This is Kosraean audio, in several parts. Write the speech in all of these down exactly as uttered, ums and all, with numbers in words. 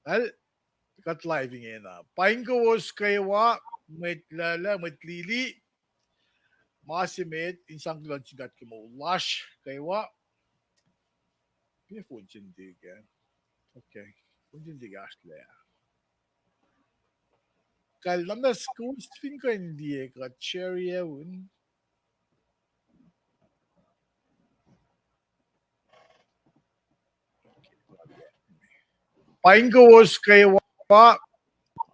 Al, kuht live ingena. Paing kowos kwewa, mwet luhluh, mwet lili. Ma se met in sang kuloh nuh sin God ke moul lasr kwewa. Ke phone se inge. Okay. Phone se inge oasr lah. Kal na muhnahs kowos fin kuh in liye kuht share-ye un. Paing kowos kwewa,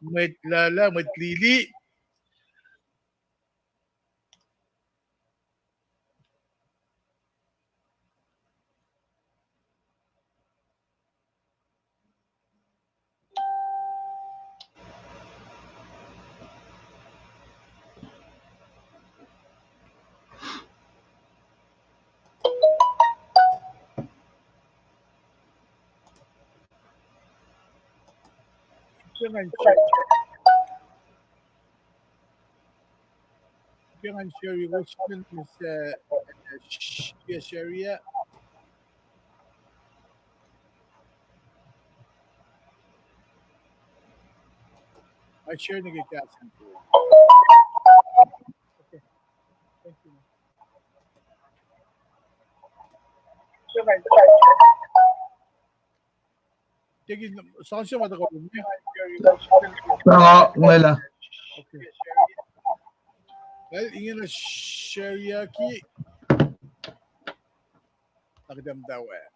mwet luhluh, mwet lili. Ke ngan share, ke ngan share, uh, sh-, yeah, share, yeah. I share nuh ke kahs in. Okay. Thank you. Tekin, sang se ma tuhkuh kom, eh? Ah, ngwela. Okay. Well, ingena share-ye ki. Takidam tawek.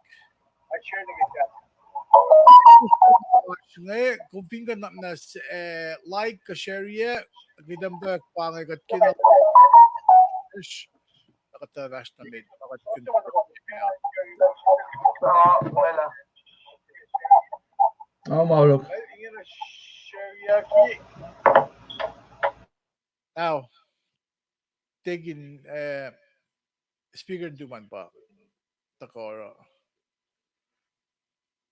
Inge, kom fin kuh na muhnahs, eh, like kuh share-ye, kidam tawek pa inge kuht kena. Ish. Kuht fahsr nuh met, kuht fin. Ao, ma olok. Ao. Tekin, eh, speaker in tuman pa. Takora.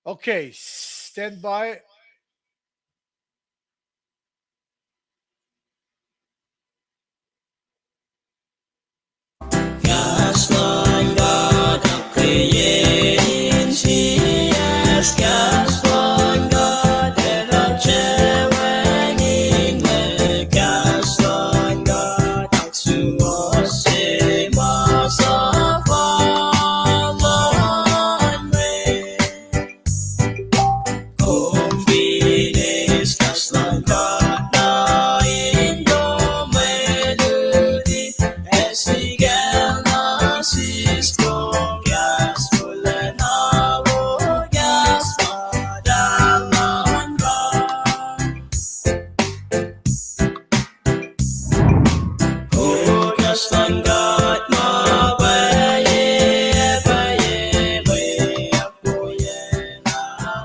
Okay, stand by. Kahs luhn God ahkkweye insiyacsr, kahs luhn God etuh chewenginle, kahs luhn God ahksuwohsye ma suhfal luhn mwet. Kom fin eis kahs luhn God na in kom mwe luti, ac sikacl na siskom kahs, wolacna wo kahs ma luhn God. O kahs luhn God ma pwacye, pwacye, pwacye, pwacye na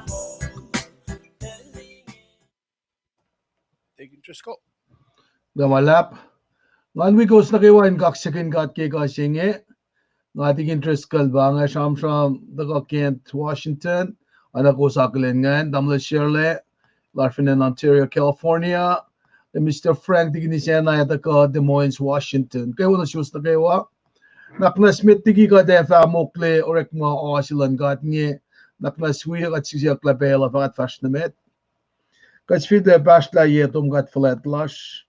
moul. Deacon Driscoll. Nga ma luhlahp. Ngan wi kowos nuh kwewa in kaksakihn God ke ekuh se inge. Nga Deacon Driscoll pa inge, sramsram tuhkuh Kent, Washington. Oacna kowos akihlen ingacn, tamuhlwel Sherle, lasr fin acn Ontario, California, ac Mister Frank Deacon Isacna, ac tuhkuh Des Moines, Washington. Kwewa nuh suwos nuh kwewa. Nuhnak muhnahs met liki kuht ac fah mokle orekma oasr luhn God inge. Nuhnak muhnahs wi kuht siyuck lah pacl uh fah kuht fahsr nuh met. Kuht sifilpac pahsrlah ye tom God fuhlwact lasr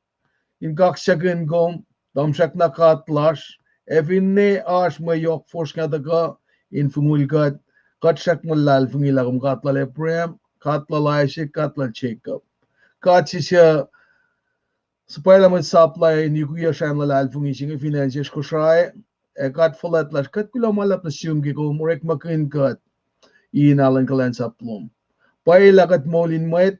in kaksakihn kom, tahm srackna God lasr, ac finne oasr mwe yohk fosrngah tuhkuh in fongul kuht, kuht srackna luhlahlfongi lah kom God lal Abraham, God lal Isaac, God lal Jacob. God se suc suhpwaclah mwet sap lal in yukwiyac sracn luhlahlfongi se inge fin acn sesr Kosrae, ac God fuhlwact lasr, kuht kuloh ma luhlahp nuh sum ke kom orekmakihn kuht in alu in kuhlwacnsap lom. Pwacye lah kuht moul in mwet,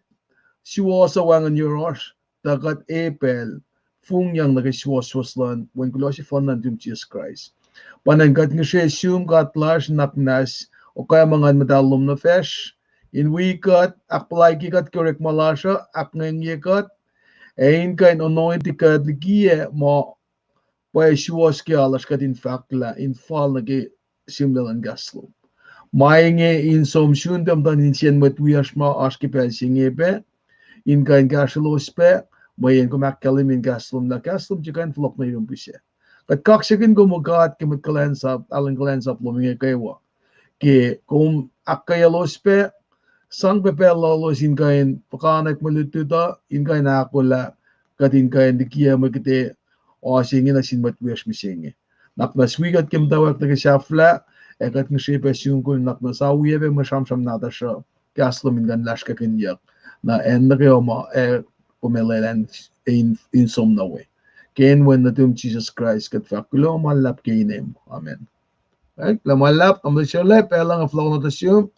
suwohs uh wacngihn yohrohsr, tuh kuht e pacl fongyang nuh ke suwohswohs luhn Wen kuloh sefanna nuhtum Jisus Kraist. Pa ingacn kuht ngihsre sum God lasr, nuhnak muhnahs, okah ma Nguhn Muhtahl lom nuh facsr in wi kuht, ahkpuhlaikye kuht ke orekma lasr uh, ahkngwengye kuht, ac in kuh in anointi kuht likiyac ma pwacye suwohs ke alu lasr kuht in fahklah in fal nuh ke sihmlac luhn kahs lom. Ma inge in som sun pac muhtuhn insiyacn mwet wiyacsr ma oasr ke pacl se inge pac, in kuh in kahsrwelos pac, mweyen kom ahkkahlwemye in kahs lom lah kahs lom tiac kuh in fohlohk nuh yurum pihsac. Kuht kaksakihn kom, O God, ke mwet kuhlwacnsap, alu in kuhlwacnsap lom inge kwewa, ke kom ahkkweyaclos pac, sang pac pacl lalos in kuh in puhkantwen mwe lutlut uh, in kuh in ahkolah, kuht in kuh in likiyac mwe kihte uh se inge nuh sin mwet wiyacsr mihsenge. Nuhnak muh wi kuht ke muhtwacwacack nuh ke sahflah, ac kuht ngihsre pac sum kol nuhnak muh sa wi pac mwe sramsram nahtuhsr uh, kahs lom in kuh in lasr kakinyuck. Na acn nuh kwewa ma, ac kom lwelah in, in som nuh we. Ke inen wen nuhtum Jisus Kraist, kuht fahk kuloh ma luhlahp ke inem. Amen. Ac kuloh ma luhlahp, tamuhlwel Sarla, pacl uh nga fohlohk nuh sum.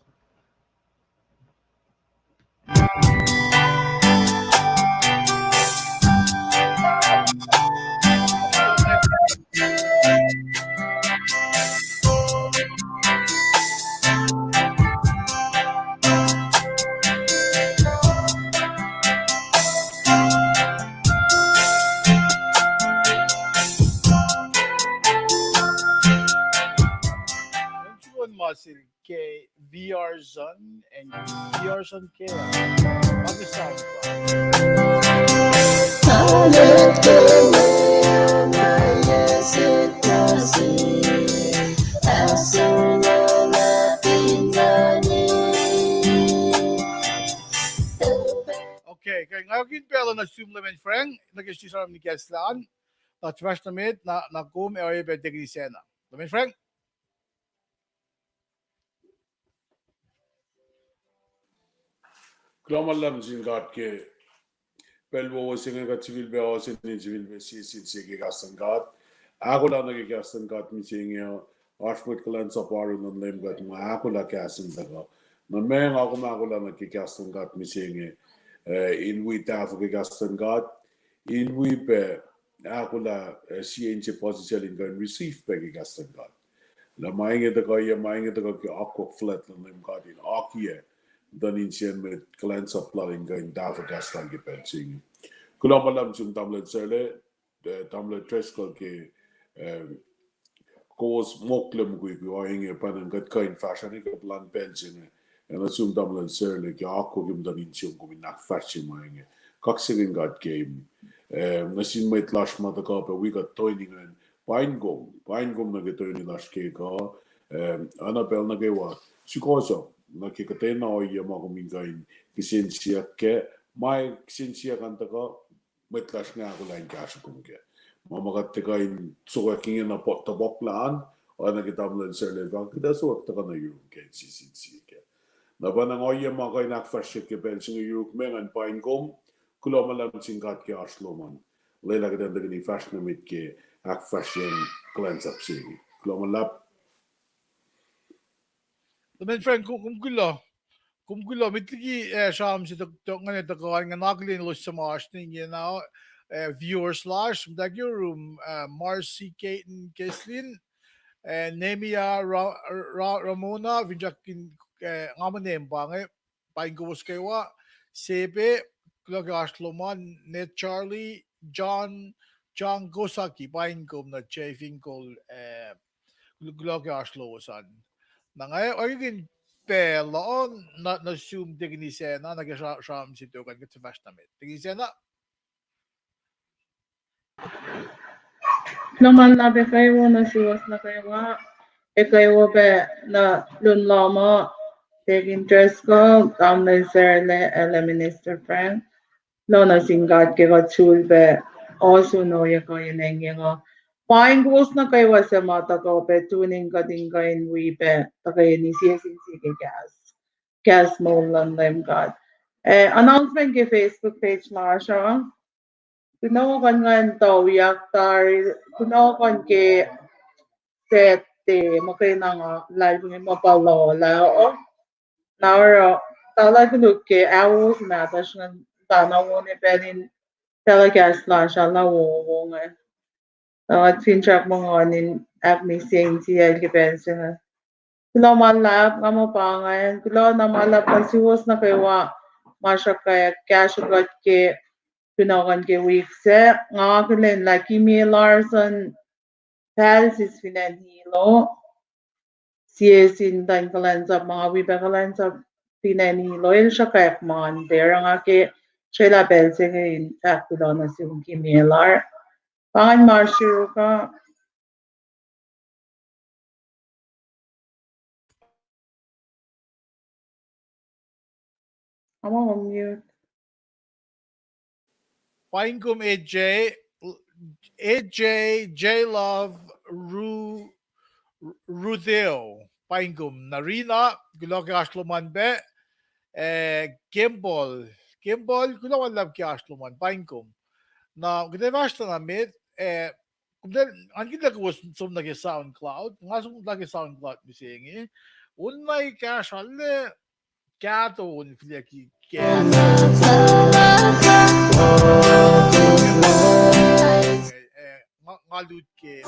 Ke V R Zone and V R Zone K L. Pakistan. Okay, ke nga kihtin pacl uh nuh sum Leman Frank, nuh ke sisram nikaslan, na tuhfahsr nuh met, na, na kom ac oacyacpac Tekini Sacna. Leman Frank? Kuloh ma luhlahp nuh sin God ke pacl wowo se inge kuht sifilpac ohsun in sifilpac sie sin sie ke kahs luhn God. Ahkolah nuh ke kahs luhn God mihsenge uh, oasr mwet kuhlwacnsap oaru luhn Leum kuht ma ahkolah kahs in tuhkuh. Na ma nga kom ahkolah nuh ke kahs luhn God mihsenge, eh, in wi tahfuh ke kahs luhn God, in wi pac ahkolah, eh, sie inse puhsisacl in kuh in receive pac ke kahs luhn God. Na ma inge tuhkuh, ya ma inge tuhkuh ke akwuck fuhlwact luhn Leum God in akiyac muhtuhn insiyacn mwet kuhlwacnsap lal in kuh in tahfuh kahs lal ke pacl se inge. Kuloh ma luhlahp sum tamuhlwel Sarla, eh, tamuhlwel Driscoll ke, eh, kowos mokle mukwikwi ohinge, pacna kuht kuh in fahsrweni ke puhlan pacl se inge. Ac nuh sum tamuhlwel Sarla ke akwuck ke muhtuhn insiyom kom in ahkfahsrye ma inge. Kaksakihn God ke, eh, nuh sin mwet lasr ma tuhkuh pac wi kuht toeni ingacn. Paing kom, paing kom nuh ke toeni lasr ke kuh, eh, oacna pacl nuh kwewa sukohsohk nuh ke kuhtwena ohiyac ma kom in kuh in kihsen siyuck kac, ma kihsen siyuck an tuhkuh, mwet lasr inge ahkolah in kahsruh kom kac. Ma ma kuht tuhkuh in sokwack ingena po-, topuk lal, oacna ke tamuhlwel Sarla fahk, kuht ac sokwack tuhkuh nuh yuruk kac, sie sin sie kac. Na pa nga ohiyac ma kuh in ahkfahsryeyuck ke pacl se inge yuruk me ngan paing kom, kuloh ma luhlahp sin God ke oasr lom an. Lwelah kuht in tuhkweni fahsr nuh met ke ahkfahsryeyacn kuhlwacnsap se inge. Kuloh ma luhlahp. Leman Frank, kom, kom kuloh. Kom kuloh, met liki, eh, sram se tok, tok ngan tuhkuh, ngan akihlen elos suc ma oasr ne ingena, eh, viewers lasr, muhta ke room, eh, Marcy Kate Keslin, eh, Nemia Ra-, Ra-, Ramona, finsrak in, eh, nga muh name pa inge, paing kowos kwewa, Sepe, kuloh ke oasr lom an, Ned Charlie, John, John Kosaki, paing kom nuh Jay Finkel, eh, kuloh ke oasr lowos an. Na nga oakiyac pacl uh, na, nuh sum Tekini Sacna, nuh ke sra-, sram se tok an kuht fahsr nuh met. Tekini Sacna? Kuloh ma luhlahp kwewa nuh suwos nuh kwewa, kwewa pac nuh lun lohm uh, Tekini Driscoll, tamuhlwel Sarla, ac Minister Frank. Kuloh nuh sin God ke kuht sulpac ohsun ohiyac kuh in engyeng uh. Paing kowos nuh kwewa suc ma tuhkuh pac tune in kuht in kuh in wi pac tuhkweni sie sin sie ke kahs, kahs moul luhn Leum God. Eh, announcement ke Facebook page lasr uh. Kunohkohn ngan tuyak tari, kunohkohn ke Saturday, muhkwena nga luhlahlfongi muh pa loh lah uh. Na oruh, tuhlac koluk ke ahwowo se nahtuhsr ngan tana wona pacl in telecast lasr uh lah wowo inge. Na kuht finsrak muh Nguhn in ahkmihsye insiyacl ke pacl se inge. Kuloh ma luhlahp, nga muh pa ingacn, kuloh na ma luhlahp nuh suwos nuh kwewa ma sruhkwack kahsruh kuht ke kunohkohn ke wik sac. Nga akihlen lah Kimie Larson, pacl sis fin acn Hilo, sie sin muhtwacn kuhlwacnsap ma nga wi pac kuhlwacnsap fin acn Hilo, el sruhkwack Monday, oruh nga ke srwaclah pacl se inge in fahk kuloh nuh sum Kimie Lar. Pa ingacn ma sruhkwack. Come on, mute. Paing kom A J, A J, J Love, Ru-, Ruteo. Paing kom. Na Rina, kuloh ke oasr lom an pac. Eh, Kembol. Kembol, kuloh ma luhlahp ke oasr lom an. Paing kom. Na kuht ac fahsr tuh na met, eh, kom, ngan kihtin kowos som nuh ke SoundCloud, nga som nuh ke SoundCloud mihsenge. On na ekahsr alu, kahto on fihliyucki ke. Eh, nga, nga lut ke.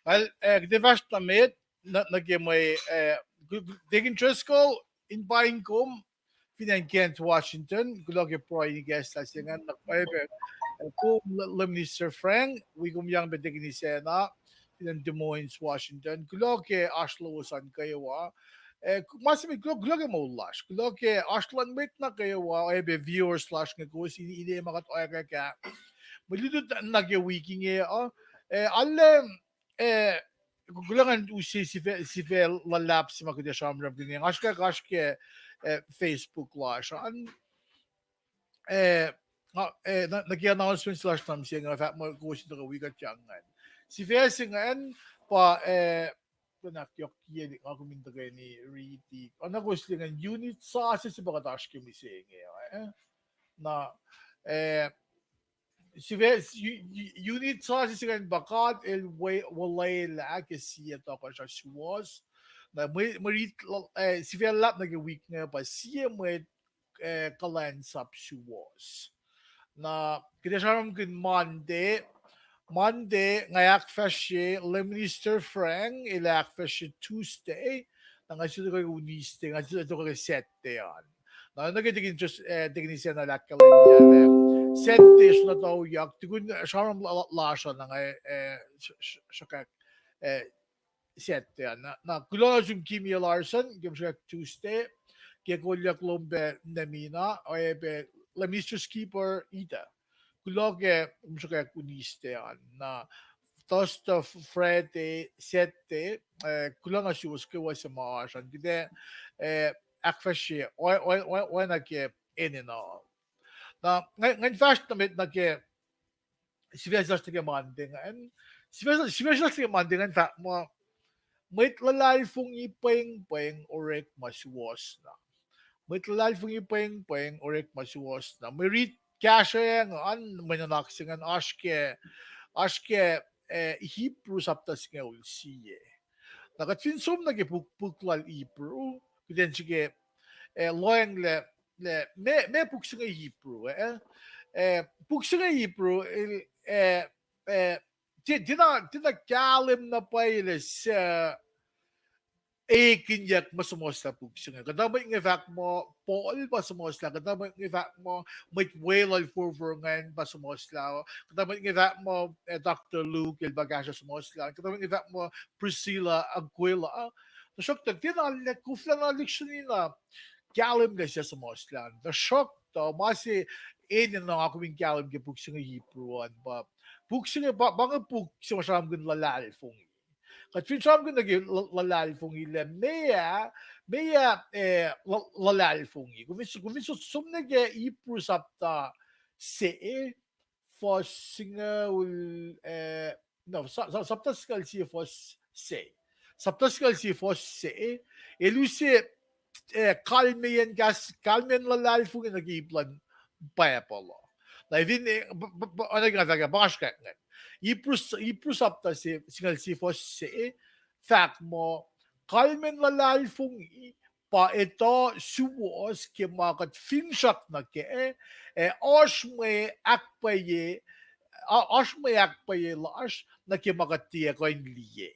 Well, eh, kuht ac fahsr nuh met, nuh, nuh ke mwe, eh, Deacon Driscoll, in paing kom, fin acn Kent, Washington, kuloh ke pruhe in ikacslah se ingacn, na pwacye pac, eh, kom Lay Minister Frank, wi kom yang pac Deacon Isacna, fin acn Des Moines, Washington, kuloh ke oasr lowos an kwewa. Eh, ma se met, kuloh, kuloh ke moul lasr, kuloh ke oasr luhn mwet nuh kwewa, oacyacpac viewers lasr inge kowos in, ine ma kuht oacyacpac mwe lutlut nuh ke wik inge uh, eh, alu, eh, kuloh ngan use sifac, sifac luhlahp se ma kuht ac sramsramkihn inge, oasr ke, oasr ke, eh, Facebook lasr an. Eh, nuh ke announcement lasr na mihsenge, fahk muh kowos in tuhkuh wi kuht ingacn. Sifac se ingacn pa, eh, kuh na yohk kiyac nga kom in tuhkweni riti. Oacna kowos liye ingacn, unit sasuc se pa kuht oasr ke mihsenge, eh. Na, eh, sifac, unit sasuc se ingacn pa God El olwelah ke sie tohkohsrah suwohs. Na mwe, mwe rit, eh, sifac luhlahp nuh ke wik inge pa sie mwet, eh, kuhlwacnsap suwohs. Na kuht ac sramsramkihn Monday, Monday nga ahkfahsrye, Lay Minister Frank el ahkfahsrye Tuesday, na nga siyuck ke Wednesday, nga siyuck ke Saturday an. Na nuh ke Deacon Isacna el ahkkahlwemye lah Saturday sruhn na tauyak, tukun sramsram lasr uh na nga, eh, sruhkwack, eh, Saturday an. Na, na kuloh nuh sum Kimie Larson, ke kom sruhkwack Tuesday, ke kolyuck lom pac Nemina, oacyacpac Lay Minister Skipper Ita. Kuloh ke kom sruhkwack Wednesday an. Na Thursday, Friday, Saturday, eh, kuloh nuh suwos kwewa suc ma oasr an. Kuht ac, eh, ahkfahsrye, oacna ke enenuh. Na, ngan fahsr nuh met nuh ke sifac se lasr nuh ke Monday ingacn. Sifac se lasr nuh ke Monday ingacn fahk muh, mwet luhlahlfongi pwengpweng orekma suwohs na. Mwet luhlahlfongi pwengpweng orekma suwohs na. Mwe rit kahsruh an, mwe nuhnak se ingacn oasr ke, oasr ke, eh, Hebrew sapta singucul sie. Na kuht fin som nuh ke puk, puk lal Hebrew, kuht in srihke, eh, lohacng lah, lah meac, meac puk se inge Hebrew, eh? Eh, puk se inge Hebrew, eh, eh, tiacna, tiacna kahlwem na pwacye lah suc ekihnyuck ma suhmuhslah puk se inge. Kuhtuh mwet inge fahk muh Paul pa suhmuhslah, kuhtuh mwet inge fahk muh mwet weluhl forfor ingacn pa suhmuhslah, kuhtuh mwet inge fahk muh, eh, Doctor Luke el pa kahsruh suhmuhslah, kuhtuh mwet inge fahk muh Priscilla, Aquila. Tuhsruhktuh tiacna, koflana lihksreni na kahlwem lah suc suhmuhslah. Tuhsruhktuh ma se enenuh nga kom in kahlwem ke puk se inge Hebrew an pa, puk se inge pa, pa inge puk se ma sramsramkihn luhlahlfongi. Kuht fin sramsramkihn nuh ke luhlahlfongi lah meac, meac, eh, luhlahlfongi. Kom fin, kom fin som nuh ke Hebrew sapta se, fuhs singucul, eh, no, sapta singucul sie fuhs se. Sapta singucul sie fuhs se, el use, eh, kalmeyacn kahs, kalmeyacn luhlahlfongi nuh ke ip luhn Bible uh. Na fin, eh, oacna ke nga fahk ah, pa nga srihkwack ingacn. Hebrew sapta se singucul sie fuhs se, fahk muh, kalmeyacn luhlahlfongi pa etuh suwohs ke ma kuht finsrak nuh kac, ac oasr mwe ahkpwacye, oasr mwe ahkpwacye lasr, nuh ke ma kuht tiac kuh in liye.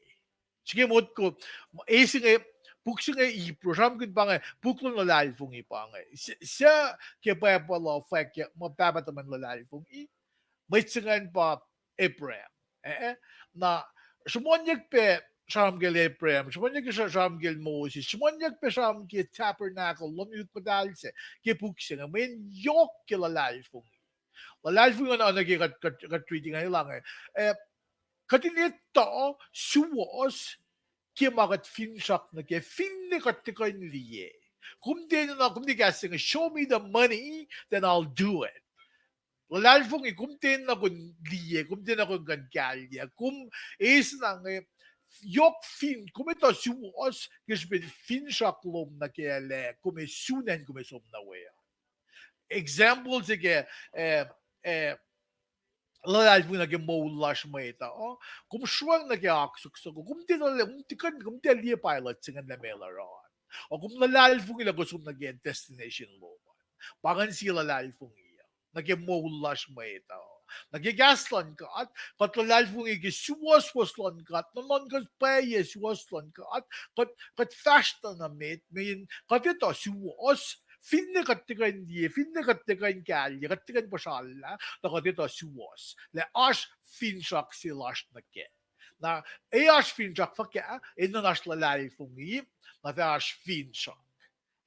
Srihke motko, e se inge, puk se inge Hebrew, sramsramkihn pa inge, puk luhn luhlahlfongi pa inge. Suc ke Bible uh fwack ma pahpah tuhmwacn luhlahlfongi, mwet se ingacn pa Abraham. Eh, na, sruhmuhnyuck pac sramsramkihn Abraham, sruhmuhnyuck sramsramkihn Moses, sruhmuhnyuck pac sramsramkihn tabernacle, lohm yut muhtahl se, ke puk se inge, mweyen yohk ke luhlahlfongi. Luhlahlfongi na nuh ke kuht, kuht, kuht reading an elange. Eh, kuht in etuh suwohs ke ma kuht finsrak nuh ke, finne kuht tiac kuh in liye. Kom tiac na, kom tiac kahs se inge, show me the money, then I'll do it. Luhlahlfongi, kom tiac na kuh in liye, kom tiac na kuh in kuh in kahlye, kom eis na inge, yohk fin, kom etuh suwohs ke srihpen finsrak lom nuh kac lah kom ac sun acn kom ac som nuh we uh. Example se ke, eh, eh, luhlahlfongi nuh ke moul lasr mwet uh, kom sruhmuhn nuh ke oak soko, kom tiac, kom tiac, kom tiac liye pilot se ingacn lah meac el oruh an. O kom luhlahlfongi lah kom som nuh ke destination lom an. Pa ingacn sie luhlahlfongi uh nuh ke moul lasr mwet uh. Nuh ke kahs luhn God, kuht luhlahlfongi ke suwohswohs luhn God, nuhnuhnkuh pwacye suwohs luhn God, kuht, kuht fahsr na nuh met, mweyen kuht etuh suwohs, finne kuht tiac kuh in liye, finne kuht tiac kuh in kahlye, kuht tiac kuh in puhsrallah, tuh kuht etuh suwohs lah oasr finsrak se lasr nuh kac. Na, e oasr finsrak fuhkah, enenuh in oasr luhlahlfongi, na fah oasr finsrak.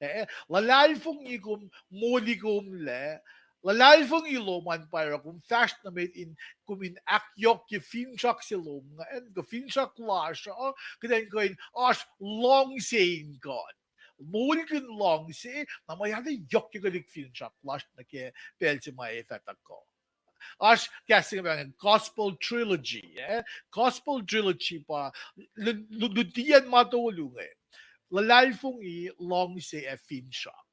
Eh, luhlahlfongi kom, moli kom lac, luhlahlfongi lom an pa oruh kom fahsr nuh met in, kom in ahkyohkye finsrak se lom ingacn, kuh finsrak lasr uh, kuht in kuh in oasr luhngse in God. Moulkihn luhngse, na ma ac yohk ke kuhtuh finsrak lasr nuh ke pacl se ma ac fah tuhkuh. Oasr kahs se inge pa gospel trilogy, eh? Gospel trilogy pa lu-, lu-, lutiyacn ma tolu inge. Luhlahlfongi, luhngse, ac finsrak.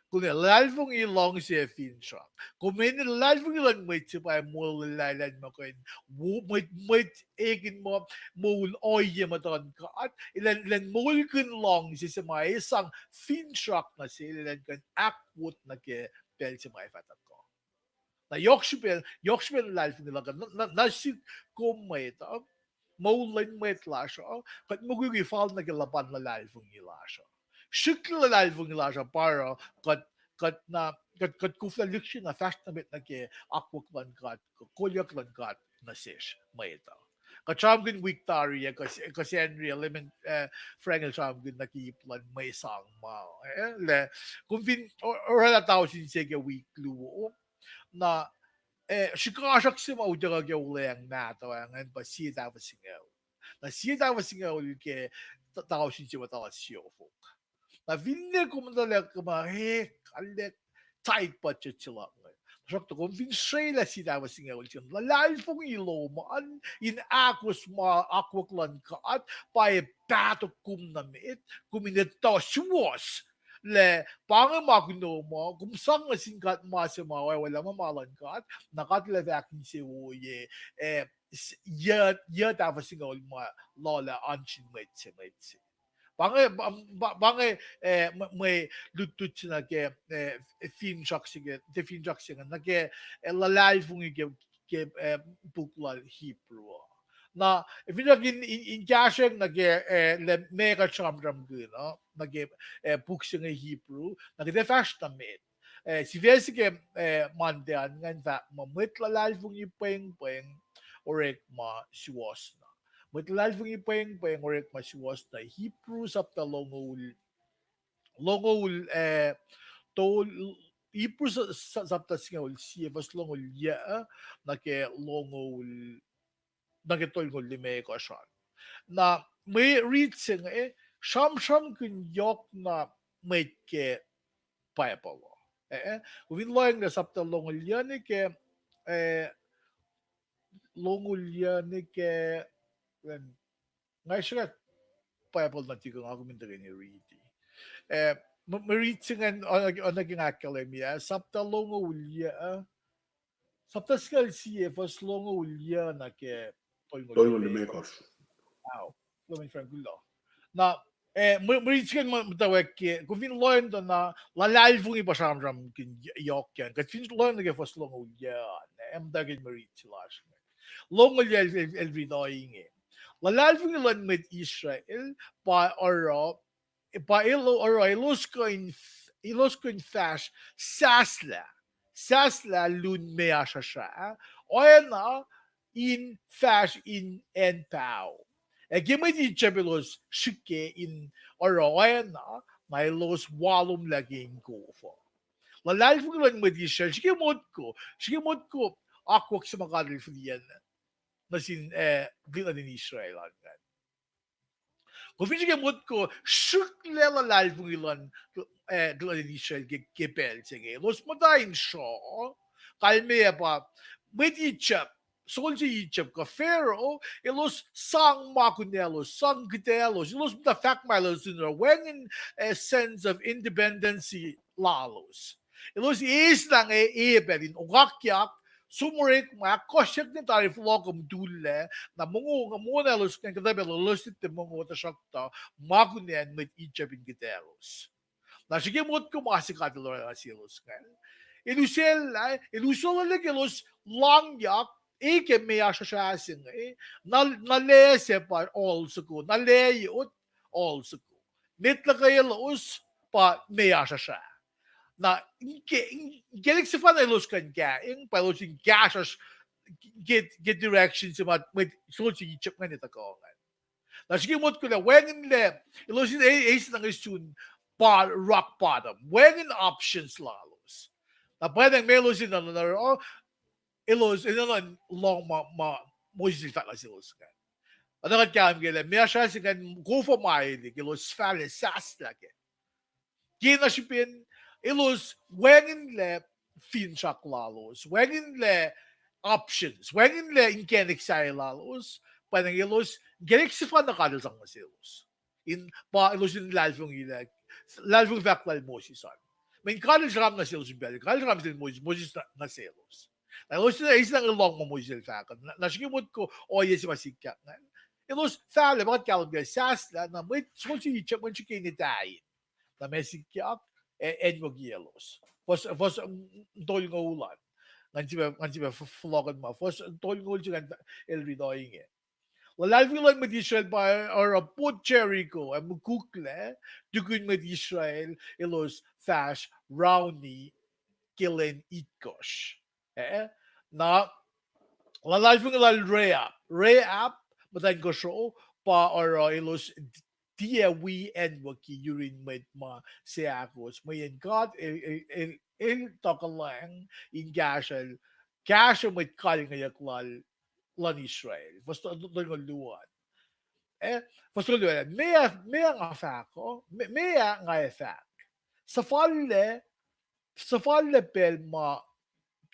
Kom, luhlahlfongi, luhngse, ac finsrak. Kom enenuh luhlahlfongi luhn mwet se pa molwelah elan muh kuh in wo-, mwet, mwet ekihn muh moul ohiyac muhtuhn God, elan, elan moulkihn luhngse se ma ac sang finsrak nuh sel elan kuh in ahkwot nuh ke pacl se ma ac fah tuhkuh. Na yohk srihpac, yohk srihpac luhlahlfongi luhk, na, na, na sik kom mwet uh, moul luhn mwet lasr uh, kuht mukwikwi fal nuh ke luhpan luhlahlfongi lasr uh. Srihklac luhlahlfongi lasr uh pa oruh kuht, kuht na, kuht, kuht koflah lihksreni na fahsr nuh met nuh ke akwuck luhn God, kolyuck luhn God nuh sesr mwet uh. Kuht sramsramkihn wik tari ah, kuh, kuh Sacnri ah, Leman, eh, Frankel sramsramkihn nuh ke ip luhn mwe sang ma, eh, lah kom fin o-, orwaclah tausin se ke wik luo, na, eh, srihkasrak se ma utuckuh ke olweacng mahtuh ah ingacn pa sie tahfuh singucul. Na sie tahfuh singucul ke t-, tausin se muhta siofok. Na finne kom tuhlac ke ma, eh, kahlwem tight budget se luhk inge. Tuhsruhktuh kom fin srwaclah sie tahfuh singucul se, luhlahlfongi lom an in ahkos ma akwuck luhn God pa ac pahtok kom nuh met, kom in etuh suwohs lah pa inge ma kunom uh, kom sang nuh sin God ma se ma oacwaclah ma, ma luhn God, na God El ac fah ahkinsewowoye, eh, s-, yac, yac tahfuh singucul ma lolah an sin mwet se, mwet se. Pa inge, pa, pa, pa inge, eh, mwe, mwe lutlut se nuh ke, eh, finsrak se inge, tiac finsrak se inge, nuh ke, eh, luhlahlfongi ke, ke, eh, puk lal Hebrew uh. Na, finsrak in, in, in kahsrweng nuh ke, eh, lah meac kuht sramsramkihn uh, nuh ke, eh, puk se inge Hebrew, na kuht ac fahsr nuh met. Eh, sifac se ke, eh, Monday an ingacn fahk muh mwet luhlahlfongi pwengpweng orekma suwohsna. Mwet luhlahlfongi pwengpweng orekma suwohsna. Hebrew sapta longoul, longoul, eh, tol, Hebrew sa-, sa-, sapta singucul sie, fuhs longoul yuc, nuh ke longoul, nuh ke tolngoul limekohsr an. Na mwe rit se inge, sramsramkihn yohk na mwet ke Bible uh. Eh, eh, kom fin lohacng lah sapta longoul yuc nuh ke, eh, longoul yuc nuh ke, nga srihke Bible nuhtihk uh nga kom in tuhkweni riti. Eh, mwe, mwe rit se ingacn, oacna ke nga ahkkahlwemye, sapta longoul yuc, sapta singucul sie, fuhs longoul yuc nuh ke tolngoul limekohsr. Wow. Kuloh ma luhlahp. Na, eh, mwe, mwe rit se ingacn muhtwacwacack ke, kom fin lohacng tuh na, luhlahlfongi pa sramsramkihn yohk an. Kuht fin lohacng nuh ke fuhs longoul yuc an, eh, muhtwacwacack mwe rit se lasr inge. Longoul el, el, el riti inge. Luhlahlfongi luhn mwet Israel pa oruh, pa el oruh elos kuh in, elos kuh in fahsr sahslah, sahslah lun meoa srasra, oacna in fahsr in acn paho. Ac ke mwet Egypt elos srihke in oruh oacna, na elos walomlah ke in kof uh. Luhlahlfongi luhn mwet Israel, srihke motko, srihke motko akwuck se ma God el fihliyac nuh sin, eh, tuhlihk nuhtin Israel an ingacn. Kom fin srihke motko srihklac luhlahlfongi luhn, eh, tuhlihk nuhtin Israel ke, ke pacl se inge. Elos muhta in sruoh, kalmeyac pa, mwet Egypt, solse Egypt kuh Pharaoh, elos sang ma kunaclos, sang kuhtaclos, elos muhta fahk ma elos in oruh, wacngihn, eh, sense of independency lalos. Elos eis na inge, eh, pacl in okakyak, som orekma, ahkkohsyak ne tari fohlohk mutullac, na mongo, mongo na elos ingacn kuhtuh pacl elos tiac mongo tuhsruhktuh ma kunacn mwet Egypt in kuhtaclos. Na srihke motko ma se God el oruh nuh selos ingacn. El usaclah, el usaclah ke elos langyak, eh, ke meoa srasra se inge, na, na lac se pa ohl soko, na lac yot ohl soko. Met luhkwelos pa meoa srasra. Na, ke, ke lek sefanna elos kuh in kaing, pa elos in kahsruhsr ke, ke direction se ma mwet solse Egypt ingacn tuhkuh ingacn. Na srihke motko lah wacngihnlac, elos in e-, eis na inge sun pa rock bottom. Wacngihn options lalos. Na pwacnwacng ma elos in nuhnuhnkuh, elos in nuhnuhnkuh lohng ma, ma Moses el fahk nuh selos ingacn. Oacna kuht kahlwem ke lah meoa srasra se ingacn kof uh ma elihk, elos fahlac sahslah kac. Ke na srihpen elos wacngihnlac finsrak lalos, wacngihnlac options, wacngihnlac inkacnek sahyac lalos, pwacnwacng elos inkacnek sefanna God el sang nuh selos. In pa elos in luhlahlfongi lah, luhlahlfongi fahk lal Moses an. Mweyen God el sramsram nuh selos in pacl, God el sramsram nuh sel Moses, Moses nuh, nuh selos. Na elos in eis na inge lohng ma Moses el fahk, na, na srihke motko ohiyac se ma sikyak ingacn. Elos fahlac, pa kuht kahlwem ke sahslah, na mwet solse Egypt ingacn srihke in etuh in. Na ma sikyak, e-, acnwucki elos. Fuhs, fuhs, mm, tolngoul an. Ngan sifilpac, ngan sifilpac f-, fohlohkohn ma. Fuhs tolngoul se ingacn el riti inge. Luhlahlfongi luhn mwet Israel pa oruh pot Jericho ac mukwikwi, tukun mwet Israel elos fahsr rauni ke lwen itkohsr. Eh, na luhlahlfongi lal Rahab, Rahab, muhtwacn kosro, pa oruh elos tiac wi acnwucki yurin mwet ma seahkos, mweyen God el, el, el, el tuhkuhlwacng in kahsrwel, kahsruh mwet kalngeyuck lal, luhn Israel. Fuhs to-, to-, tolngoul luo an. Eh, fuhs tolngoul luo an. Meac, meac nga fahk, oh? Me-, meac nga ac fahk? Suhfallac, suhfallac pacl ma,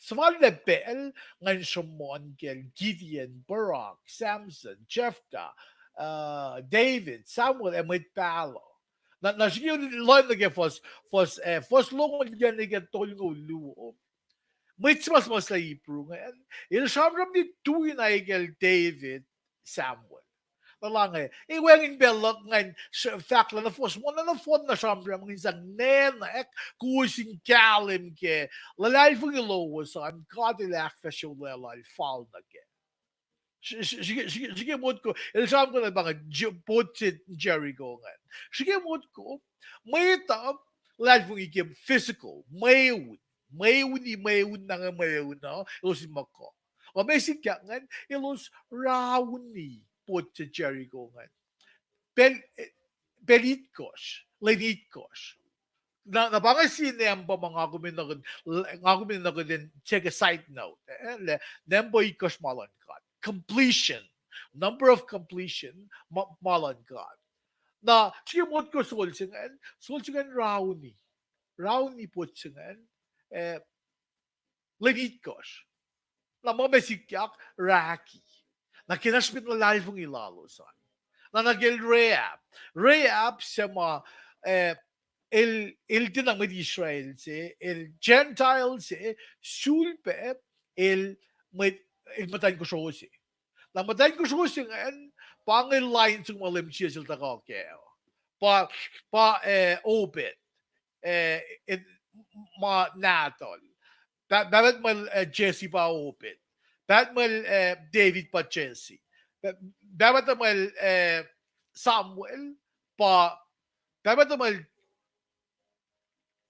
suhfallac pacl ngan sruhmuhn kacl Gideon, Barak, Samson, Jephthah, uh, David, Samuel, ac mwet pahluh. Na, na srihke lohacng nuh ke fuhs, fuhs, eh, fuhs longoul yuc nuh ke tolngoul luo. Mwet suhmuhslah Hebrew ingacn, el sramsram nuh tui na kacl David, Samuel. Na lah inge, e wacngihn pacl luhk ingacn, fahk lah na fuhs, ma na nohfohn na sramsram ingacn sang nacnack, kowos in kahlwem ke luhlahlfongi lowos an, God el ahkfahsrye olwelah lal fal nuh kac. Srihke, srihke, srihke motko, el sramsram pa inge, pot se Jericho ingacn. Srihke motko, mwet uh luhlahlfongi ke physical, mweun, mweuni, mweun na inge mweun uh, elos in muhkuh. Ac ma sikyak ingacn, elos rauni pot se Jericho ingacn. Pacl, pacl itkohsr, lwen itkohsr. Na, na pa inge sie nampa ma nga kom in, nga kom in take a side note, eh, lah nampa itkohsr ma luhn God. Completion, number of completion, ma, ma luhn God. Na srihke motko solse ingacn, solse ingacn rauni. Rauni pot se ingacn, eh, lwen itkohsr. Na ma ma sikyak, rahki. Na ke na srihpen luhlahlfongi lalos an. Na nuh kacl Rahab. Rahab se ma, eh, el, el tiacna mwet Israel se, el Gentile se, sulpac, el mwet, el muhtwacn kosro se. Na muhtwacn kosro se ingacn, pa inge lain soko ma Leum Jisus el tuhkuh kac. Pa, pa, eh, Obed, eh, ma nahtuhl. Pahpah mwet, eh, Jesse pa Obed. Pahpah tuhmwacl, eh, David pa Jesse. Pah-, pahpah tuhmwacl, eh, Samuel pa, pahpah tuhmwacl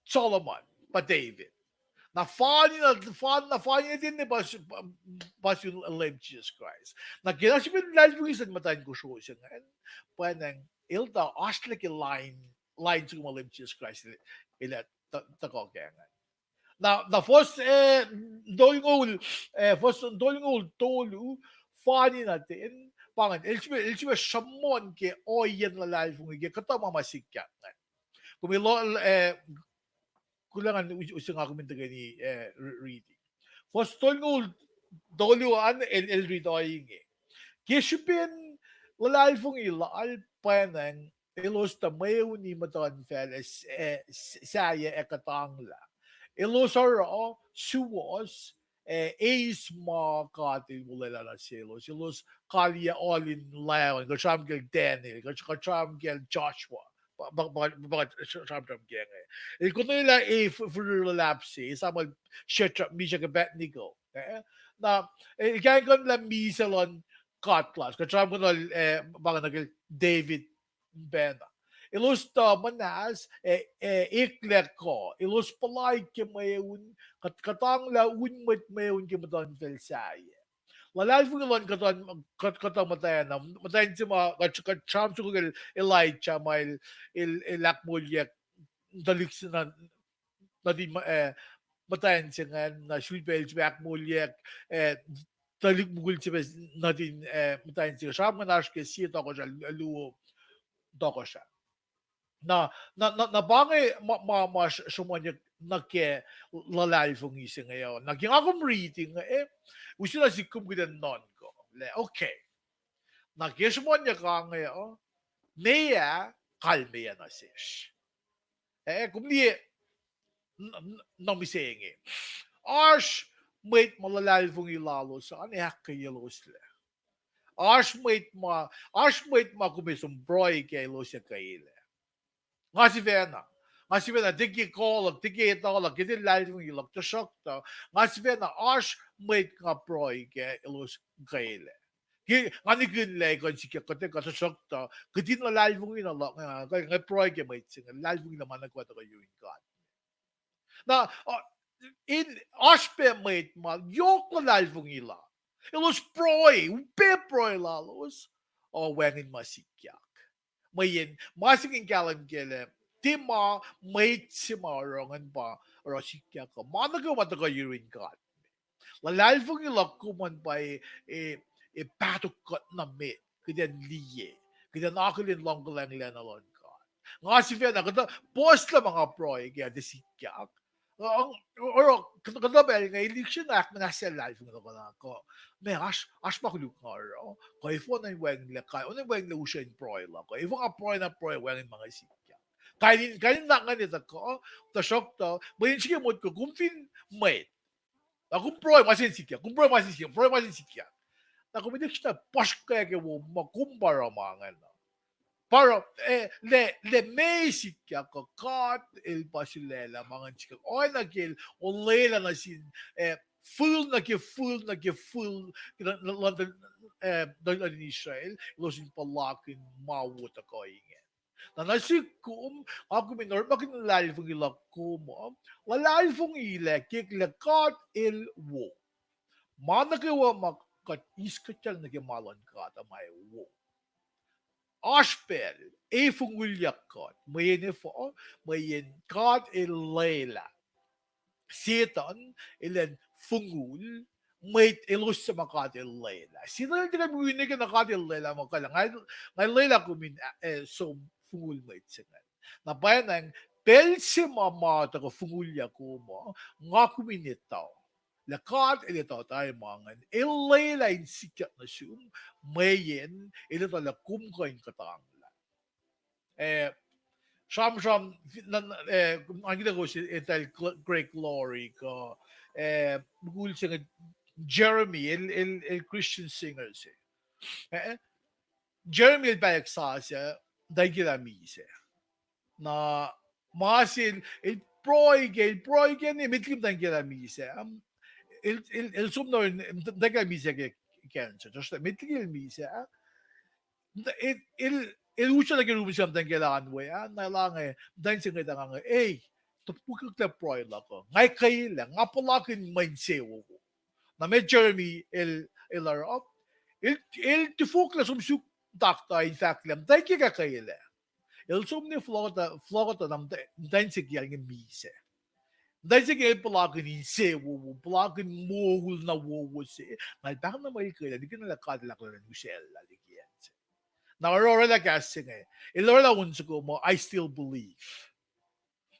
Solomon pa David. Na fani na, fan, na fani na tinne pa, pa, pa sun Leum Jisus Kraist. Na ke na srihpen luhlahlfongi sin muhtwacn kosro se ingacn, pwacnwacng el tuh oasr lah ke line, line soko ma Leum Jisus Kraist el, el ac tuh, tuhkuh ke ingacn. Na, na fuhs, eh, tolngoul, eh, fuhs tolngoul tolu, fani na ten, pa ingacn, el srihpac, el srihpac sruhmuhn ke ohiyacn luhlahlfongi ke kuhtuh ma ma sikyak ingacn. Kom, eh, kuloh ngan use nga kom in tuhkweni, eh, riti. Fuhs tolngoul tolu an el, el riti ohinge. Ke srihpen luhlahlfongi lal, pwacnwacng elos tuh mweuni muhtuhnfacl, eh, sahyac ac kuhtanglah. Elos oruh suwohs, eh, eis ma God El olwelah nuh selos. Elos kaliyac alu in lion, kuht sramsram kacl Daniel, kuht, kuht sramsram kacl Joshua. Pa, pa, pa, pa, sramsram ke inge. El konwelah, eh, f-, fihrihr luhlahp se, esam Shadrach, Meshach, Abednego. Eh? Na, eh, el kaingkuhnlah misac luhn god lasr. Kuht sramsram kacl, eh, pa ingacn kacl David pacna. Elos tuh muhnahs, eh, eh, eklac kuh. Elos puhlaik ke mweun, kuht-, kuhtanglah un mwet mweun ke muhtuhnfacl sahyac. Luhlahlfongi luhn kuhtuh, kuht-, kuhtuh muhtwacn, muhtwacn se ma kuht, kuht sramsram soko kacl Elijah ma el, el, el ahkmoulyak tuhlihk se na, nuhtin, eh, muhtwacn se ingacn, na sulpac el sifilpac ahkmoulyak, eh, tuhlihk mukul se pac nuhtin, eh, muhtwacn se, sramsram ingacn oasr ke sie tohkohsrah, luo tohkohsrah. Na, na, na, na pa inge ma, ma, ma sr-, sruhmuhnyuck nuh ke luhlahlfongi se inge uh. Na ke nga kom riti inge, eh, use nuh sihk kom kuht in nuhnkuh lah, okay. Na ke sruhmuhnyuck inge uh, meac kalmeyac nuh sesr? Eh, kom liye n-, n-, nuh mihsenge. Oasr mwet ma luhlahlfongi lalos an ahkkweyeloslah. Oasr mwet ma, oasr mwet ma kom ac som pruhe ke elos ac kwelac. Nga sifacna, nga sifacna, tiac ke kuh luhk, tiac ke etuh luhk, ke tiac luhlahlfongi luhk, tuhsruhktuh nga sifacna oasr mwet nga pruhe ke elos kwelac. Ke nga nihkihn lah kuh in sikyak kuht, kuht tuhsruhktuh kihtin luhlahlfongi na luhk, nga, nga pruhe ke mwet se inge, luhlahlfongi lah ma nuh kwewa tuhkuh yurin God. Na, uh, in, oasr pac mwet ma yohk luhlahlfongi la, elos pruhe, upac pruhe lalos uh wacngihn ma sikyak. Mweyen ma se inge kahlwem kac lah tiac ma mwet se ma oruh ingacn pa oruh sikyak uh, ma nuh kwewa ma tuhkuh yurin God. Luhlahlfongi luhk kom an pa e, e, e pahtok kuht nuh met, kuht in liye, kuht in akihlen luhngkuhlwacng lacna luhn God. Nga sifacna, kuhtuh puhslah ma nga pruhe kac tiac sikyak. Oruh, kuhtuh pacl inge, elik srihna ahkmuhnahsye luhlahlfongi luhk uh, kuh, ma oasr, oasr ma koluk nga oruh, kuh efuh oacna in wacngihnlac, kuh oacna in wacngihnlac usrwen pruhe luhk uh, kuh efuh nga pruhe na pruhe wacngihn ma inge sikyak. Kain in, kain in nuhnak ingacn etuh kuh, tuhsruhktuh mweyen srihke motko kom fin mwet, na kom pruhe ma se in sikyak, kom pruhe ma se in sikyak, pruhe ma se in sikyak. Na kom elik srihna puhsrkwack ke wo ma kom pa oruh ma ingacn uh. Pa oruh, eh, lah, lah meac sikyak uh, God El pa sulaclah ma ingacn sikyak. Oacna ke El olwelah nuh sin, eh, fihl nuh ke fihl nuh ke fihl, eh, luhn, luhn Israel, elos in puhlakihn ma wo tuhkuh ingacn. Na nuh sihk kom, nga kom in orekmakihn luhlahlfongi luhk kom uh, luhlahlfongi lah ke lah God El wo. Ma nuh kwewa ma kuht eis kuhtlac nuh ke ma luhn God uh ma wo. Oasr pacl e fongulyak kuht, mweyen efuh, mweyen God El lwelah Setuhn elan fongul mwet elos suc ma God El lwelah. Setuhn el tiac kuh in wi nuh ke na God El lwelah ma kuh lah, nga, nga lwelah kom in, eh, som fongul mwet se ingacn. Na pwacnwacng pacl se ma ma tuhkuh fongulyak kom uh, nga kom in etuh lah God El etuh tari ma ingacn. El lwelah in sikyak nuh sum, mweyen El etuh lah kom kuh in kuhtanglah. Eh, sramsram, na, na, eh, angkita kowos eltahl Gl-, Greg Laurie kuh, eh, mukul se inge Jeremy, el, el, el Christian singer se. Eh, Jeremy el pahyuck sasuc, tuh in ke lah misac. Na ma se el, el pruhe kac, el pruhe kac ne met liki muhtwacn ke lah misac. Um, el, el, el som na, mtainkacl misac ke cancer, Josh, met liki el misac, ah? El, el, el usra nuh ke room se mtainkacl an we, ah? Na el ange, mtainkacl se inge tuh ange, ei, topuk lah pruhe luhk uh. Nga kweyelah, nga puhlakihn mwe insewowo. Na met Jeremy el, el oruh, el, el tifoklac som suk taktuh in fahk lah mtainkacl ke kweyelah. El som ne fohlohk, fohlohk na mtainkacl se kiyacl inge misac. Mtainkacl se ke el puhlakihn insewowo, puhlakihn moul na wowo se. Na el pahng na muh el kweyelah, likina lah God El ahkolah in usacllah liki acn se. Na oruh oraclah kahs se inge. El oraclah on soko muh, I still believe.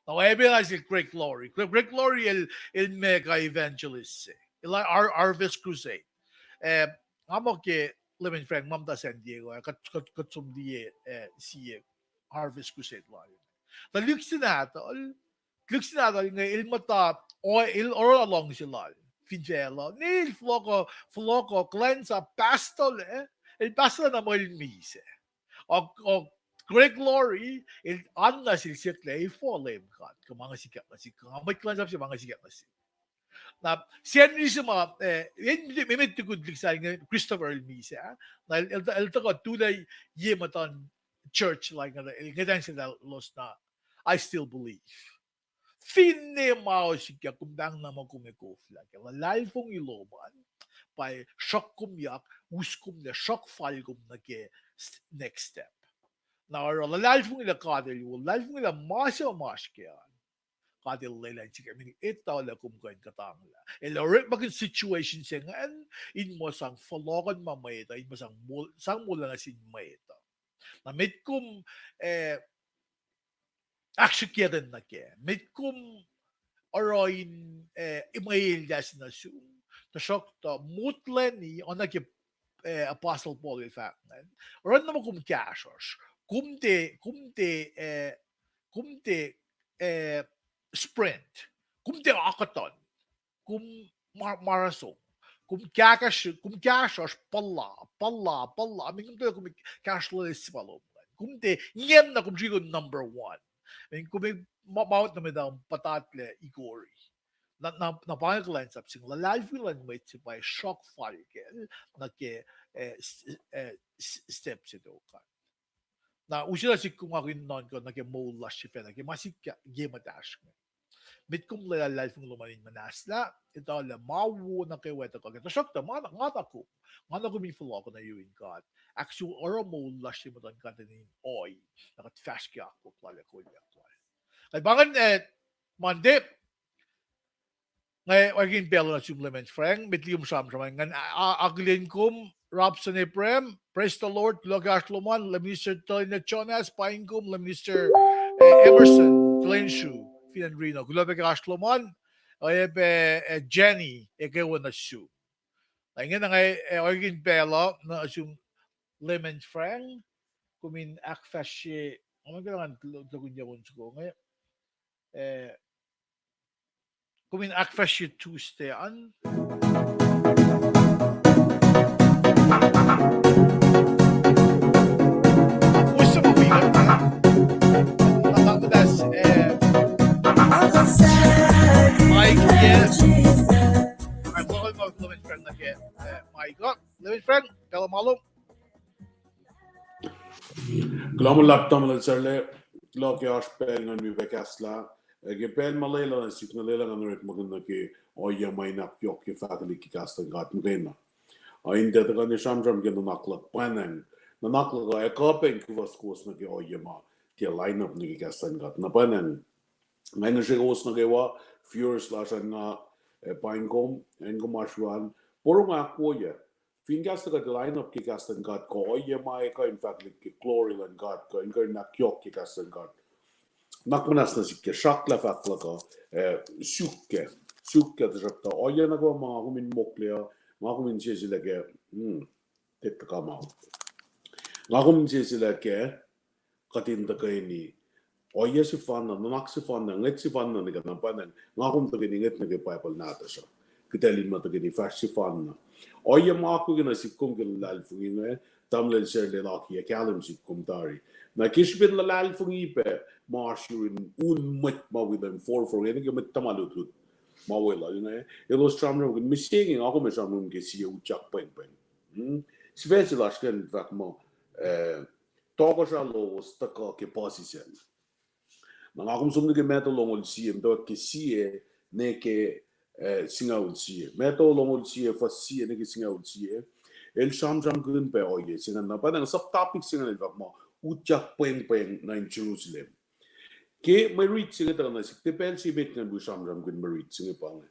Na oacyacpac na sel Greg Laurie. Greg, Greg Laurie el, el mega evangelist se. El Har-, Harvest Crusade. Eh, nga muh ke Lemon Frank, ma muhta San Diego, eh, kuht, kuht, kuht som liye, eh, sie Harvest Crusade lal. Na lihksreni nahtuhl, lihksreni nahtuhl inge el muhta, o, el oruh luhngse lal fin facluh. Ne el fohlohk, fohlohk kuhlwacnsap pastorlac, el pastorlac na muh el misac. O, o, Greg Laurie, el anna sel siyuck lah efuh Leum God, kuh ma nga sikyak nuh sihk, kuh nga mwet kuhlwacnsap se ma nga sikyak nuh sihk. Na, Sacnri se ma, eh, el, me, me, me tukun lihksreni nahtuhl inge Christopher el misac, ah? Na el, el, el tuhkuh tulac ye muhtuhn church lal inge, el ngwetacng se lalos na, I still believe. Finne ma sikyak, kom pahng na muh kom ac koflah ke luhlahlfongi lom an, pa sruhk kom yak, us kom lah sruhk fal kom nuh ke s-, next step. Na oruh luhlahlfongi lah God El wo, luhlahlfongi lah ma se ma oasr ke an, God El lwelah in sikyak, meaning etuh lah kom kuh in kuhtanglah. El orekmakihn situation se ingacn in muh sang fohlohkohn ma mwet uh, in muh sang mol-, sang moul nuh sin mwet uh. Na met kom, eh, ahksrihkye nuh kac, met kom oruh in, eh, imwellah se nuh sum, tuhsruhktuh motlac ni, oacna ke, eh, Apostle Paul el fahk ingacn, oruh na muh kom kahsruhsr, kom tiac, kom tiac, eh, kom tiac, eh, sprint, kom tiac akuhtuhn, kom ma-, marathon, kom kahkahsr-, kom kahsruhsr puhla, puhla, puhla, meaning kom tiac kom kahsruhsr loes se pa lom an. Kom tiac ngen na kom srihke number one. Meaning kom ma-, ma-, nuh met uh puhtatlac ikori. Na, na, na pa inge kuhlwacnsap se inge, luhlahlfongi luhn mwet se pa sruhk fal kacl nuh ke, eh, s-, eh, s-, step se tok an. Na use na sihk kom, nga kuh in nuhnkuh nuh ke moul lasr sifacna ke ma sikyak ye muhtahsr inge. Met kom lwelah luhlahlfongi lom an in muhnahslah, etuh lah ma wo nuh kwewa tuhkuh kac. Tuhsruhktuh ma, nga na kom, nga na kom in fohlohk nuh yurin God, ahksu oruh moul lasr ye muhtuhn God in ohi, na kuht fahsr ke akwuck lal ac kolyuck lal. Kuht pa ingacn, eh, Monday, nga oakihn pacl nuh sum Lemon Frank, met liki kom sramsram an, ngan a-, a-, akihlen kom, Robson Abraham, praise the Lord, kuloh ke oasr lom an, Lemon Minister Telina Jonas, paing kom, Lemon Minister, eh, Emerson Telenshu, fin acn Reno, kuloh pac ke oasr lom an, oacyacpac, eh, Jenny, eke wo nuh sum. Na ingena nga, eh, oakihn pacl uh nuh sum Lemon Frank, kom in ahkfahsrye, nga muh ke ngan lo-, lokun yac on soko inge, eh, kom in ahkfahsrye Tuesday an. Kowos suc ma wi kuht, na, na, na, eh, Mike, yeah. All right, welcome, Lemon Frank, nuh ke, eh, Mike uh. Lemon Frank, pacl uh ma lom. Kuloh ma luhlahp tamuhlwel Sarla, kuloh ke oasr pacl ngan wi pac kahslah. Eh, ke pacl ma lwelah nuh sihk, nga lwelah ngan orekmakihn nuh ke ohiyac ma in ahkyohkye fahkwelihk ke kahs luhn God muhkwena. Ah, in tiac tuhkuh in sramsram ke nuhnak luhk pwacnwacng. Nuhnak luhk uh ac kuh pac in kuhfuhs kowos nuh ke ohiyac ma tiac line up nuh ke kahs luhn God. Na pwacnwacng, nga ngihsre kowos nuh kwewa, viewers lasr an, nga, eh, paing kom, acn kom oasr wi an, porongo ahkwoyac. Fin kahs luhk uh tiac line up ke kahs luhn God kuh ohiyac ma ac kuh in fahkwelihk ke glory luhn God, kuh in kuh in ahkyohkye kahs luhn God, nuhnak muhnahs nuh sihk ke sruhklah fahk luhk uh, eh, suk kac, suk kac, tuhsruhktuh ohiyac nuh kwewa ma nga kom in mokle uh, nga kom in sesseslah kac, hmm, take the come out. Nga kom in sesseslah kac, kuht in tuhkweni ohiyac sefanna, nuhnak sefanna, ngwet sefanna nuh ke na pwacnwacng, nga kom tuhkweni ngwet nuh ke Bible nahtuhsr uh. Kuht ac liye ma tuhkweni fahsr sefanna. Ohiyac ma akwucki nuh sihk kom ke luhlahlfongi inge, tamuhlwel Sarla el akiyac kahlwem sihk kom tari. Na ke srihpen luhlahlfongi pac ma oasr yurin un mwet ma wi Leum forfor, ac nuh ke mwet tuhma lutlut. ma weluhl inge, elos sramsramkihn, mihsenge nga kom ac sramsram ke sie utyak pwengpweng. Hmm? Sifac se lasr kuh in fahk muh, eh, tohkohsrah lowos tuhkuh ke puhsisacl. Na nga kom som nuh ke Matthew longoul sie, muhtwacwacack ke sie nuh ke, eh, singucul sie. Matthew longoul sie, fuhs sie nuh ke singucul sie. El sramsramkihn pac ohiyac se ingacn. Na pa na subtopic se ingacn el fahk muh utyak pwengpweng nuh in Jerusalem. Ke mwe rit se inge tuhkuh nuh sihk, tiac pacl se met ngan wi sramsramkihn mwe rit se inge pa inge.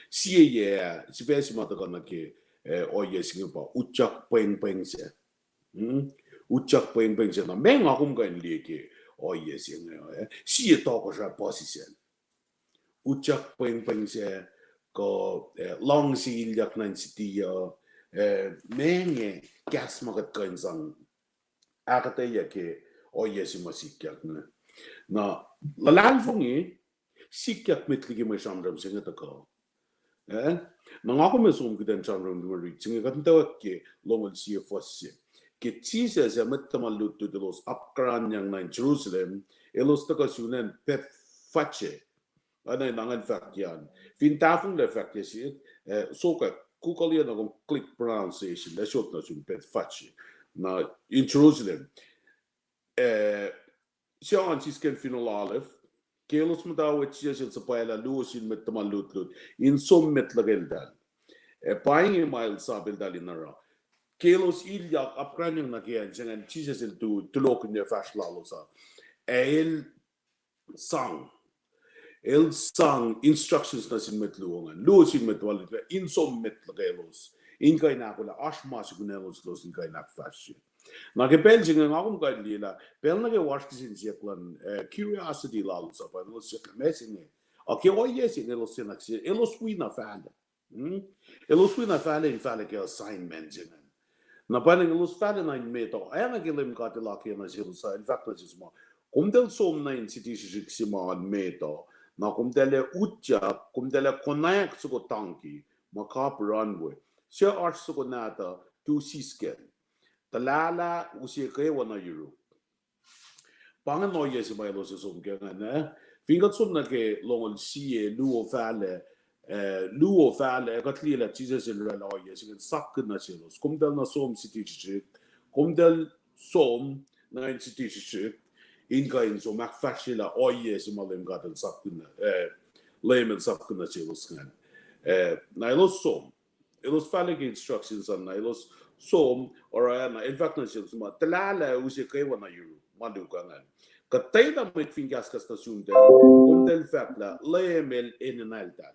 Sie yac, sifac se ma tuhkuh nuh ke, eh, ohiyac se inge pa utyak pwengpweng se. Hmm? Utyak pwengpweng se. Na meac nga kom kuh in liye ke ohiyac se inge, eh? Sie tohkohsrah puhsisacl. Utyak pwengpweng se, kuh, eh, luhngse ilyak nuh in siti uh, eh, meac kahs ma kuht kuh in sang ahkuhtweyac ke ohiyac se ma sikyak inge. Na luhlahlfongi, sikyak met liki mwe sramsram se inge tuhkuh. Eh? Na nga kom ac som kuht in sramsram ke mwe rit se inge, kuht muhtwacwacack ke longoul sie fuhs se. Ke Jisus ac mwet tuhma lutlut elos apkuhranyang nuh in Jerusalem, elos tuhkuh sun acn Bethphage. Oacna in ngan fahk an. Fin tahfonglac fahk ke sie, eh, sokwack, Google-i na kom click pronunciation, ac sot nuh sun Bethphage. Na in Jerusalem. Eh, se an sisken Finohl Olive, ke elos muhta we Jisus el suhpwaclah luo sin mwet tuhma lutlut in som met luhk eltahl. Eh, pa inge ma el sap eltahl in oruh. Ke elos ilyak apkuhranyang nuh ke acn se ingacn Jisus el tu, tulohkihnyac fahsr lalos uh. Ac el sang. El sang instructions nuh sin mwet luo ingacn. Luo sin mwet tuhma lutlut in som met luhk elos. In kuh in ahkolah oasr ma sukun elos, elos in kuh in ahkfahsrye. Na ke pacl se inge nga kom kuh in liye lah pacl nuh kwewa oasr kihsen siyuck luhn, eh, curiosity lalos uh, pa elos siyuck lah meac se inge. Ac ke ohiyac se inge elos se nuh ke, elos wi na fahlac. Hmm? Elos wi na fahlac in fahlac ke assignment se ingacn. Na pa ingacn elos fahlac na in met uh. Ac na ke Leum God El akiyac nuh selos uh, El fahk nuh selos muh, komtacl som nuh in siti srihsrihk se ma oan met uh, na komtacl ac utyak, komtacl ac konwacack soko tangki ma kapir an we, suc oasr soko nahtuh, tu siskacl. Tuhlahlah use kwewa nuh yuruk. Pa ingacn ohiyac se ma elos ac som ke ingacn, eh? Fin kuht som nuh ke longoul sie, luo fahlac, eh, luo fahlac, kuht liye lah Jisus El oraclah ohiyac se ingacn sapkihn nuh selos. Komtacl na som siti srihsrihk, komtacl som nuh in siti srihsrihk, in kuh in som ahkfahsryelah ohiyac se ma Leum God El sapkihn nuh, eh, Leum El sapkihn nuh selos ingacn. Eh, na elos som. Elos fahlac ke instructions an na elos som, oruh na, El fahk nuh selos ma, tuhlahlah use kwewa nuh yuruk, ma luhk ingacn. Kuhtwena mwet fin kahskahs nuh sumtahl, komtacl fahk lah Leum El enenuhltahl.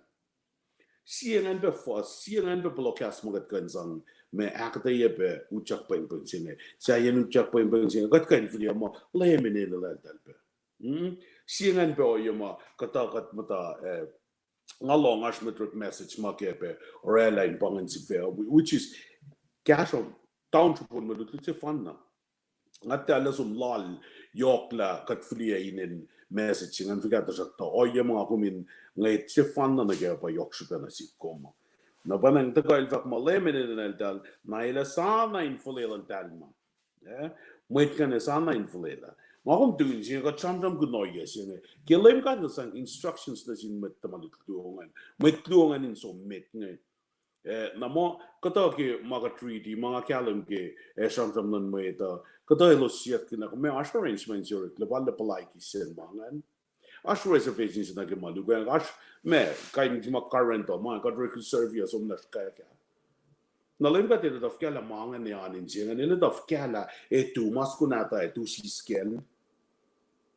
Sie ingacn pac fuhs, sie ingacn pac pohloh kahs ma kuht kuh in sang, ma ahkuhtweyac pac utyak pwengpweng se inge. Sahyacn utyak pwengpweng se inge, kuht kuh in fihliyac muh Leum El enenuhltahl pac. Hmm? Sie ingacn pac ohiyac ma kuhtuh kuht muhta, eh, nga lohng oasr mwet orek message ma ke pac oraclah in pa ingacn sifac, whi-, which is, kahsruh, taunsrihpon mwe lutlut sefanna. Nga tiac lah som lal yohk lah kuht fihliyac inen message se ingacn fuhkah, tuhsruhktuh ohiyac ma nga kom in ngwet sefanna nuh ke pa yohk srihpac nuh sihk kom. Na pa ingacn tuhkuh El fahk ma Leum El enenuhltahl, na El ac sa na in fuhlwelah eltahl ma. Eh, mwet ingacn ac sa na in fuhlwelah. Ma kom tui in se inge kuht sramsramkihn ohiyac se inge ke Leum God El sang instructions nuh sin mwet tuhma lutlut luo ingacn, mwet luo ingacn in som met inge. Eh, na muh kuhtuh ke ma kuht riti, ma nga kahlwem ke, eh, sramsram luhn mwet uh, kuhtuh elos siyuck na kom, meac oasr arrangement se orek, lah pa lah puhlaikihs sacn ma ingacn. Oasr reservation se nuh ke ma luhk ah, oasr, meac, kain se ma current uh, ma kuht orek reserve ah, som na srihkwack ah. Na Leum God El etuh fuhkah lah ma ingacn ac oan inse ingacn, El etuh fuhkah lah e tu ma soko nahtuh ac tu siskacl.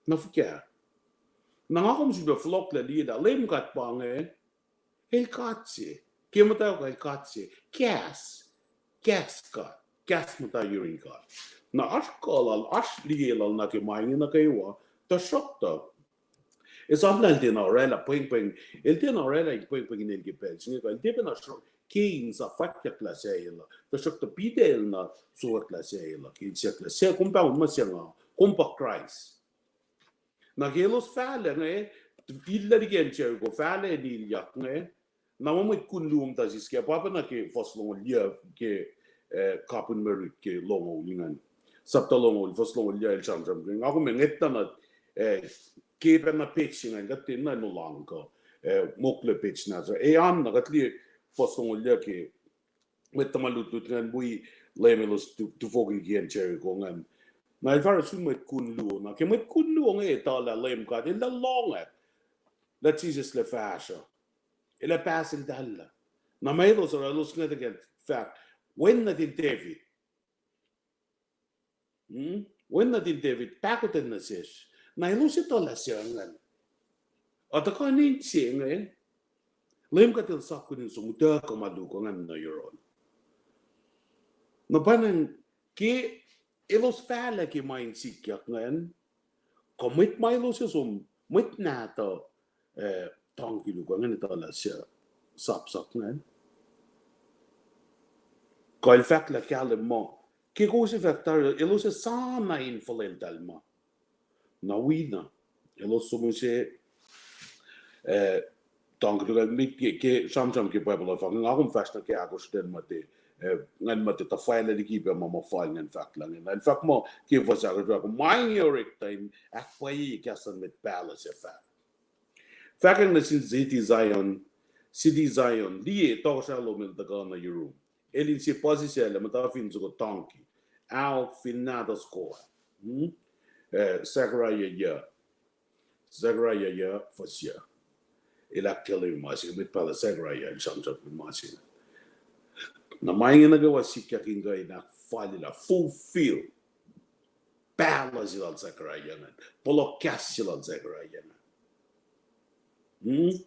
Na fuhkah. Na nga kom sifilpac fohlohklac liye lah Leum God pa inge, El God se. Ke muhtwacwacack El God se. Kahs. Kahs God. Kahs muhta yurin God. Na oasr kuh lal, oasr liye lal nuh ke ma inge nuh kwewa, tuhsruhktuh esam lah El tiacna oraclah pwengpweng, El tiacna oraclah in pwengpweng in El ke pacl se inge kuh El tiac pacna sruok ke in sa fwackyucklah sel uh, tuhsruhktuh Peter el na sruoklah sel uh, ke el siyucklah, suc kom pahngon ma se nga, kom pa Kraist. Na ke elos fahlac inge, illac liki acn Jericho, fahlac in ilyak inge, na ma mwet kun luo muhta siskacl, pa pacna ke fuhs longoul yac ke, eh, kapihn mwe rit ke longoul ingacn. Sapta longoul, fuhs longoul yac el sramsram ke, nga kom ac ngwetna na, eh, ke pacna page se ingacn, kuht tiacna in olahng kuh. eh, mokle page na se. E an na kuht liye fuhs longoul yuh ke mwet tuhma lutlut ingacn wi Leum elos tu-, tufoki liki acn Jericho ingacn. Na el fahsr sun mwet kun luo. Na ke mwet kun luo inge etuh lah Leum God, el lah lohng ac lah Jisus lah fahsruh. El ac pahsel talla. Na ma elos oruh, elos ngwetacng fahk, Wen nuhtin David. Hmm? Wen nuhtin David, pahkotwen nuh sesr. Na elos etuh lah se ingacn. Ac tuhkuh nuh se inge, Leum God el sapkihn in som utuckuh ma luhk ingacn nuh yohrohl. Na pa ingacn ke elos fahlac ke ma in sikyak ingacn, kuh mwet ma elos ac som, mwet nahtuh, eh, tangki luhk ingacn etuh lah se sapsak ingacn. Kuh el fahk lah kahlwem muh, ke kowos ac fahk tari, elos ac sana in fuhlweltahl ma. Na wi na, elos som use, eh, tangki luhk ingacn, ke, ke sramsram ke Bible uh fahk, nga kom fahsr nuh ke ahkosr ten muhte, eh, ingacn muhte tuhfahlah liki pac ma, ma fal ingacn fahk lah ingacn. El fahk muh, ke fuhs ahkosr fahk, ma inge orek tuh in ahkpwacye kahs luhn mwet pahluh se fahk. Fahkwacng nuh sin city Zion, city Zion, liye, tohkohsrah lom el tuhkuh nuh yurum. El inse puhsisacl ac muhta fin soko tangki. Ao fin nahtuh soko ah. Hmm? Eh, Zechariah yuh. Zechariah yuh, fuhs yuh. El ahkkahlwemye ma se inge, mwet pahluh Zechariah el sramsramkihn ma se inge. Na ma inge nuh kwewa sikyak in kuh in ahkfalyelah, fulfill pahluh se lal Zechariah ingacn, pohloh kahs se lal Zechariah ingacn. Hmm?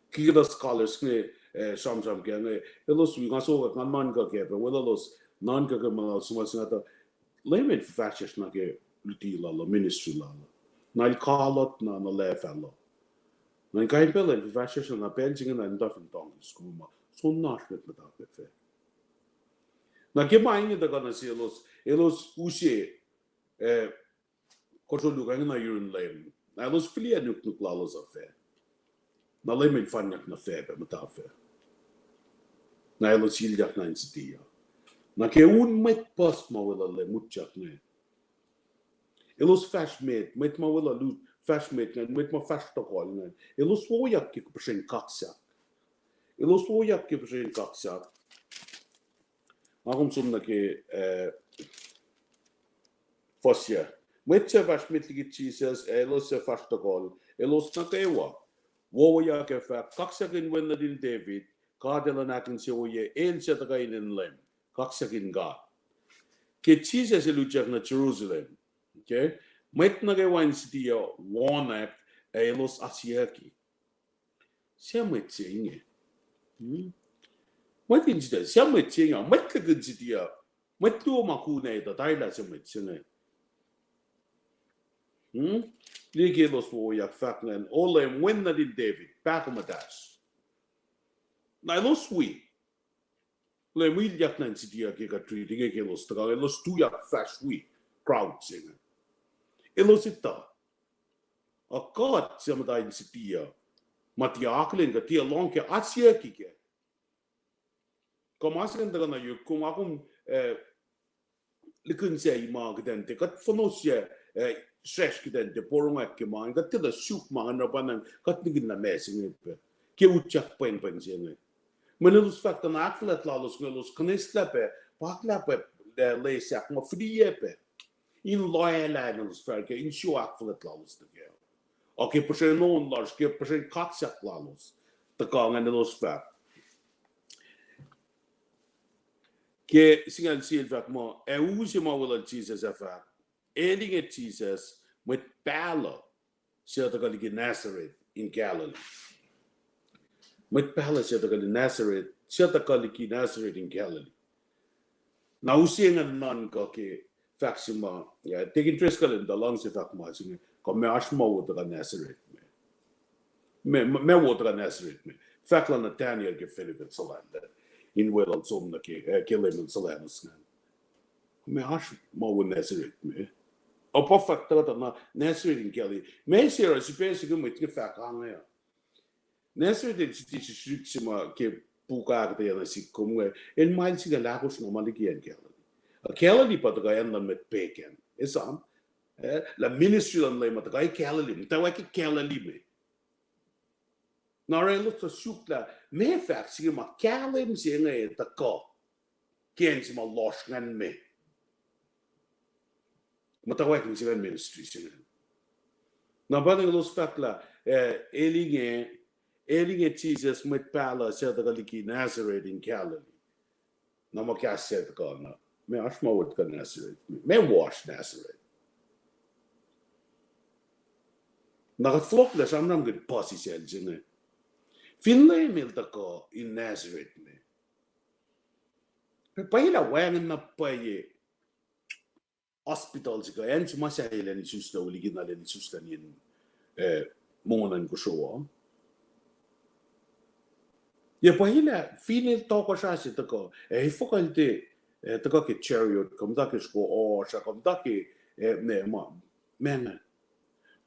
Ke kuhtuh scholars inge, eh, sramsram ke inge, elos wi nga sokwack, nga nuhnkuh kac pac, weluhlos nuhnkuh ke ma lalos suhmuhslah tuh Leum el fahsryucsr nuh ke luti lal uh, ministry lal uh. Na el kalot na, na lacfacl uh. Na in kain pacl el fahsryucsr na, na pacl se inge na el muhta fin tangki soko ma, soenna oasr mwet muhta pac fac. Na ke ma inge tuhkuh nuh selos, elos use, eh, kosro luhk ingacn nuh yurin Leum. Na elos fihliyac nuknuk lalos uh fac. Na Leum el fanyak nuh fac pac muhta fac. Na elos ilyak nuh in siti uh. Na ke un mwet puhs ma weluhl Leum utyak inge, elos fahsr met, mwet ma weluhl lut fahsr met ingacn, mwet ma fahsr tohkohl ingacn, elos wowoyak ke puhsren kaksak. Elos wowoyak ke puhsren kaksak. Nga kom som nuh ke, eh, fuhs yuh. Mwet suc fahsr met liki Jisus ac elos suc fahsr tohkohl, elos nuh kwewa wowoyak ac fahk, Kaksakihn Wen nuhtin David, God Elan Ahkinsewowoye, El suc tuhkuh inen Leum. Kaksakihn God. Ke Jisus el utyak nuh Jerusalem, okay, mwet nuh kwewa in siti uh wonak ac elos asiyucki, Suc mwet se inge? Hmm? Mwet in siti, suc mwet se inge? Mwet lihkihn siti uh, mwet luo ma kunactuh tari lah suc mwet se inge. Hmm? Liye ke elos wowoyak fahk ingacn, O Leum, Wen nuhtin David, pahkomuhtasr. Na elos wi Leum ilyak nuh in siti uh ke kuht riti inge ke elos tuhkuh, elos tuyak fahsr wi crowd se inge. Elos etuh, ac kuht suc muhta in siti uh, ma tiac akihlen kuh tiac lohng kac, asiyucki kac. Kuh ma se ingacn tuhkuh nuh yuruk kom, nga kom, eh, lihkihn sac ma kuht in tiac, kuht fohnohsye, eh, sracsr kuht in tiac porongo ke ma ingacn, kuht tiacna suk ma ingacn, na pa ingacn kuht nihkihn lah ma se inge pac ke utyak pwengpweng se inge. Mweyen elos fahk tuh na ahkfuhlwact lalos inge elos kuhnahoslah pac, pa ahklah pac, eh, lesahk ma fihliyac pac in loalah, in elos fahk ke in sio ahkfuhlwact lalos nuh kac. Ac ke puhsren on lasr, ke puhsren kaksak lalos, tuhkuh ingacn elos fahk. Ke singucul sie el fahk muh, ac u se ma weluhl Jisus ac fahk, El inge Jisus, mwet pahluh suc tuhkuh liki Nazareth in Galilee. Mwet pahluh suc tuhkuh liki Nazareth, suc tuhkuh liki Nazareth in Galilee. Na use ingacn nuhnkuh ke fahk se ma, eh, Deacon Driscoll el tuh luhngse fahk ma se inge, kuh meac oasr ma wo tuhkuh Nazareth me. Meac, meac wo tuhkuh Nazareth me. Fahk lah Nathanael ke Philip el suhlah, in weluhl som nuh ke, eh, ke Leum el suhlah elos ingacn. Meac oasr ma wo Nazareth me. Ac pa fahk tuhkuh tuh na Nazareth in Galilee. Meac se oruh sipac se ke mwet inge fahk ange uh. Nazareth el city srihsrihk se ma ke puk ahkuhtweyac nuh sihk kom inge, el mael singucul ahkosr na ma liki acn Galilee. Ac Galilee pa tuhkuh acn luhn mwet pagan. Esam, eh, lah ministry luhn Leum ma tuhkuh Galilee, muhtwacwacack Galilee me. Na oruh elos tuh suk lah meac fahk se inge ma kahlwem se inge tuhkuh ke acn se ma lohsr ingacn me. Muhtwacwacack se ingacn ministry se ingacn. Na pa inge elos fahk lah, eh, el inge, el inge Jisus mwet pahluh suc tuhkuh liki Nazareth in Galilee. Na ma kahs se tuhkuh na, meac oasr ma wo tuhkuh Nazareth? Meac wo oasr Nazareth? Na kuht fohlohk lah sramsramkihn puhsisacl se inge. Fin Leum el tuhkuh in Nazareth me, pwacye lah wacngihn na pwacye hospital se kuh acn se ma sahyac elan isuslac, likina elan isuslac in, eh, mongo na in kosro uh. Yac pwacye lah fin el tohkohsrah se tuhkuh, ac efuh kuh el tiac, eh, tuhkuh ke chariot, kuh muhta ke srihko ohsr ah, kuh muhta ke, eh, ma, ma inge.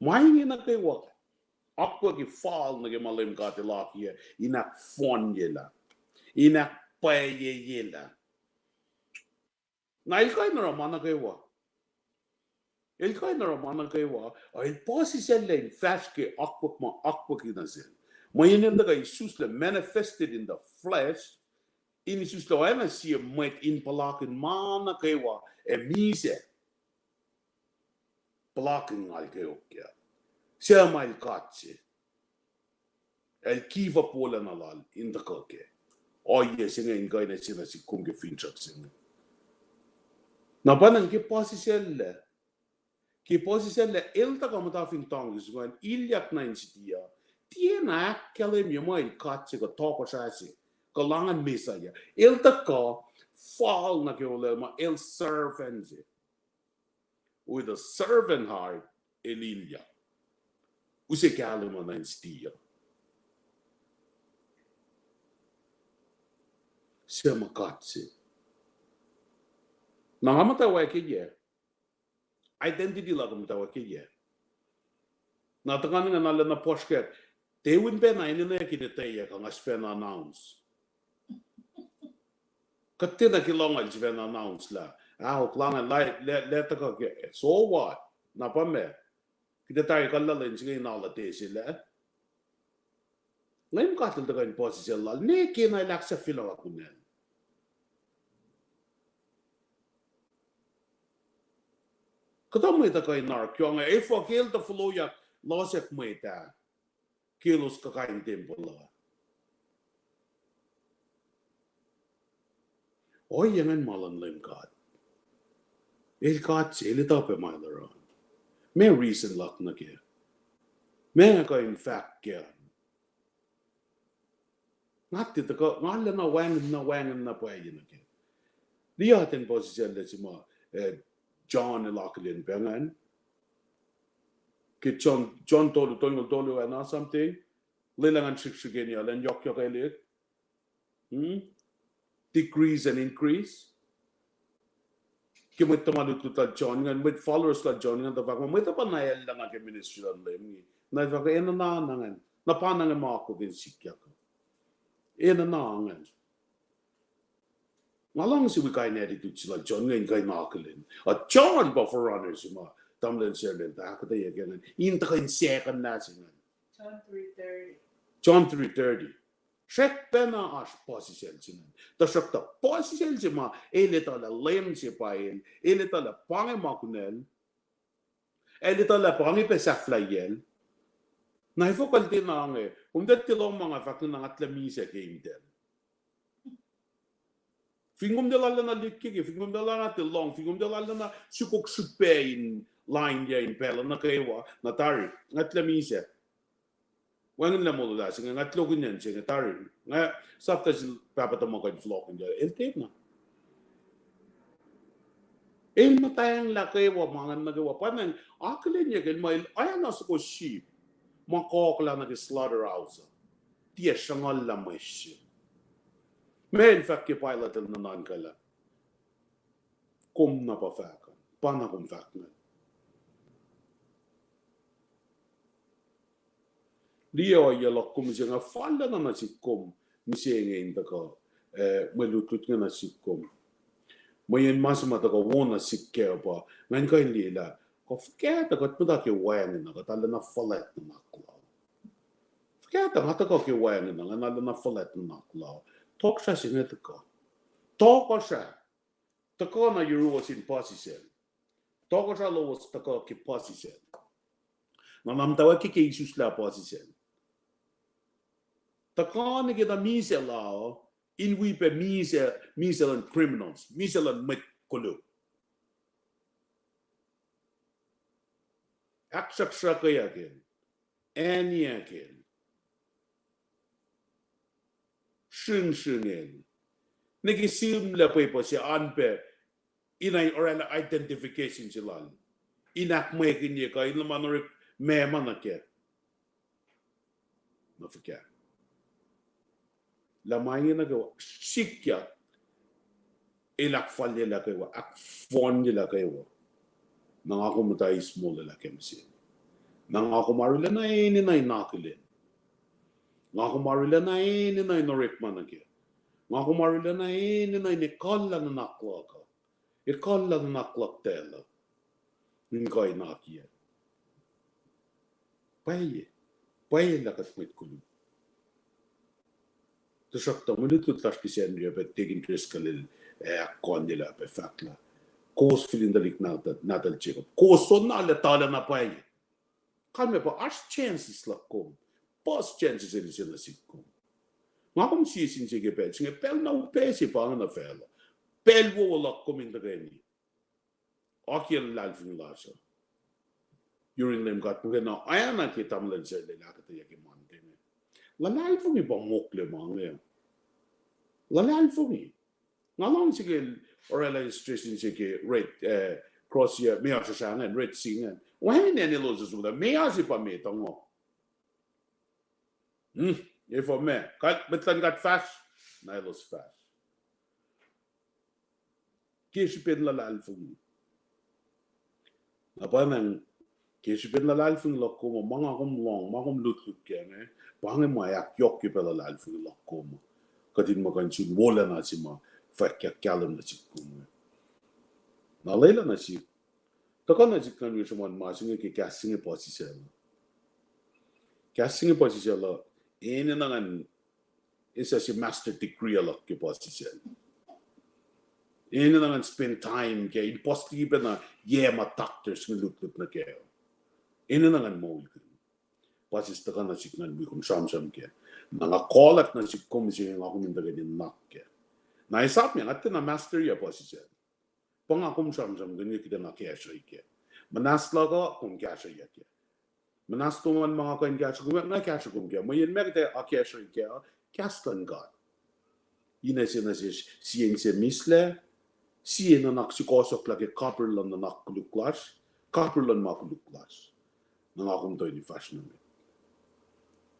Ma inge nuh kwewa akwucki fal nuh ke ma Leum God El akiyac in ahkfohnyelah, in ahkpwacyeyelah. Na el kuh in oruh ma nuh kwewa. El kuh in oruh ma nuh kwewa, a el puhsisacllac in fahsr ke akwuck ma akwucki nuh sel. Mweyen el tuhkuh isuslac, manifested in the flesh, in isuslac oacna sie mwet in puhlakihn ma nuh kwewa, ac misac puhlakihn ngal kweok kac. Suc ma el God se. El give up wolacna lal in tuhkuh kac. Ohiyac se inge in kuh in ase nuh sihk kom ke finsrak se inge. Na pa ingacn ke puhsisacllac, ke puhsisacllac el tuhkuh muhta fin tangkis ingacn, ilyak nuh in siti uh, tiacna ahkkahlwemye muh el God se kuh tohkohsrah se, kuh lahngan Messiah. El tuhkuh fal nuh ke olwelah ma el servant se. With a servant heart, el ilyak. Use kahlwem uh nuh in siti uh. Suc ma God se. Na nga muhtwacwacackiyac. Identity luhk uh muhtwacwacackiyac. Na tuhkuh nuh nga na lwelah na puhsrkwack. Tiac wi pacna enenweyuck in etweyuck, nga sifacna announce. Kuht tiacna ke lohngol sifacna announce lah, ahok, lahngan, lah, lah tuhkuh ke, so what? Na pa meac? Kuht ac tari kuhllah lwen se inge in alu tese lah Leum God El tuhkuh in puhsisacl lal, ne ke na el ahksahfyelah kunohkohn. Kuhtuh mwet uh kuh in argue inge, efuh ke el tuh foloyak losack mwet ah ke elos kuh kain tempuhl uh. Ohiyac ingacn ma luhn Leum God. El God se, el etuh pac ma el oruh. Meac reason luhk nuh kac? Meac nga kuh in fahk kac? Nga tiac tuhkuh, nga lwelah na wacngihn na, wacngihn na pwacye nuh kac. Liye atacn puhsisacllac se ma, eh, John el akihlen pac ingacn. Ke John, John tolu, tolngoul tolu an something. Lwelah ngan srihksrihk engyacl an yohkyohkelihk. Hmm? Decrease and increase. Ke mwet tuhma lutlut lal John ingacn, mwet followers lal John ingacn, tuh fahk muh mwet uh pa na elyah nga ke ministry luhn Leum inge. Na el fahk, enenuh na ingacn. Na pa na nge ma akwuck in sikyak. Enenuh na ingacn. Nga luhngse wi kain attitude se lal John inge in kuh in akihlen. A John pa forerunner se ma tamuhlwel Sarlent ahkuhtweyac ke ingacn. In tuhkuh in second na se ingacn. John three thirty. Srackpacna oasr puhsisacl se ingacn. Tuhsruhktuh puhsisacl se ma el etuh lah Leum se pa el, el etuh lah pa inge ma kunacl, el etuh lah pa inge pac sahflahiyacl. Na efuh kuh el tiacna inge, kom tiac lohng ma nga fahk na nga tilac misac ke intacl. Fin kom tiac lallana lihkkeke, fin kom tiac lallana tiac lohng, fin kom tiac lallana sukok srihpac in lainyac in pacl uh nuh kwewa, na tari, nga tilac misac. Wacngihnlac molo lah se inge, nga tilokihnyac se inge tari. Nga sapta sin pahpah tuhmuhk in fohlohkihnyuck, el tiacna. El muhtwacnglah kwewa ma ingacn nuh kwewa. Pa ingacn akihlenyuck el muh el oacna soko sheep ma kohkohlah nuh ke slaughterhouse uh, tiac sruhngucllah mwe srihk. Meac el fahk ke Pilate el nuhnuhnkuh lah, kom na pa fahk, pa na kom fahk ingacn. Liye ohiyac luhk kom mihsenge, fallacna nuh sihk kom mihsenge in tuhkuh, eh, mwe lutlut inge nuh sihk kom. Mweyen ma se ma tuhkuh wo nuh sihk kac pa, ngan kuh in liye lah kuh fuhkah tuh kuht muhta ke wacngihn uh, kuht arulacna fuhlwact nuhnak lal. Kahtuh nga tuhkuh ke wacngihn, nga na lana fuhlwact nuhnak lal. Tohkohsrah se inge tuhkuh. Tohkohsrah. Tuhkuh na yuruwos in puhsisacl. Tohkohsrah lowos tuhkuh ke puhsisacl. Na na muhtwacwacack ke isuslac puhsisacl. Tuhkuh nuh ke na misac lal, in wi pac misac, misac luhn criminals, misac luhn mwet koluk. Ahksruhksruhkyeyuck el, aniyuckiyacl, sringsringiyacl. Nuh ke sihmlac pwepuh se an pac, in oraclah identification se lal. In ahkmwekihnye kuh in luhman orek meac ma nuh kac. Na fuhkah? Lah ma inge nuh kwewa, sikyak, el ahkfalyelah kwewa, ahkfohnyelah kwewa. Na nga kom muhta eis molwelah ke mihsenge. Na nga kom arulacna enenuh in akihlen. Nga kom arulacna enenuh in orekma nuh kac. Nga kom arulacna enenuh in ekuhllah nuhnak luhk uh. Ekuhllah nuhnak luhk tacl uh. In kuh in akiyac. Pwacye. Pwacye lah kuht mwet koluk. Tuhsruhktuh mwe lutlut lasr ke Sacnri uh pac Deacon Driscoll el, eh, ahkkahlwemyelah pac fahk lah, kowos fihlin tuhlihk nahtuhl, nahtuhl Jacob, kowos soenna lah tuhlac na pwacye. Kalmac pa oasr chances luhk kom. Puhs chances el se nuh sihk kom. Nga kom sie sin se ke pacl se inge, pacl na upac se pa inge nuh facluh. Pacl wowo luhk kom in tuhkweni akiyac luhlahlfongi lasr uh. Yurin Leum God, muhkwena oacna ke tamuhlwel Sarlel ahkuhtweyac ke Monday inge. Luhlahlfongi pa mokle ma inge. Luhlahlfongi. Nga luhngse ke oraclah illustration se ke Red, eh, Cross, eh, meoa srusra ingacn, Red Sea ingacn. Wacngihn acn elos sula, meoa se pa met uh ngo. Hmm, efuh ma, kuht, mwet luhn God fahsr, na elos fahsr. Ke srihpen luhlahlfongi. Na pa ingacn, ke srihpen luhlahlfongi luhk kom uh, ma nga kom lohng, ma kom lutlut kac inge, pa inge ma ahkyohkye pac luhlahlfongi luhk kom uh. Kuht in muh kuh in sun wolacna se ma fahkyak kahlwem nuh sihk kom inge. Na lwelah nuh sihk, tuhkuh nuh sihk ngan wi sruhmuhn ma se inge ke kahs se inge puhsisacl uh. Kahs se inge puhsisacl uh, enenuh ngan, esah se master degree luhk ke puhsisacl. Enenuh ngan spend time ke, in puhs liki pacna yac ma doctors inge lutlut nuh kac. Enenuh ngan moulkihn. Puhsisacl tuhkuh nuh sihk ngan wi kom sramsram kac. Na nga kolak nuh sihk kom se inge nga kom in tuhkweni nuhnak kac. Na esam nga tiacna master yac puhsisacl. Pa nga kom sramsramkihn kuht in akacsruhi kac. Muhnahs luhk uh kom kahsrweyuck kac. Muhnahs lom an ma nga kuh in kahsruh kom, nga kahsruh kom kac. Mweyen ma kuht akacsruhi kac, kahs luhn God. Ine se nuh sesr, sie inse mislac, sie nuhnak sukohsohklah ke kapihr luhn nuhnak koluk lasr, kapihr luhn ma koluk lasr. Na nga kom toeni fahsr nuh met.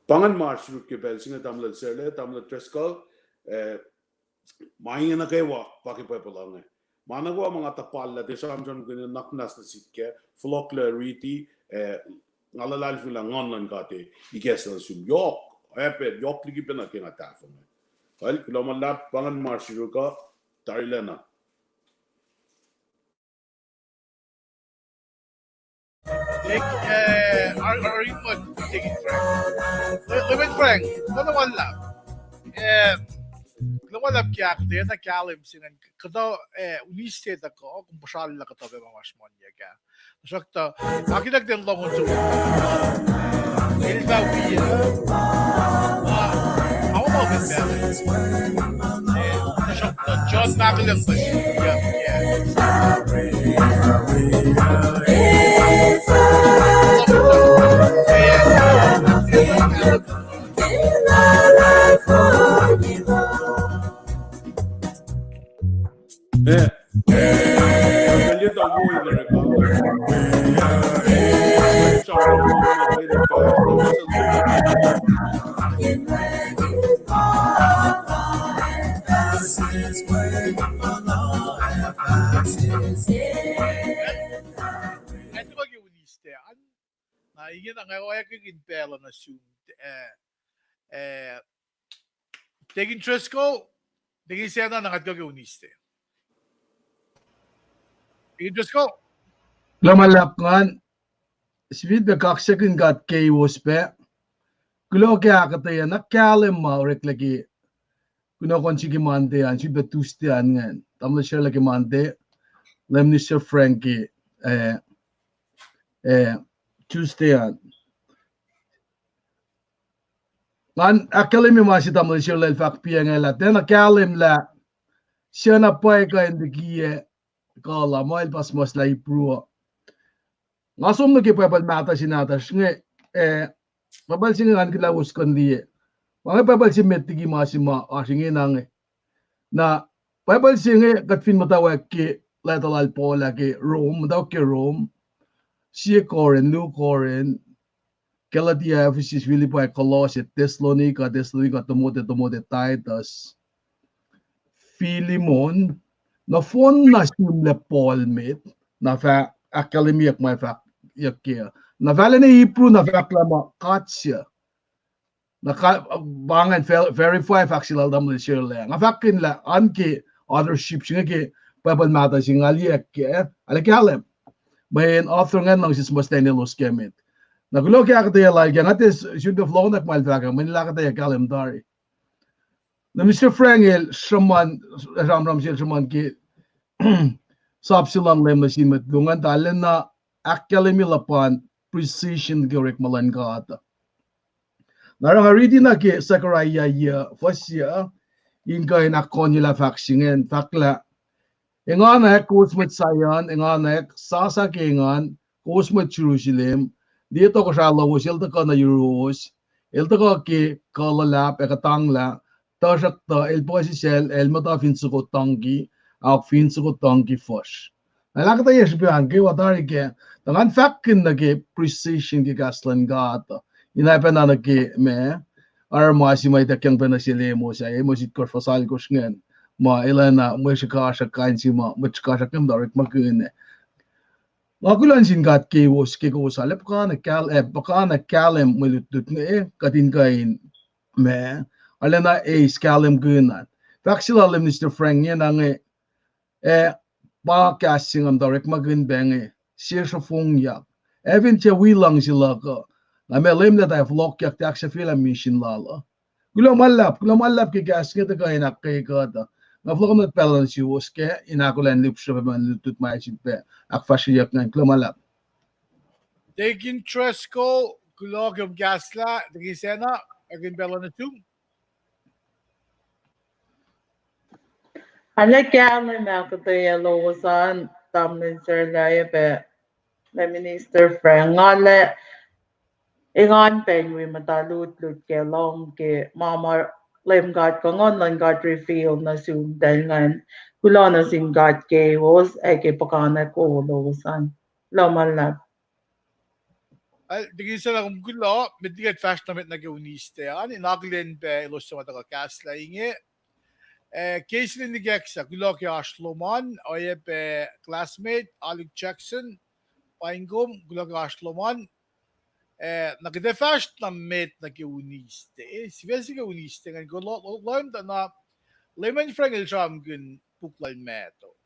Pa ingacn ma oasr yuruk ke pacl se inge, tamuhlwel Sarla, tamuhlwel Driscoll, eh, ma inge nuh kwewa pa ke pwepuh luhn inge. Ma nuh kwewa ma nga tuhpallah tiac sramsramkihn, nuhnak muhnahs nuh sihk kac, fohlohklac riti, eh, nga luhlahlfongi lah Nguhn luhn God ac ikacslah nuh sum yohk, oacyacpac yohk liki pacna ke nga tahfuh inge. Well, kuloh ma luhlahp, pa ingacn ma oasr yuruk uh, tarilacna. Ek, eh, ar-, ar-, ar-, Deacon Frank. Le-, Reverend Frank, kuloh ma luhlahp. Eh, kuloh ma luhlahp ke ahkuhtweyac na kahlwem se ingacn. Kuhtuh, eh, Wednesday tuhkuh, kom puhsrallah kuhtuh pac ma ma sruhmuhnyuck ah. Tuhsruhktuh, akihlen kuht in lohng on soko. El fah wi, eh, ah, awa ma ke pacl. Eh, tuhsruhktuh, John Macmillan, yeah, yeah. Eh. Na ingena nga oacyacpac in pacl uh nuh sum, eh, eh, Deacon Driscoll, Deacon Sena, na nga tuhkuh ke Wednesday. Deacon Driscoll. Kuloh ma luhlahp ngan, sifilpac kaksakihn God keiwos pac. Kuloh ke ahkuhtweyac na kahlwem ma oreklac ke kunohkohn se ke Monday an, sifilpac Tuesday an ingacn. Tamuhlwel Sharla ke Monday, Lem Minister Frank ke, eh, eh, Tuesday an. Ngan ahkkahlwemye ma se Tamuhlwel Sharla el fahk piyacng lah tiacna kahlwem lah sie na pwacye kuh in likiyac kuh la ma el pa suhmuhslah Hebrew uh. Nga som nuh ke Bible mahtuh se nahtuhsr inge, eh, Bible se inge ngan kuh in lah wos kuh in liye. Ma inge Bible se met liki ma se ma oasr ingena inge. Na Bible se inge kuht fin muhtwacwacack ke letuh lal Paul ah ke Rome, muhtwacwacack ke Rome, sie Corinth, luo Corinth, Galatia, Ephesus, Philippi, Colossae, Thessalonica, Thessalonica, Timothy, Timothy, Titus, Philemon, nohfohn na sihmlac Paul met, na fah ahkkahlwemyeyuck ma fahkyuck ke. Na fahla ne Hebrew, na fahk lah ma katsia. Na ka-, pa ngan ver-, verify fahk se lal Tamuhlwel Sharla. Nga fahkkihn lah an ke authorship se inge ke Bible mahtuh se nga liye ke, arlac kahlwem. Mweyen author ingacn luhngse suhmuhslah in elos ke met. Na kuloh ke ahkuhtweyac lal ke, nga tiac sulpac fohlohkyak ma el fahk ah, mweyen el ahkuhtweyac kahlwem tari. Na Minister Frank el sruhmuhn, sramsram sel sruhmuhn ke sap se luhn Leum nuh sin mwet luo ingacn, tuh arulacna ahkkahlwemye luhpan precision ke orekma luhn God. Na oruh nga riti na ke Zechariah yuh, fuhs yuh, in kuh in ahkkohnyelah fahk se ingacn, fahk lah, enganwack kowos mwet Zion, enganwack, sasa ke engan, kowos mwet Jerusalem, liye tohkohsrah lowos, el tuhkuh nuh yuruwos, el tuhkuh ke kuh luhlahp ac kuhtanglah, tuhsruhktuh el puhsisacl, el muhta fin soko tangki, ahok, fin soko tangki fuhsr. Na el ahkuhtweyac srihpac an kwewa tari kac, tuh ngan fahkkihn nuh ke precision ke kahs luhn God, in oacpacna nuh ke ma, oruh ma se ma ituckyang pac nuh sel Amos ah, Amos itkohsr fuhs alkohsr ingacn, ma el oacna mwe srihkasrak kain se ma mwet srihkasrak ingacn muhta orekmakihn. Nga kuloh nuh sin God kowos ke kowos arlac puhkantwen kahl-, eh, puhkantwen kahlwem mwe lutlut inge, eh, kuht in kuh in ma, arulacna eis kahlwem kihn an. Fahk se lal Minister Frank ingena inge, eh, pa kahs se nga muhta orekmakihn pac inge, sie sruhfongyak. Ac fin tiac wi luhngse luhk uh, nga ma Leum lwelah fohlohkyak tuh ahksahfyelah misin lal uh. Kuloh ma luhlahp, kuloh ma luhlahp ke kahs inge tuhkuh in ahkkweye kuht uh. Nga fohlohk nuh pacl uh nuh suwos kac, in ahkolah in lihpsrihpac ma lutlut ma sifilpac ahkfahsryeyuck ingacn. Kuloh ma luhlahp. Deacon Driscoll, kuloh ke kahslah, Deacon Sena, akihn pacl uh nuh sum. Arlac kahlwem ahkuhtweyac lowos an, Tamuhlwel Sharla pac, Minister Frank, nga arlac engan pac in wi muhta lutlut ke lohng ke ma ma Leum God kuh Nguhn luhn God reveal nuh sum eltahl ingacn. Kuloh nuh sin God kowos ac ke puhkantwen kowos lowos an. Kuloh ma luhlahp. Deacon Sena, kom kuloh, met liki kuht fahsr nuh met nuh ke Wednesday an, in akihlen pac elos suc ma tuhkuh kahslah inge. Eh, Caitlin Nikeksa, kuloh ke oasr lom an, oacyacpac classmate Alec Jackson, paing kom, kuloh ke oasr lom an. Eh, na kuht ac fahsr nuh met nuh ke Wednesday, sifac se ke Wednesday ingacn, kuh lo-, lo-, lohng tuh na Leman Frank el sramsramkihn puk lal Matthew.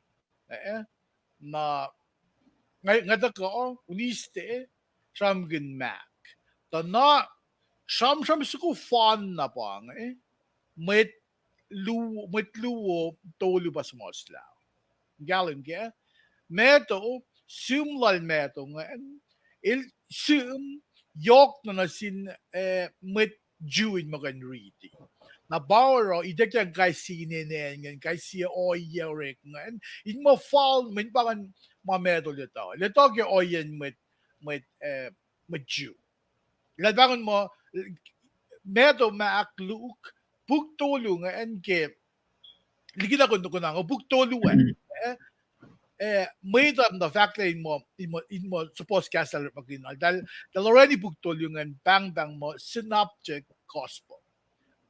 Eh, na nga, nga tuhkuh Wednesday, sramsramkihn Mark. Tuh na sramsram soko fanna pa inge, eh, mwet lu-, mwet luo tolu pa suhmuhslah. Kahlwem kac? Matthew, sihm lal Matthew ingacn, el sihm yohk na nuh sin, eh, mwet Jew in muh kuh in riti. Na pa oruh ituckyang kais sie inen ingacn, kais sie ohiyac orek ingacn, in muh fal, mweyen pa ingacn ma Matthew el etuh. El etuh ke ohiyacn mwet, mwet, eh, mwet Jew. Lah pa ingacn muh, Matthew, Mark, Luke, puk tolu ingacn ke, liki na kuh, kuh na, puk tolu ac, eh, eh, mwet uh muhta fahklah in muh, in muh, in muh suppose kahslah orekmakihn. Eltahl, eltahl orani puk tolu ingacn pahngpahng muh synoptic gospel.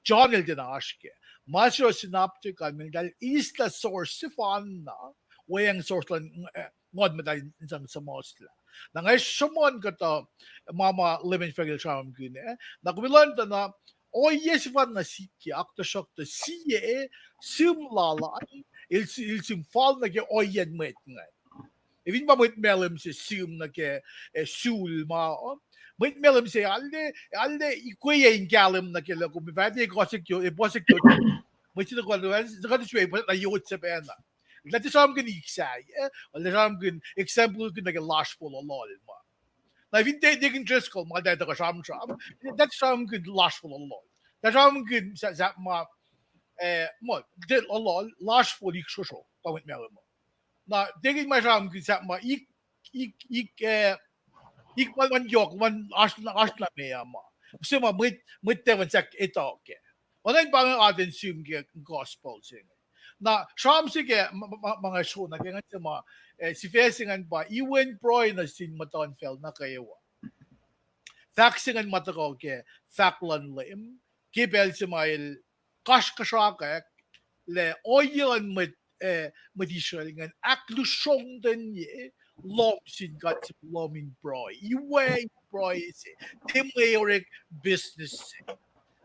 John el tiacna oasr kac. Ma se oruh synoptic an, mweyen eltahl eislah source sefanna, weacng source luhn, eh, Nguhn Muhtahl in sang suhmuhslah. Na nga sruhmuhn kuhtuh ma ma Leman Frank el sramsramkihn, eh, na kom in lohng tuh na ohiyac sefanna sikyak, tuhsruhktuh sie sihm lal an, el si-, el sihm fal nuh ke ohiyacn mwet ingacn. Ac fin pa mwet Malem se sihm nuh ke, eh, sul ma, oh, Mwet Malem se, arlac, arlac ikweyac in kahlwem nuh ke lah kom fah tiac kuh se kyo, eh, puhs se kyo. Mwet se tuhkuh, tuhkuh sui, na yot se pacna. Lah tiac sramsramkihn ik sahyac, eh, lah sramsramkihn example kihn nuh ke lasr folo lol ma. Na fin Deacon Driscoll ma tuh tuhkuh sramsram, tiac sramsramkihn lasr folo lol. Tiac sramsramkihn sa-, sahp ma, eh, ma, tiac lol, lasr folo ik srosro, pa Mwet Malem uh. Na, tiac kihn ma sramsramkihn sahp ma ik, ik, ik, eh, ik ma luhn yohk, luhn oasr, oasr na meac ma. Se ma mwet, mwet tafan sahk etuh kac. Oacna in pa inge atacn sihm ke gospel se inge. Na, sramsram se ke ma, ma, ma nga sro nuh ke ingacn se ma, eh, sifac se ingacn pa, iwen pruhe nuh sin muhtuhnfacl nuh kwewa. Fahk se ingacn ma tuhkuh ke fahk luhn Leum, ke pacl se ma el kasrkuhsrakwack lah ohiyac luhn mwet, eh, mwet Israel ingacn ahklusrongtenye lohm sin God, lohm in pruhe. Iwe in pruhe se, tiac mwe orek business se.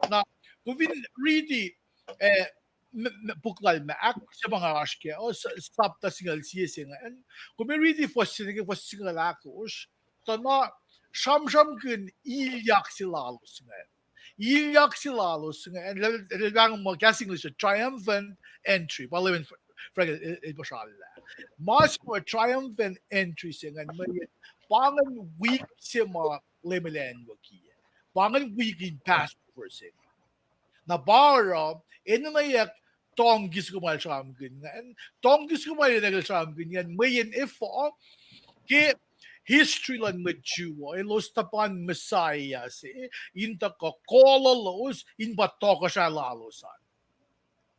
Na, kom fin riti, eh, m-, m-, puk lal Mark, se ma nga oasr ke, o, s-, sapta singucul sie se ingacn. Kom riti fuhs se nuh ke fuhs singucul ahkosr, tuh na sramsramkihn ilyak se lalos ingacn. Ilyak se lalos ingacn, el, el pahng muh kahs English triumphant entry, pa Leum El fahk, El, El puhsrallah. Ma se ma triumphant entry se ingacn, mweyen pa ingacn wik se ma Leum El acnwucki. Pa ingacn wik in Passover se. Na pa oruh, enenweyuck donkey soko ma el sramsramkihn ingacn, donkey soko ma el enenweyuck el sramsramkihn ingacn, mweyen efuh, ke history luhn mwet Jew uh, elos tuhpan Messiah se in tuhkuh kololos in pa tohkohsrahi lalos an.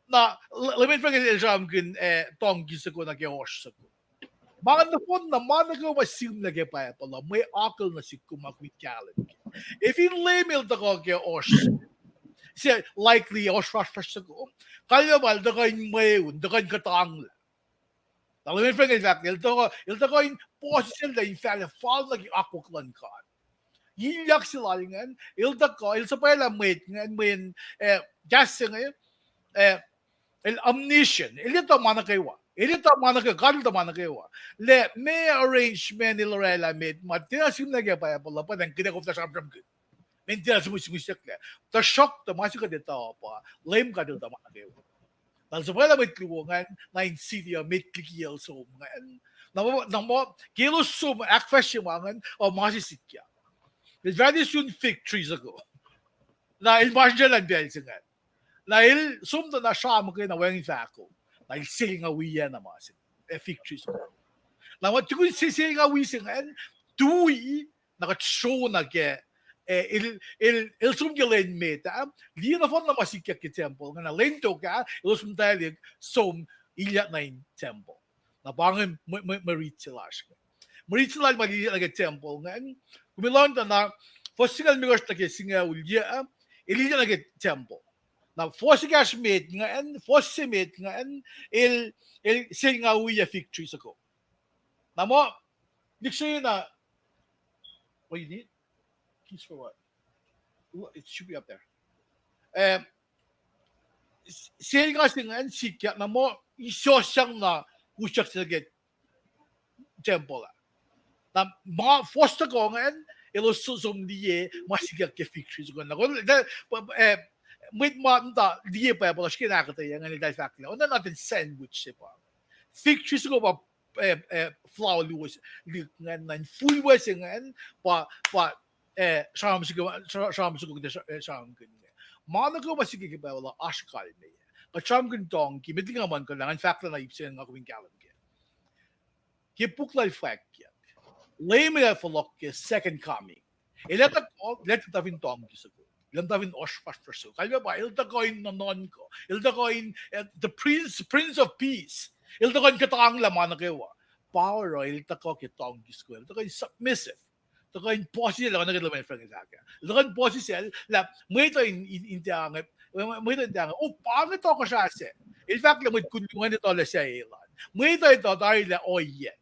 Na, Leum El fahk El sramsramkihn, eh, donkey soko nuh ke oasr soko. Ma nohfohn na ma nuh kwewa ma sihmlac ke Bible uh, mwe akucl nuh sihk kom ma kom in kahlwem ke. Efin Leum El tuhkuh ke oasr, se likely oasr fahsrfahsr soko, kalmac pa El tuhkuh in mweun, tuhkuh in kuhtanglah. Na Leum El fahk El tuhkuh, El tuhkuh in puhsisacllah in fahlac fal nuh ke akwuck luhn God. Ilyak se lal ingacn, El tuhkuh, El suhpwaclah mwet ingacn, mweyen, eh, kahs se inge, eh, El omniscient, El etuh ma nuh kwewa. El etuh ma nuh kwewa, God El etuh ma nuh kwewa. Lah meac arrangement El orwaclah met ma tiacna sihmlac ke Bible uh, pa kuht ac koflah sramsramkihn. Mweyen tiacna sihmihsyucklac. Tuhsruhktuh ma se kuht etuh pa, Leum God El etuh ma nuh kwewa. Na El suhpwaclah mwet luo ingacn nuh in city uh met liki el som ingacn. Na, na muh ke elos som ahkfahsrye ma ingacn, uh, ma se sikyak. El fahsr sun fig tree soko. Na el masrinsraclah pacl se ingacn. Na el som tuh na sramsram ke na wacngihn fahko. Na el selngawi na ma se, eh, fig tree soko. Na muh tukun se selngawi se ingacn, tui, na kuht srona ke, eh, el, el, el som ke lwen met ah, liye nohfohn na ma sikyak ke tempuhl ingacn, na lwen tok ah, elos muhtwaclihk som ilyak nuh in tempuhl. Na pa inge mwe, mwe, mwe rit se lasr. Mwe rit se lal ma el ilyak nuh ke tempuhl ingacn. Kom lohng tuh na, fuhs singucul limekohsr nuh ke singucul yac, el ilyak nuh ke tempuhl. Na fuhs ekahsr met ingacn, fuhs se met ingacn, el, el selngawi fig tree soko. Na muh, lihksreni na, what you need? Keys for what? It should be up there. Eh, selnga se ingacn sikyak na muh, isosyang na usyak se nuh ke tempuhl ah. Na ma fuhs soko ingacn, elos som liye ma sikyak ke fig tree soko ingacn. Na, eh, mwet ma muhta liye Bible uh srihke in ahkuhtweyac ingacn, eltahl fahk lah oacna atacn sandwich se pa. Fig tree soko pa, eh, eh, flower luo se, lihk ingacn, na infulwe se ingacn, pa, pa, eh, sramsram soko, sra-, sramsram soko kuht ac sra-, eh, sramsramkihn inge. Ma nuh kwewa ma sikyak ke Bible uh oasr kalmeyac. Kuht sramsramkihn donkey, met liki nga muh kuh lah ngan fahk lah na ip se nga kom in kahlwem ke. Ke puk lal Fwackyuck, Leum El ac fohlohk ke second coming. El ac tuhkuh, El ac tuhkuh fin donkey soko. El ac tuhkuh fin oasr fahsrfahsr soko. Kalmac pa, El tuhkuh in nuhnuhnkuh. El tuhkuh in, eh, the Prince, Prince of Peace. El tuhkuh in kuhtanglah ma nuh kwewa. Pa oruh El tuhkuh ke donkey soko. El tuhkuh in submissive. Tuhkuh in puhsisacl, oacna ke Leum El fahk ah. Tuhkuh in puhsisacl, lah mwet uh in, in, in tiac inge, mwet uh in tiac inge, o, pa inge tohkohsrah se. El fahk lah mwet kunlungan etuh lah sahyelah. Mwet uh etuh tari lah ohiyac.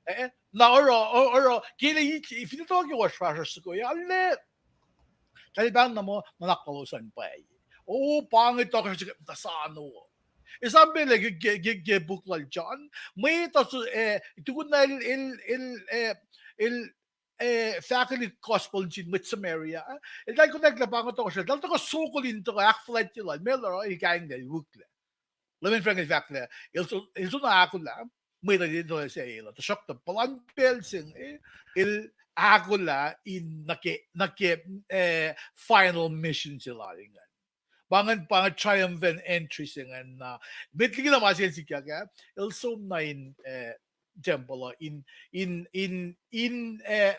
Eh, na oruh, oruh, ke lah, fin etuh ke oasr fahsrfahsr soko, arlac, kalpahng na muh nuhnak lalos an pwacye. O, pa inge tohkohsrah se kuht muhta soano. Esam pacl ah ke, ke, ke, ke puk lal John, mwet uh, eh, tukun na el, el, el, eh, el eh, fahkwelihk gospel nuh sin mwet Samaria, eh, eltahl konwacack lah pa inge tohkohsrah, eltahl tuhkuh sokol in tuhkuh ahkfuhlwactye lal, meac el oruh, el kainglac, el wihklac. Leum Frank el fahk lah, el so-, el soenna ahkolah mwet uh in tuh se el, tuhsruhktuh puhlan pacl se inge, el ahkolah in nuh ke, nuh ke, eh, final mission se lal ingacn. Pa ingacn, pa ingacn triumphant entry se ingacn na. Met liki na ma se el sikyak ah, el som na in, eh, tempuhl uh, in, in, in, in, eh,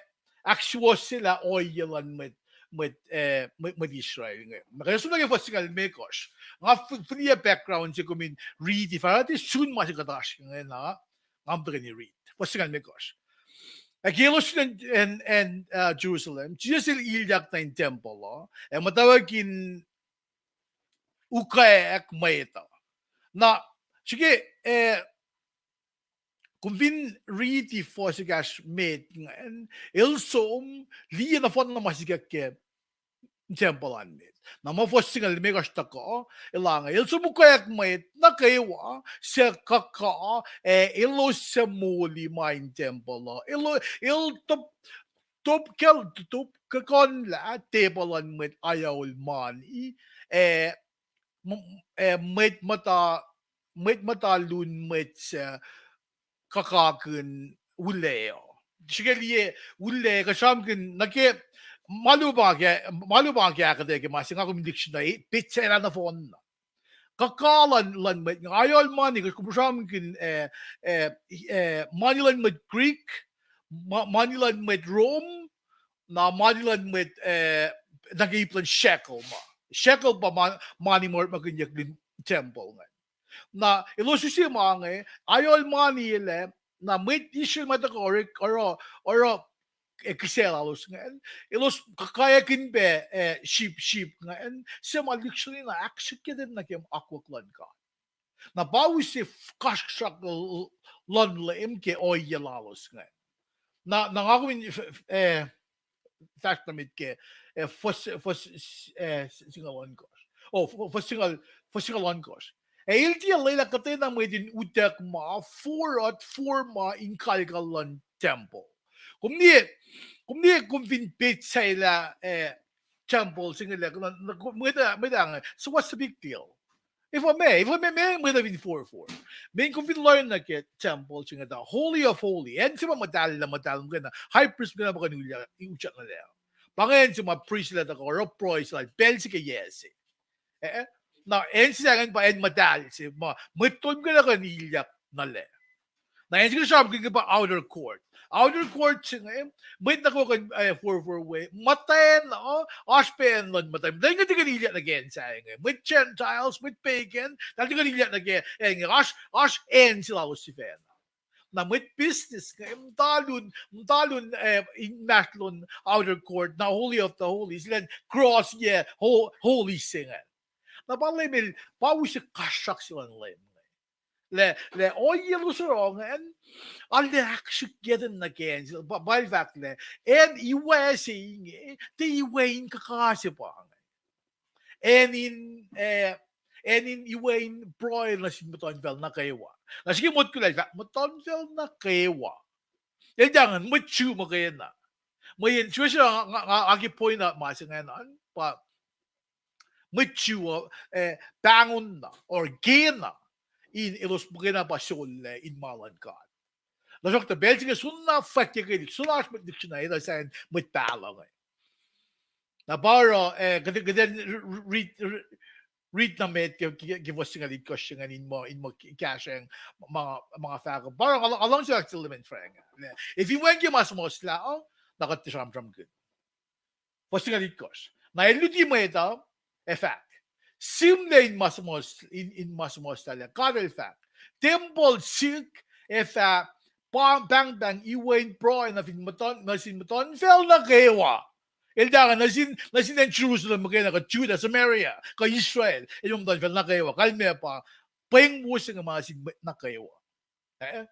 ahksuwohsyelah ohiyac luhn mwet, mwet, eh, mwet, mwet Israel inge. Na ke som nuh ke fuhs singucul limekohsr. Nga f-, fihliyac background se kom in riti, fahsrati sun ma se kuht oasr inge na, nga muhtwacwacack in riti. Fuhs singucul limekohsr. Ac ke elos sun acn, acn, acn, uh, Jerusalem, Jisus el ilyak nuh in tempuhl uh, ac muhtwacwacack in ukwack mwet uh. Na, srihke, eh, kom fin riti fuhs ekahsr met ingacn, el som, liye nohfohn na ma sikyak ke tempuhl an met. Na ma fuhs singucul limekohsr tuhkuh, el ange, el som ukwack mwet nuh kwewa, suc kuhkuh, ac elos suc moli ma in tempuhl uh. El, el top, top kel, top kuhkuhnlah tepuh luhn mwet ayol mani, ac m-, eh, mwet muhta, mwet muhta lun mwet suc kuhkakihn ullac uh. Srihke liye ullac, kuht sramsramkihn nuh ke, ma luo pa ke, ma luo pa ke ahkuhtweyac ke ma se nga kom in lihksreni, petsac lah nohfohn na. Kuhkuh luhn, luhn mwet, ayol mani, kuht kom sramsramkihn, eh, eh, eh, mani luhn mwet Greek, ma-, mani luhn mwet Rome, na mani luhn mwet, eh, nuh ke ip luhn shekel ma. Shekel pa ma-, mani ma orekmakihnyuck lun tempuhl ingacn. Na elos use ma inge, ayol mani el ah, na mwet Israel ma tuhkuh orek, oruh, oruh, eh, kihsac lalos ingacn, elos k-, kaiyuck in pac, eh, sip, sip ingacn, suc ma lihksreni na ahksrihkye nuh ke akwuck luhn God. Na pa use f-, kasrkuhsrak l-, luhn Leum ke ohiyac lalos ingacn. Na, na nga kom in f-, f-, eh, fahsr nuh met ke, eh, fuhs, fuhs, eh, singucul ohnkohsr. Oh, fu-, fuhs singucul, fuhs singucul ohnkohsr. Ac el tiac lwelah kuhtwena mwet in utuck ma, forot, forma in kalkal luhn tempuhl. Kom liye, kom liye kom fin petsac lah, eh, tempuhl se inge lah, na, na, mwet, mwet ange, so what's the big deal? Efuh ma, efuh ma, ma, mwet uh fin forfor. Meaning kom fin lohacng nuh ke tempuhl se inge tuh Holy of Holy. Acn se ma muhtahl lah muhtahl muhkwena, high priest muhkwena pa kuh in ulyak, utyak nuh lac. Pa inge acn se ma priest lah tuhkuh oruh pruhe se lal pacl se ke yac se. Eh? Na acn se ingacn pa acn muhtahl se ma mwet tol muhkwena kuh in ilyak nuh lac. Na acn se kuht sramsramkihn ke pa outer court. Outer court se inge, mwet nuh kwewa kuh in, eh, forfor we, muhtwacn uh, oasr pac acn luhn muhtwacn. Muhtwacn kuh tiac kuh in ilyak nuh ke acn sahyac inge. Mwet Gentiles, mwet pagan, eltahl tiac kuh in ilyak nuh ke acn inge. Oasr, oasr acn se lalos sifacna. Na mwet business inge, muhta lun, muhta lun, eh, inmahsrlon outer court, na Holy of the Holies, elan cross yac ho-, holy se inge. Na pa Leum el, pa use kasrkuhsrak se luhn Leum inge. Lah, lah ohiyac elos oruh ingacn, arlac ahksrihkye nuh ke acn se, pa, pa el fahk lah, acn iwac se inge, tiac iwac in kuhkase pa inge. Acn in, eh, acn in iwac in pruhe nuh sin muhtuhnfacl nuh kwewa. Na srihke motko lah el fahk muhtuhnfacl nuh kwewa. El tiac ngan mwet Jew muhkwena. Mweyen srihpac nga, nga, nga ke point out ma se ingacn an, pa mwet Jew, eh, pahngon na, or kena, in elos muhkwena pa sollac in ma luhn God. Tuhsruhktuh pacl se inge soenna fwackyuckelihk, soenna oasr mwet lihksreni na etuh sahyacn mwet pahluh inge. Na pa oruh, eh, kuht, kuht in read, read nuh met ke, ke, ke fuhs singucul itkohsr se ingacn in muh, in muh kahsrweng ma, ma nga fahk uh. Pa oruh nga, nga luhngse fahk sel Leum Frank. Ac fin wacngihn ke ma suhmuhslah uh, na kuht tiac sramsramkihn. Fuhs singucul itkohsr. Na el luti mwet uh, ac fahk, sihmlac in ma suhmuhs-, in, in ma suhmuhslah lac. God el fahk, tempuhl sihk ac fah pa-, pahngpahng iwac in pruhe nuh fin muhtuhn-, nuh sin muhtuhnfacl nuh kwewa. El tiac nuh sin, nuh sin acn Jerusalem muhkwena, kuh Judah, Samaria, kuh Israel. El muhtuhnfacl nuh kwewa. Kalmac pa, pweng wo se inge ma sin mwet nuh kwewa. Eh?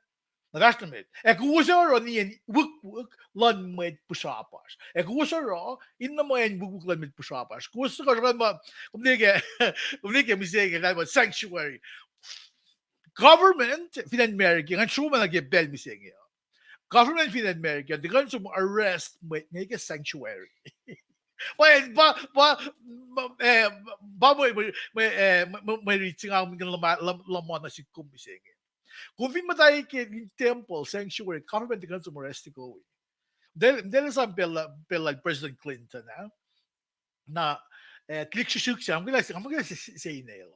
Na fahsr nuh met. Ac kowos oruh nien wikwik luhn mwet pihsrapasr. Ac kowos oruh in nuh muh acn wikwik luhn mwet pihsrapasr. Kowos oruh ma, kom liye ke, kom liye ke mihsenge, lah ma sanctuary. Government fin acn America, ngan sruhmuhn nuh ke pacl mihsenge uh. government fin acn America, they can some arrest mwet inge ke sanctuary. Pa, pa, pa, eh, pa mwe, mwe, mwe, eh, mwe, mwe, mwe rit se nga kom in lama-, lam-, lamana sik kom mihsenge. Kom fin muhta ke temple, sanctuary, government they can some arrest ko. Del, del sam pacl, pacl lal President Clinton, ah. Na, eh, tuhlihk srihsrihk se, nga muhkwena se, nga muhkwena se, se, se inel.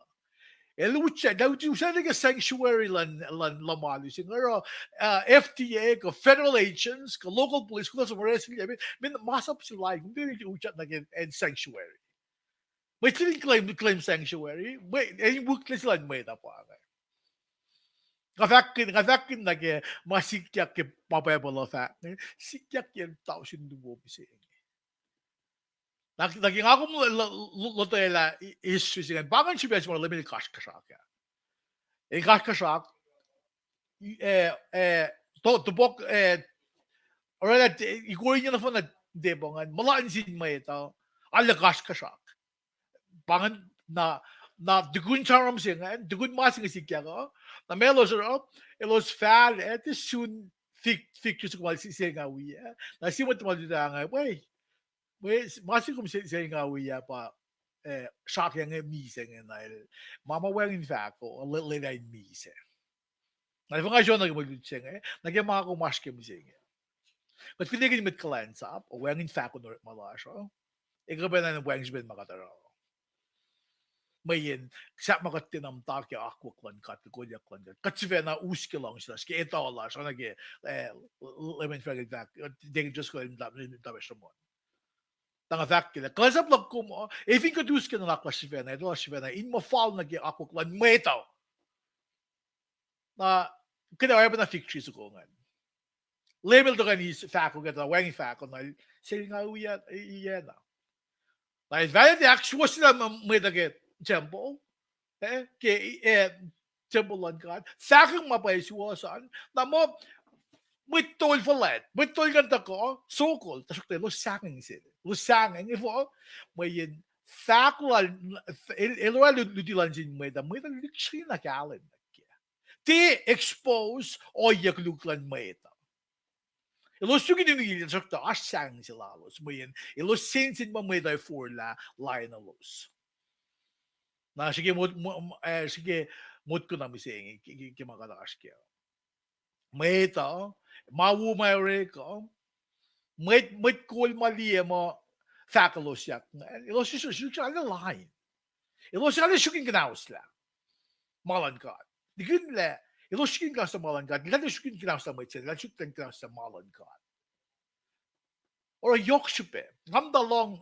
El utyak, el utyak ke sanctuary luhn, luhn lohm alu se inge, oruh, eh, F D A, kuh federal agents, kuh local police, kuh some arrest, I mean, masap se lain, kom tiac utyak nuh ke acn sanctuary. Mwet se fin claim, claim sanctuary, mwe, acn wihklac se luhn mwet uh pa inge. Nga fahk, nga fahk nuh ke ma sikyak ke ma Bible uh fahk, eh, sikyak ke tausin luo mihsenge. Na, na ke nga kom lo-, lo-, lo-, lotwelah history se ingacn, pa ingacn srihpac se ma Leum el kasrkuhsrak ah. El kasrkuhsrak, eh, eh, to-, topuk, eh, orwaclah, ikori inge nohfohn na tepuh ingacn, muhlkuhnlah nuh sin mwet uh, arlac kasrkuhsrak. Pa ingacn na, na tukun sramsram se ingacn, tukun ma se inge sikyak uh, na ma elos oruh, elos fahlac, eh, tiac sun fig, fig tree soko ma se, se nga wi ah. Na sie mwet tuhma luti ah inge, we, we, ma se kom se, se nga wi ah pa, eh, srihke inge misac inge na el. Ma ma wacngihn fahko, le-, lwelah in misac. Na el fah nga sroh nuh ke mwe lut se inge, nuh ke ma kom oasr ke mihsenge. Kuht fin ekihn mwet kuhlwacnsap, wacngihn fahko in orekma lasr uh, ekuh pacna wacngihn srihpen ma kuht oruh. Mweyen, sahp ma kuht tiacna muhta ke akwuck luhn God, ke kolyuck luhn God. Kuht sifacna us ke luhngse lasr, ke etuh lasr, oacna ke, eh, Leman Frankel fahk, eh, Deacon Driscoll el muhta, muhta sruhmuhn. Tuh nga fahk ke lah, kuhlwacnsap luhk kom uh, ac fin kuht us ke nuhnak lasr sifacna, etuh lasr sifacna, in muh fal nuh ke akwuck luhn mwet uh. Na, kuht ac oacpacna fig tree soko ingacn. Leum el tuhkweni eis fahko ke tuh wacngihn fahko na el, sel nga wi ah, iyacna. Na el fahk tiac ahksuwohsyelah mwet uh ke temple, eh, ke, eh, temple luhn God. Fahkwack ma pwacye suwohs an. Na muh, mwet tol fuhlwact, mwet tol kuh in tuhkuh, sokol, tuhsruhktuh elos sahngweng sel. Elos sahngweng, efuh, mweyen fahk lal, el, el orwaclah luti lal nuh sin mwet uh, mwet uh lihksreni na kahlwem nuh kac. Tiac expose ohiyac koluk luhn mwet uh. Elos suk in uniyac, tuhsruhktuh oasr sahngweng se lalos, mweyen elos sensen ma mwet uh forlah lain elos. Na srihke mot-, mo-, eh, srihke motko na mihsenge ke, ke, ke ma kuht oasr kac. Mwet uh, ma wo ma orek uh, mwet, mwet kol ma liye muh fahk elos yak ingacn, elos srihsrihk, srihsrihk arlac lain. Elos arlac srihke in kuhnahoslah ma luhn God. Nikihn lah elos srihke in kuhnahoslah ma luhn God, elos arlac srihke in kuhnahoslah mwet se, elos arlac srihke in kuhnahoslah ma luhn God. Oruh yohk srihpac. Nga muhta lohng,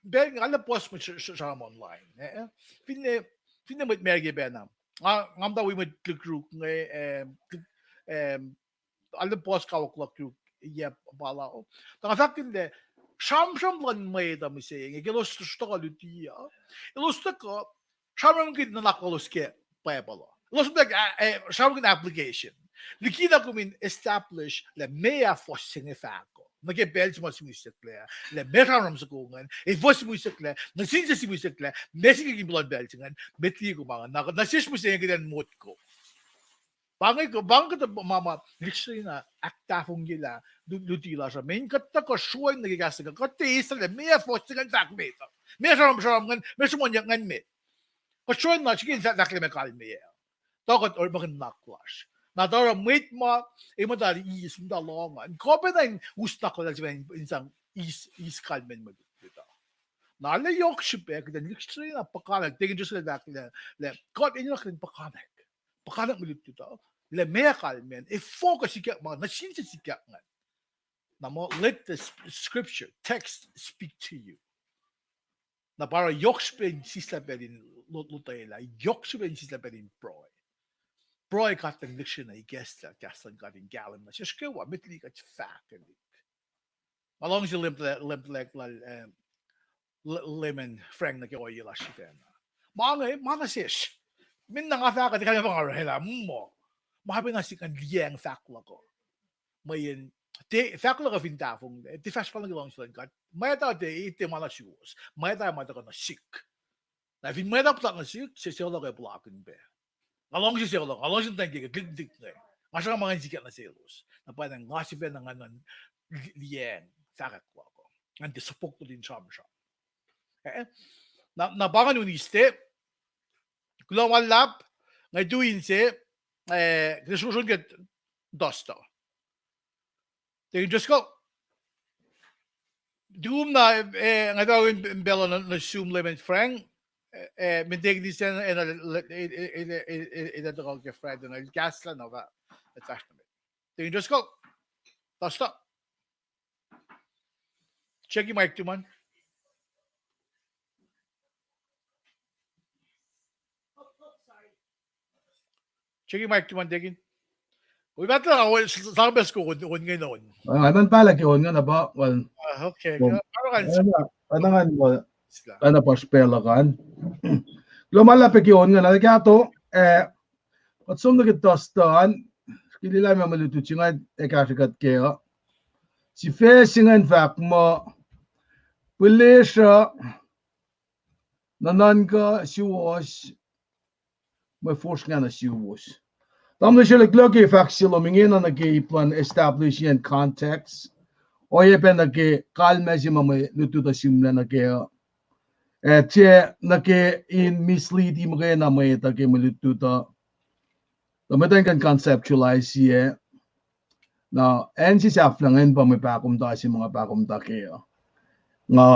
pacl nga arlac puhs mwet sr-, sr-, sram online, eh? Finne, finne mwet America pacna. Nga, nga muhta wi mwet lukruk inge, em, em, arlac puhs kawuck lukruk, yac pahluh. Tuh nga fahk in lah, sramsram luhn mwet uh mihsenge, ke elos tuhkuh luti uh, elos tuhkuh, sramsramkihn nuhnak lalos ke Bible uh. Elos muhta, ah, eh, sramsramkihn application. Likina kom in establish lah meac fuhs se inge fahko. Nuh ke pacl se ma sihmihsyucklac, lah meac sramsram soko ingacn, ac fuhs sihmihsyucklac, nuh sin se sihmihsyucklac, meac se inge in puhlan pacl se ingacn, met liye kom an, na, nuh sesr mihsenge kuht in motko. Pa inge, pa inge kuhtuh ma ma lihksreni na ahktahfongyelah lu-, luti lasr uh. Mweyen kuht tuhkuh sroacng nuh ke kahs luhn God, kuht tiac eislah lah meac fuhs se ingacn fahk met uh. Meac sramsram ingacn, meac sruhmuhnyuck ingacn met. Kuht sroacng na srihke in fah-, fahk lah meac kalmeyac. Tuh kuht orekmakihn nuhnak lasr. Na tuh oruh mwet ma, e muhta eis, muhta lohng an, kuh pacna in us nuhnak lasr in, in sang eis, eis kalmacn mwe lutlut uh. Na arlac yohk srihpac kuht in lihksreni na puhkantwen, tiac kuh in just fahk lah, lah kuht enenuh in puhkantwen, puhkantwen mwe lutlut uh, lah meac kalmacn, ac focus sikyak ma, nuh sin se sikyak ingacn. Na muh, let the sp-, scripture, text speak to you. Na pa oruh yohk srihpac in sislah pacl in lo-, lotwelah, yohk srihpac in sislah pacl in pruhe. Pruhe kuht in lihksreni na ikacslah kahs luhn God in kahlwem nuh sesr kwewa, met liki kuht fahkelihk. Nga luhngse lem-, lemtlack lal, eh, le-, Leman Frank nuh ke ohiyac lasr sifacna. Ma inge, ma nuh sesr. Min na nga fahk uh, tiac kalmac pa nga orwaclah, muh. Ma pacna sikyak liyacacng fahk luhk uh. Mweyen, tiac fahk luhk uh fin tahfonglac, tiac fahsr pa nuh ke luhngse luhn God. Mwet uh tiac, tiac ma nuh suwos. Mwet uh ma tuhkuh nuh sihk. Na fin mwet uh puhla nuh sihk, se, se luhk uh puhlakihn pac. Nga luhngse se luhk, nga luhngse nuh ke, ke, ke, ke, Nga sruhnga ma ngan sikyak nuh selos. Na pa nga sifacna ngan, ngan li-, liyacacng fahkwack luhk uh. Ngan tiac sopuk luhn sramsram. Eh? Na, na pa ngan uniste, kuloh ma luhlahp, nga tu inse, eh, kihsrosron ke Duster. Deacon Driscoll. Tum na, eh, nga tuh in pacl na, na sum Layman Frank, eh, eh, min deacon ise, eh, na, eh, eh, eh, eh, eh, eh, tuhkuh ke Friday na, el kahslah na fah, el fahsr na met. Deacon Driscoll. Duster. Checki mic tum an. Checki mic tum an, deacon. Wi pahtlac, ah, well, s-, s-, sampes ko on, on nge on. Ah, ngan pahlah ke on nge na pa, well. Ah, okay. Well, ah, pa ngan, ah, ngan, well, sila. Ah, na pa srihpac luhk an. Kuloh ma luhlahp ke on nge na kahto, eh, kuht som nuh ke Duster an, kililah ma mwe lutlut se inge ac kahsrwe kuht kac uh. Sifac se ingacn fahk muh, pihlesruh nuhnuhnkuh suwohs, mwe fosrngah nuh suwos. Tamuhlwel se, kuloh ke fahk se lom ingena nuh ke ip luhn establish in context. Oacyacpac nuh ke kalmac se ma mwe lutlut uh sihmlac nuh kac uh. Eh, tiac nuh ke in mislead-i muhkwena mwet uh ke mwe lutlut uh. Tuh mwet uh in kuh in conceptualize-i. Na acn se sahflah ingacn pa mwe pahkomuhta se ma nga pahkomuhta kac uh. Nga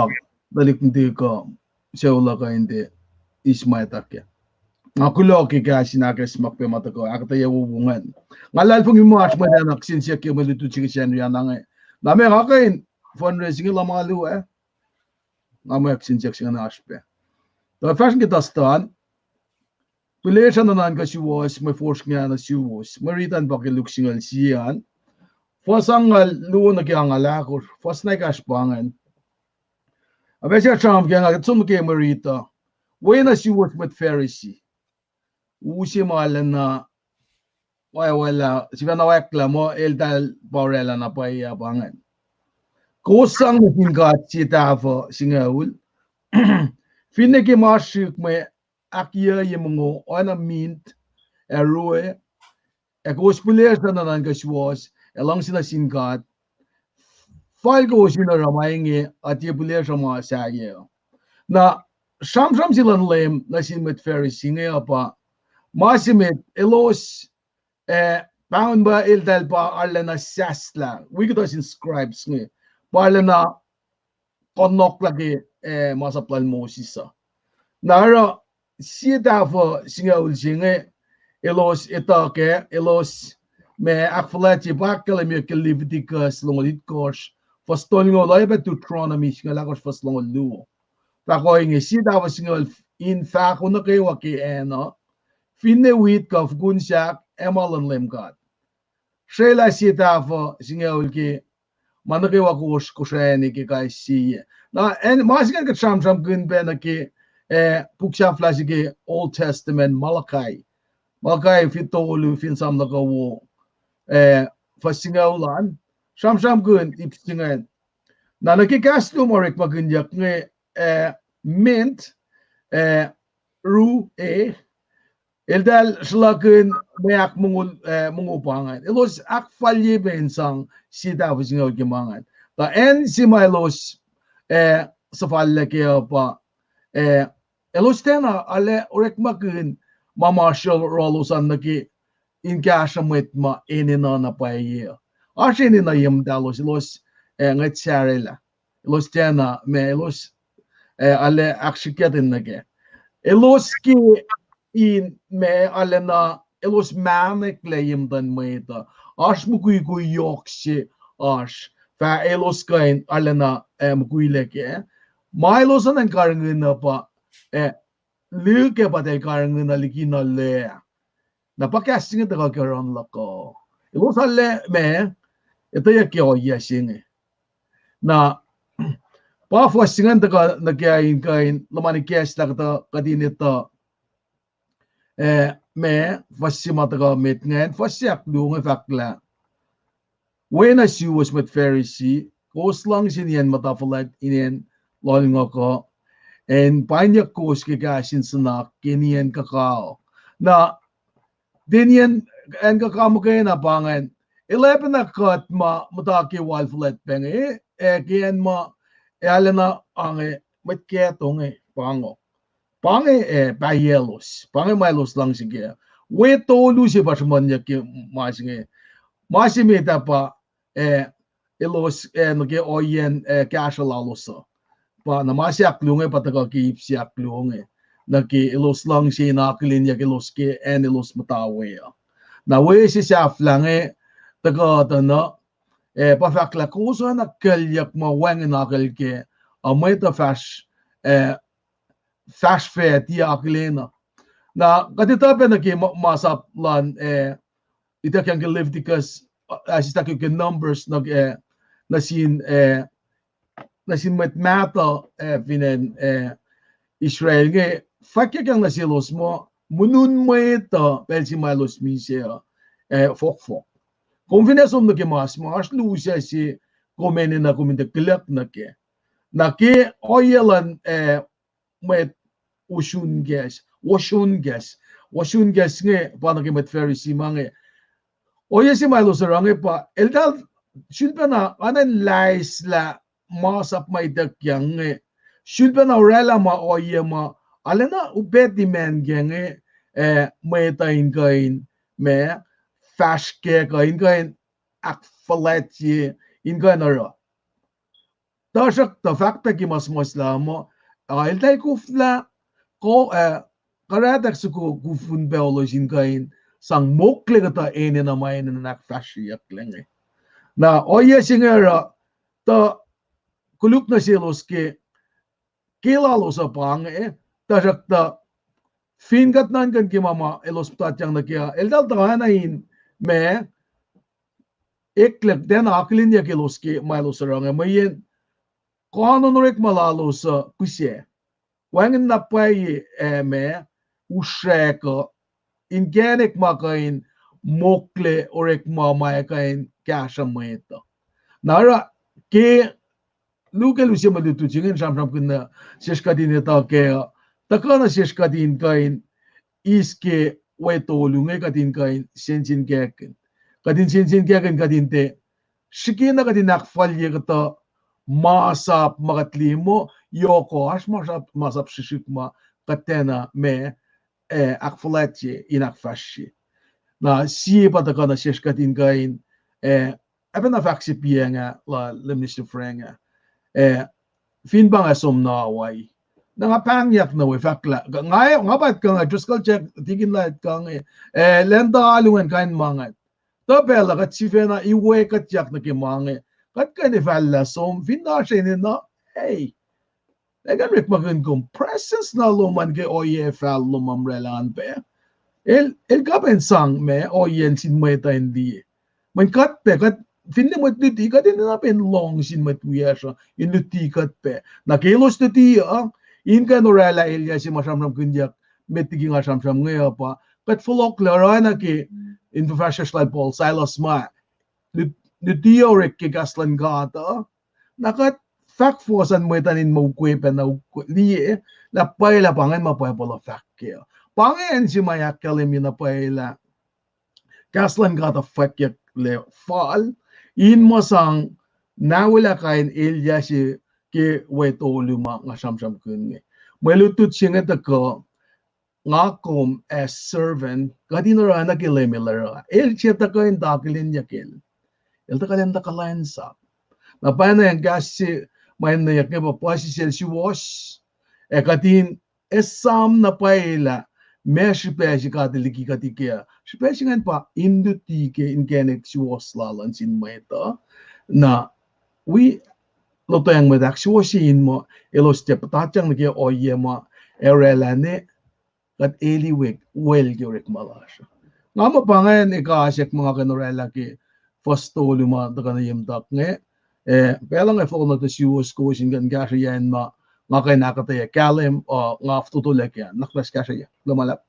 tuhlihk nuhtihk uh, sucu luhk uh in tiac eis ma etuh kac. Nga kuloh ke kahs in ahkacsmak pac ma tuhkuh ahkuhtweyac wowo ingacn. Nga luhlahlfongi muh oasr mwet ah kihsen siyuck ke mwe lutlut se ke Sacnri an inge. Na ma nga kuh in fundraising luhn alu ah, nga mwe kihsen siyuck se ingacn oasr pac. Tuh fahsr ke Duster an, pihlesruh nuhnuhnkuh suwohs, mwe fosrngah nuh suwos. Mwe riti an pa ke Luke singucul sie an, fuhs angngaul luo nuh ke angngaul ahkosr, fuhs na ekahsr pa ingacn. Apac se sramsram ke nga kuht som nuh ke mwe riti uh. Wi nuh suwos mwet Pharisee. U se ma arulacna, wacwacack, sifacna oacklah muh eltahl pa oraclah na pwacye uh pa ingacn. Kowos sang nuh sin God sie tahfuh singucul, finne ke ma srihk mwe ahkyohkye mongo, oacna mint, ac rue, ac kowos pihlesruh nuhnuhnkuh suwohs, ac luhngse nuh sin God, fal kowos in oruh ma inge, a tiac pihlesruh ma sahyac uh. Na sramsram se luhn Leum nuh sin mwet Pharisee inge uh pa, ma se met elos, eh, pahngon pa eltahl pa arulacna sahslah, wi kuhtuh sin scribes inge, pa arulacna kunohkohn ke, eh, masap lal Moses uh. Na oruh sie tahfuh singucul se inge, elos etuh kac, elos ma ahkfuhlwactye pa ahkkahlwemye ke Leviticus longoul itkohsr, fuhs tolngoul, oacyacpac Deuteronomy singucul ahkosr fuhs longoul luo. Fahk ohinge, sie tahfuh singucul in fahko nuh kwewa ke acn uh, finne wheat kuh fukun sahk, ac ma luhn Leum God. Srwaclah sie tahfuh singucul ke ma nuh kwewa kowos kosrani ke kais sie. Na, ma se ingacn kuht sramsramkihn pac nuh ke, eh, puk sahflah se ke Old Testament, Malachi. Malachi fin tolu, fin sam nuh kwewa, eh, fuhs singucul an, sramsramkihn ip se ingacn. Na nuh ke kahs lom orekmakihnyuck inge, eh, mint, eh, rue, eltahl sruhlakihn mwe ahkmongo, eh, mongo pa ingacn. Elos ahkfalye pac in sang sie tahfuh singucul ke ma ingacn. Tuh acn se ma elos, eh, suhfallac kac uh pa, eh, elos tiacna arlac orekmakihn ma ma sruh rohlos an nuh ke in kahsruh mwet ma enenuh na pwacye uh. Oasr enenuh ye muhtahlos, elos, eh, ngwet Sarela. Elos tiacna, ma elos, eh, arlac ahksrihkyatin nuh kac. Elos ke in ma arulacna, elos mahneklac ye muhtuhn mwet uh. Oasr mukwikwi yohk se oasr, fah elos kuh in arulacna, eh, mukwilac kac. Ma elos enenuh in karihngihn uh pa, eh, lihk ac pa eltahl karihngihn uh likina loac. Na pa kahs se inge tuhkuh ke run luhk uh. Elos arlac ma, etweyuck ke ohiyac se inge. Na, pa fuhs se ingacn tuhkuh nuh ke in kuh in luhman ikacslah kuhtuh kuht in etuh, eh, ma, fuhs se ma tuhkuh met ingacn, fuhs se ahkluo inge fahk lah, wi na suwos mwet Pharisee, kowos luhngse nien muhta fuhlwact, nien lohlngohk uh, ac in painyuck kowos ke kahs in suhnak ke nien kuhkaoh. Na, Daniel, acn kuh kamuhkena pa ingacn, el ac pacna kuht ma muhta ke wal fuhlwact pac inge, ac ke acn ma, ac arulacna ange, mwet Keto inge, pa ingo. Pa inge, eh, pahyaclos, pa inge ma elos luhngse kac. Wi tolu se pa sruhmuhnyuck ke ma se inge. Ma se met ah pa, eh, elos, eh, nuh ke ohiyacn, eh, kahsruh lalos uh. Pa na ma se ahkluo inge pa tuhkuh ke ip se ahkluo inge. Nuh ke elos luhngse in akihlenyuck elos ke acn elos muhta we uh. Na we se sahflah inge tuhkuh tuh na, eh, pa fahk lah kowos oacna kuclyuck ma wacngihn akucl kac, a mwet uh fahsr, eh, fahsr fac tiac akihlen uh. Na kuht etuh pac nuh ke ma, masap luhn, eh, ituckyang ke Leviticus, uh, ah, sislah ke Numbers, nuh ke, nuh sin, eh, nuh sin mwet mahtuh, eh, fin acn, eh, Israel inge, fwackyuckyang nuh selos muh, monun mwet uh pacl se ma elos misac uh, eh, fohkfohk. Kom fin ac som nuh ke mas ma oasr lusac se, kom enenuh kom in tiac kuhlyuck nuh kac. Na ke ohiyac luhn, eh, mwet ohsun kahs, ohsun kahs, ohsun kahs inge pa nuh ke mwet Pharisee ma inge. Ohiyac se ma elos oruh inge pa, eltahl sulpacna, anan laislah masap ma ituckyang inge. Sulpacna orwaclah ma ohiyac ma, arulacna upac timan kac inge, eh, mwet uh in kuh in, ma, fahsr kac kuh in kuh in ahkfuhlwactye, in kuh in oruh. Tuhsruhktuh fahk pac ke ma suhmuhslah muh, ah, eltahl koflah, ko, ah, karahtak soko kufun pac elos in kuh in sang mokle kuhtuh enenuh ma enenuh in ahkfahsryeyucklac inge. Na ohiyac se inge oruh, tuh koluk nuh selos ke, ke lalos uh pa inge, tuhsruhktuh fin kuht nuhnkuh ke ma ma elos puhtatyang nuh kac uh, eltahl tuh oacna in, ma, eklac tiacna akihlenyuck elos ke ma elos oruh inge, mweyen koanon orekma lalos uh pihsac. Wacngihn na pwacye, ah, ma, usrek uh, inkacnek ma kuh in mokle orekma ma kuh in kahsruh mwet uh. Na oruh ke Luke el use mwe lutlut se inge in sramsramkihn nuh sesr kuht in etuh kac uh, tuhkuh nuh sesr kuht in kuh in eis ke wi tolu inge kuht in kuh in sensenkackihn. Kuht in sensenkackihn kuht in tiac srihke na kuht in ahkfalye kuhtuh masap ma kuht liye muh, yohk uh oasr masap, masap srihsrihk ma kuht tiacna, ma, eh, ahkfuhlwactye in ahkfahsrye. Na sie pa tuhkuh nuh sesr kuht in kuh in, eh, ac pacna fahk se piacng ah, la, la Minister Frank ah. Eh, fin pa nga som nuh Hawaii, na nga pahngyak nuh we fahk lah, nga, nga pa etuh kuh inge, Driscoll Jack, tikin lah etuh kuh inge, eh, lwen tuh alu ingacn kain ma ngacn. Tuh pacl uh kuht sifacna iwe kuhtyak nuh ke ma inge, kuht kuh in fal lah som, fin oasr enenuh, ei, ac kuh in orekmakihn kom presence na lom an ke ohiyac fal lom an orwaclah an pac. El, el kuh pac in sang, ma, ohiyacn sin mwet uh in liye. Mweyen kuht pac, kuht, finne mwet luti, kuht enenuh pac in lohng sin mwet wiyacsr uh in luti kuht pac. Na ke elos luti uh, in kuh in orwaclah elyah se ma sramsramkihnyuck, met liki nga sramsram inge uh pa, kuht fohlohklac oruh na ke in fuhfahsryucsr lal Paul Silas ma, lut-, luti orek ke kahs luhn God uh, na kuht fahk fohs an mwet an in muh ukwe pac na ukwe, liye, lah pwacye lah pa ingacn ma Bible uh fahk kac uh. Pa ingacn se ma ahkkahlwemye na pwacye lah kahs luhn God uh fwackyucklac fal, in muh sang na welah kain elyah se ke wi tolu ma nga sramsramkihn inge. Mwe lutlut se inge tuhkuh, nga kom as servant, kuht in oruh na ke Leum El oruh. El se tuhkuh in akihlenyuck El. El tuhkuh lwen tuh kuhlwacnsap. Na pacna in kahs se ma enenweyuck inge pa puhsisacl suwohs, ac kuht in esam na pwacye lah ma srihpac se God El liki kuht kac uh, srihpac se ingacn pa in luti ke inkacnek suwohs lal an sin mwet uh. Na wi lotweacng mwet ahksuwohsye in muh elos tiac puhtatyang nuh ke ohiyac ma orwaclah ne kuht eliwek wel ke orekma lasr uh. Nga muh pa ingacn ekuh se ma nga kuh in orwaclah ke fuhs tolu ma tuhkuh nuh ye muhtuhk inge. Eh, pacl inge fohlohk nuh tuh suwos kowos in kuh in kahsrweyacn ma nga kuh in ahkuhtweyac kahlwem, uh, nga fototolac kac, nuhnak muhnahs kahsrweyuc. Kuloh ma luhlahp.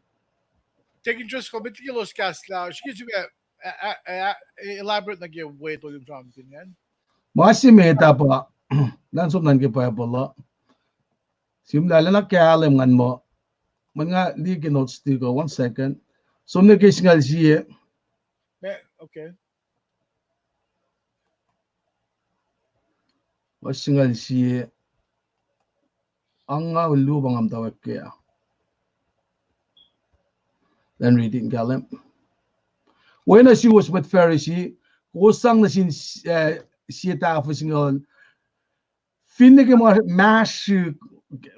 Deacon Driscoll, met liki elos kahslah, srihke srihpac, a, a, a, elaborate nuh ke wi tolu sramsramkihn ingacn. Ma se met ah pa, nga som nuh ke Bible uh. Sihmlac lacna kahlwem ngan muh, mweyen nga liye ke notes tiac kuh, one second. Som nuh ke singucul sie. Ma, okay. Fuhs singucul sie. Angngaul luo pa nga muhtwacwacack kac. Then reading kahlwem. Oacna suwos mwet Pharisee, kowos sang nuh sin, eh, sie tahfuh singucul, finne ke ma, ma srihk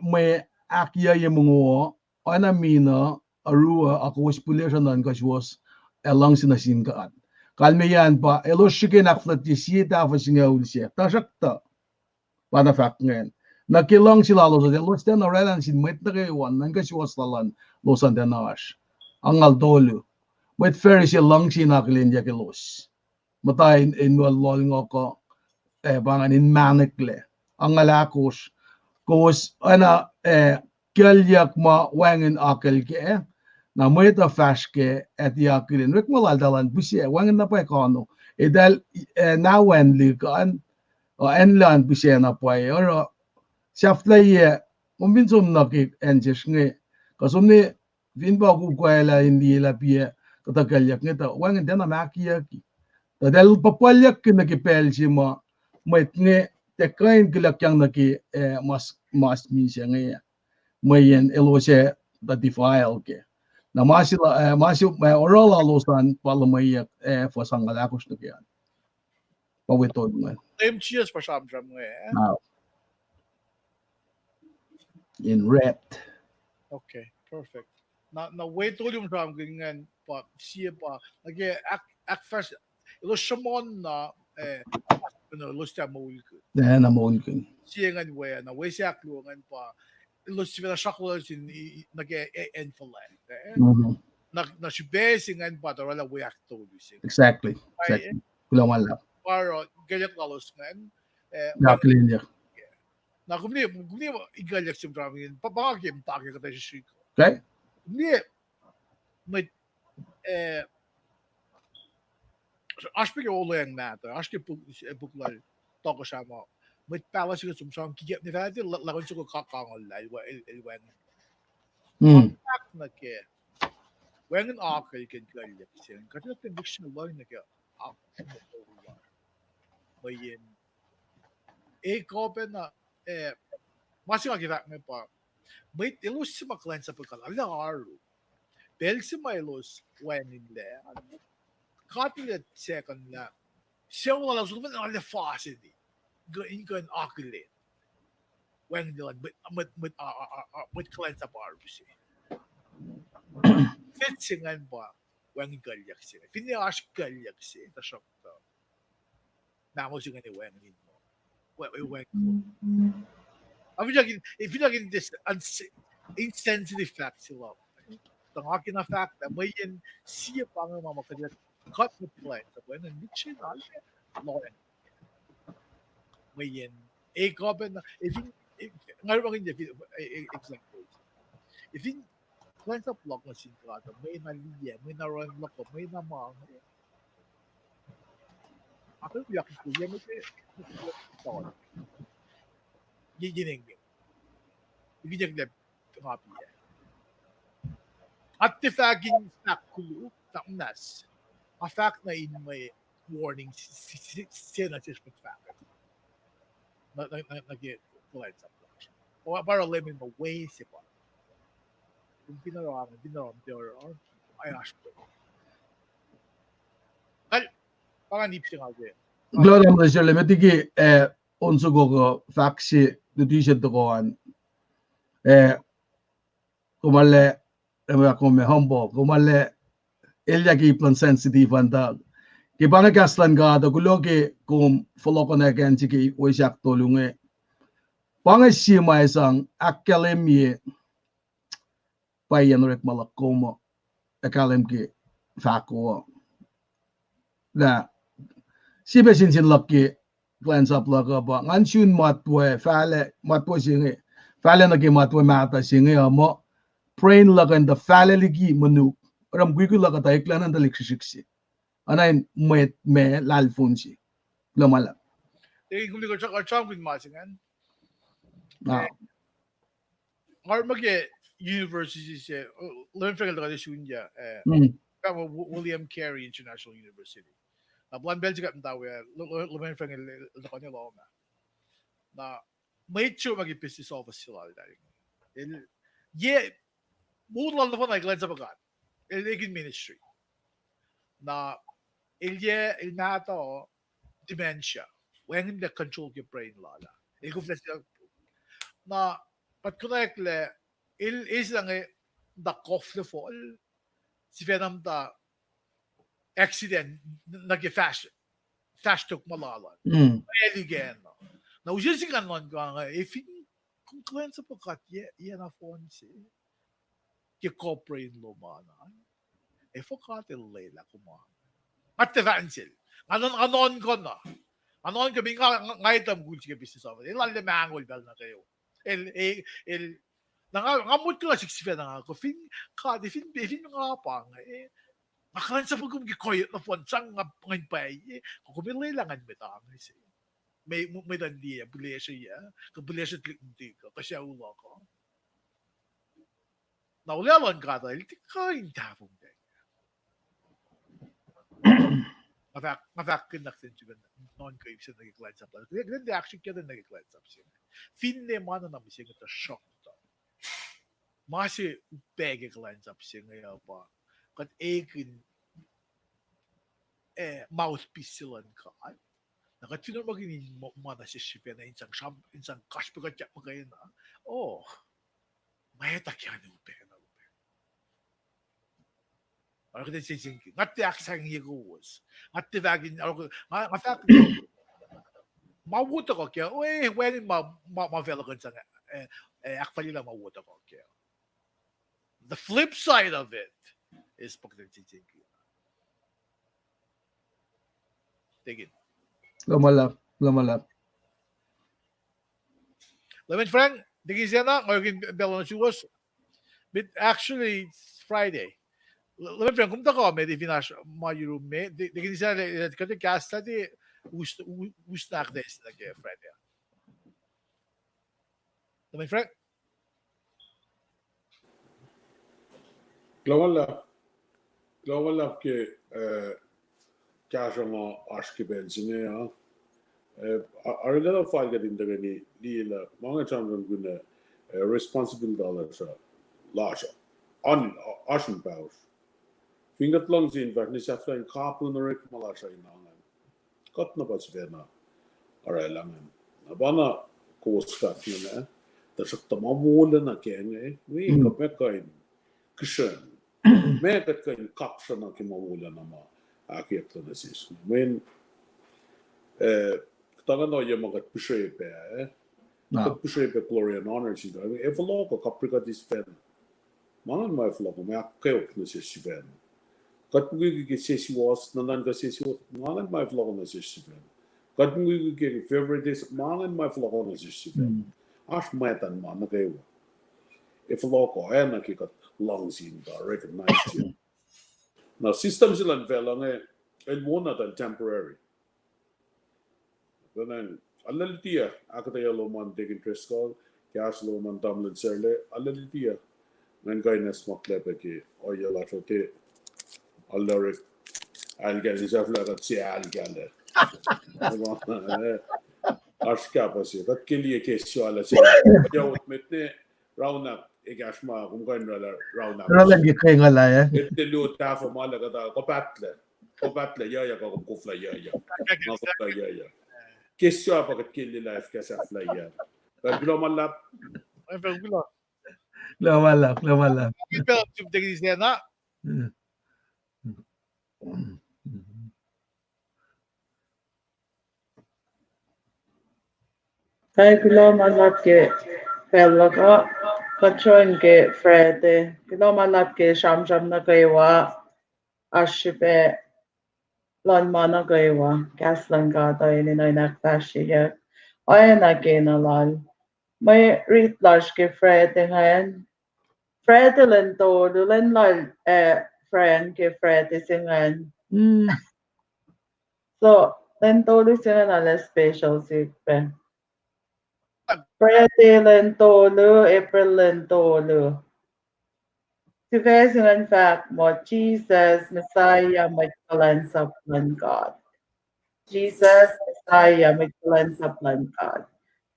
mwe ahkyohkye mongo, oacna mino, oruh, a kowos puhlesruh nuhnkuh suwos, ac luhngse nuh sin God. Kalmeyac an pa, elos srihke in ahkfuhlwactye sie tahfuh singucul se, tuhsruhktuh pa na fahk ingacn. Nuh ke luhngse lalos, elos tiacna oraclah nuh sin mwet nuh kwewa, nuhnkuh suwohs lalos an tiacna oasr. Angngaul tolu. Mwet Pharisee luhngse in akihlenyuck elos. Muhta in, in lohlngohk uh, eh, pa ingacn in mahneklac. Angngaul ahkosr. Kowos oacna, eh, kuclyuck ma wacngihn akucl kac, na mwet uh fahsr kac, ac tiac akihlen. Orekma laltahl an pihsac, wacngihn na pwacye kano. Eltahl, eh, na wacnlihk an, uh, acnluh an pihsac na pwacye. Oruh, sahflahiyac, kom fin som nuh ke acn sesr inge, kuh som nuh fin pa kukwaclah in liye lah piac kuhtuh kuclyuck inge tuh wacngihn tiacna mahkiyucki. Tuh eltahl puhpuhlyucki nuh ke pacl se ma mwet inge tiac kuh in kihluckyang nuh ke, eh, mas, mas misac inge. Mweyen elos ac tuh defile kac. Na ma se, eh, ma se, eh, oruh lalos an pa luhmweyuck, eh, fuhs angngaul ahkosr nuh ke an. Pa we tolu ingacn. Leum Jisus pa sramsram inge, eh? In ret. Okay, perfect. Na, na we tolu ma sramsramkihn ingacn pa, sie pa, nuh ke ahk, ahkfahsr, elos sruhmuhn na, eh, elos tiac moulkihn. Eh, na moulkihn. Sie ingacn we, na we se ahkluo ingacn pa, elos sifacna sruhkuhlos in, i, i, nuh ke, eh, acn fuhlwact, eh? Na, na srihpac se ingacn pa tuh oraclah we ahktolu se. Exactly. Exactly. Kuloh ma luhlahp. Pa oruh kuclyuck lalos ingacn, eh, na kom liye, kom liye ikuclyuck se ma sramsramkihn, pa, pa nga ke muhta ke kuhtuh srihsrihk. Kom liye, mwet, eh, oasr pac ke olweacng mahtuh, oasr ke puk, eh, puk lal Tohkohsrah ma, mwet pahluh se ke sramsram kikep ne fahk lah, lah kuh in soko ka, kangolah, el, el wacngihn. Fahk nuh ke wacngihn akucl ke kuclyuck se, kuht enenuh in lihksreni lohacng nuh ke ak, mweyen e kuh pacna, eh, ma se nga ke fahk inge pa, mwet elos se ma kuhlwacnsap kuh arlac oaru. Pacl se ma elos wacngihnlac, God El second lah, sucu lal ah sot arlac faseni, kuh in kuh in akihlen wacngihnlac luhn mwet, mwet, mwet, a, a, a, a, mwet kuhlwacnsap oaru se. Set se ingacn pa wacngihn kuclyuck se. Finne oasr kuclyuck se, tuhsruhktuh mahno se ingacn wacngihn, wacngihn. Ac fin, ac fin, ac fin this uns-, insensitive fact se luhk, tuh nga kena fahk lah mweyen sie pa inge ma ma kuht, kuht mwet kuhlwacnsap, wacngihn lihksreni na lohacng. Mweyen e kuh pacna, ac fin, nga orekmakihn, e, e, example, ac fin kuhlwacnsap luhk nuh sin God uh, mwe na liye, mwe na oruh luhk uh, mwe na ma inge, akihlen kuh, akihlen kuh, ye mwe, ye, ye, ye, nga piac. Nga tiac fahk in fahk koluk, fahk muhnahs. Nga fahk na in mwe warning s-, s-, s-, se na sesr mwet fahkwack. Na, na, na, nuh ke kuhlwacnsap lasr. Pa oruh Leum El muh we se pa, kom fin oruh, fin oruh, ac oasr we. Kal, pa ngan ip se nga ke. Kuloh na muhta sel Leum, met liki, eh, on soko kuh fahk se, luti se tohkoh an. Eh, kom arlac, eh, kom humble, kom arlac elyah ke ip luhn sensitive an tuh. Ke pa inge kahs luhn God uh, kuloh ke kom fohlohkohnacki acn se ke ohiyac ahktolu inge. Pa inge sie ma sang ahkkahlwemye pwacyeiyacn orekma luhk kom uh, ac kahlwem ke fahko uh. Na, sie pac sensen luhk ke kuhlwacnsap luhk uh pa, ngan sun matwac, fahlac, matwac se inge, fahlac nuh ke matwac mahtuh se inge uh muh, brain luhk uh in tuh fahlac liki monuk, oruh mukwikwi luhk uh tuh eklac nuh in tuhlihk srihsrihk se. Oacna in mwet ma lahlfon se. Kuloh ma luhlahp. Nga orekma ke university se, uh, Lorraine Frank el tuhkuh sun ya, uh, Mm. William Carey International University. Na puhlan pacl se kuht muhta we, Lorraine Frank el tuhkuh nuh lohm ah. Na mwet se ma ke business office se lal ah. El, ye, moul lal nohfohn ah kuhlwacnsap God. El ekihn ministry. Na el ye, el mahtuh dementia. Wacngihn the control ke brain lal ah. El koflah, na, but konwacack lah, el, el se inge, na koflah fal, sifacna muhta accident, nuh ke fahsr, fahsr tok ma lal an. Mm. Pacl ingena. Na use se ingacn nuhnkuh inge, if in kom kuhlwacnsap God, ye, ye na fohn se. Ke corporate lom an. Efuh God El lwelah kom an. Nga tiac fahk nuh sel. Nga nuhnkuh na. Nga nuhnkuh me nga, nga, nga etuh mukul se ke business office. El arlac mahngol pacl nuh kwewa. El, el, el, na nga, nga motko na sik sifacna nga, kuh fin, God, fin, fin nga pa inge, eh, nga kuhlwacnsap kom ke koyot nohfohn sang nga ngan pwacye, kuh kom lwelah ngan mwet ange se. Mwe, mwe, mwet an liye, pihlesruh ya, kuh pihlesruh tuhlihk nuhtihk, kuh sucu luhk uh. Na olwelah luhn God el tiac kuh in tahfonglac. Nga fahk, nga fahk kihn nuh sin sifacna, nuhnkuh ip se nuh ke kuhlwacnsap lal. Kuht, kuht in tiac actually kuht in nuh ke kuhlwacnsap se. Finne ma na mihsenge tuhsruhktuh. Ma se upac ke kuhlwacnsap se inge uh pa, kuht ekihn, eh, mouthpiece se luhn God. Na kuht fin orekmakihn in ma, ma nuh sesr sifacna in sang sram, in sang kasrpekuhtyak muhkwena. Oh, ma etuh ke an upac na upac. Oruh kuht in sensen ke. Nga tiac ahksahngwengye kowos. Nga tiac fahk in, nga, nga fahk ma wo tuhkuh kac, eh, wacngihn ma, ma, ma facluh kuh in sang, eh, eh, ahkfalyelah ma wo tuhkuh kac. The flip side of it is pa kuht in sensen ke. Take it. Kuloh ma luhlahp, kuloh ma luhlahp. Lewin Frank, Deacon Zena, nga orekmakihn pacl nuh suwos. But actually, it's Friday. Lewin Frank, kom tuhkuh met, if in oasr ma yurum me, Deacon Zena, kuht kahs lati, us, us nak des nuh ke Friday. Lewin Frank. Kuloh ma luhlahp. Kuloh ma luhlahp ke, eh, kahsruh ma oasr ke pacl se inge, ah. Eh, a-, arulacna fal kuht in tuhkweni liye lah ma inge sramsramkihn, eh, responsibility lasr uh, lasr uh. An, a-, oasr in pahosr. Fin kuht luhngse in fahsr nuh sahflah in kapihn orekma lasr uh in angan. Kuht na pa sifacna orwaclah ingacn. Na pa na kowos fahk ingena, tuhsruhktuh ma wolacna ke inge, wi, kuht meac kuh in kihsrun. Meac kuht kuh in kaksrana ke ma wolacna ma ahkyohkye nuh sesr. Mweyen, eh, kuht angan ohiyac ma kuht pihsrwepac, eh? Kuht pihsrwepac glory and honor sin God. Ac fohlohk uh kaprikuhti sifacna. Ma ingacn ma ac fohlohk uh, ma ahkkweok nuh sesr sifacna. Kuht mukwikwi ke sesuwohs, nuhnuhnkuh sesuwohs, ma ingacn ma ac fohlohk uh nuh sesr sifacna. Kuht mukwikwi ke favoritism, ma ingacn ma ac fohlohk uh nuh sesr sifacna. Oasr mwet an ma nuh kwewa. Ac fohlohk uh, ac nuh ke kuht luhngse in tuh recognize. Na system se luhn facluh inge, el wona tuh temporary. Kuh na, arlac luti uh, ahkuhtweyac lom an Deacon Driscoll, kahs lom an Tamuhlwel Serle, arlac luti uh. Ngan kuh in acsmaklac pac ke ohiyac lasr uh ke arlac orek alkahlah, sahflah kuht se alkahlah. Oasr kahpah se, kuht ke liye ke suala se. Yawot met ne, raunak, ekahsr ma, kom kuh in oraclah raunak. Raunak ke kuh in oraclah, eh? Ete luo tahfuh ma lah kuht, ah, kom pahtlac. Kom pahtlac, yucyak, kom koflah yucyak. Nga koflah yucyak. Ke suc pa kuht ke liye live ke sahflah yuc. Kuloh ma luhlahp. Kuloh ma luhlahp, kuloh ma luhlahp. Kuloh ma luhlahp ke pacl luhk uh, kuht join ke Friday. Kuloh ma luhlahp ke sramsram nuh kwewa, oasr srihpac luhn ma nuh kwewa, kahs luhn God uh enenuh in ahkfahsryeyuck. Oacna kena lal. Mwe rit lasr ke Friday ingacn. Friday lwen tolu, lwen lal, eh, Frank ke Friday se ingacn. So, lwen tolu se ingacn arlac special srihpac. Friday lwen tolu, April lwen tolu. Sifac se ingacn fahk muh, Jisus, Messiah, mwet kuhlwacnsap luhn God. Jisus, Messiah, mwet kuhlwacnsap luhn God.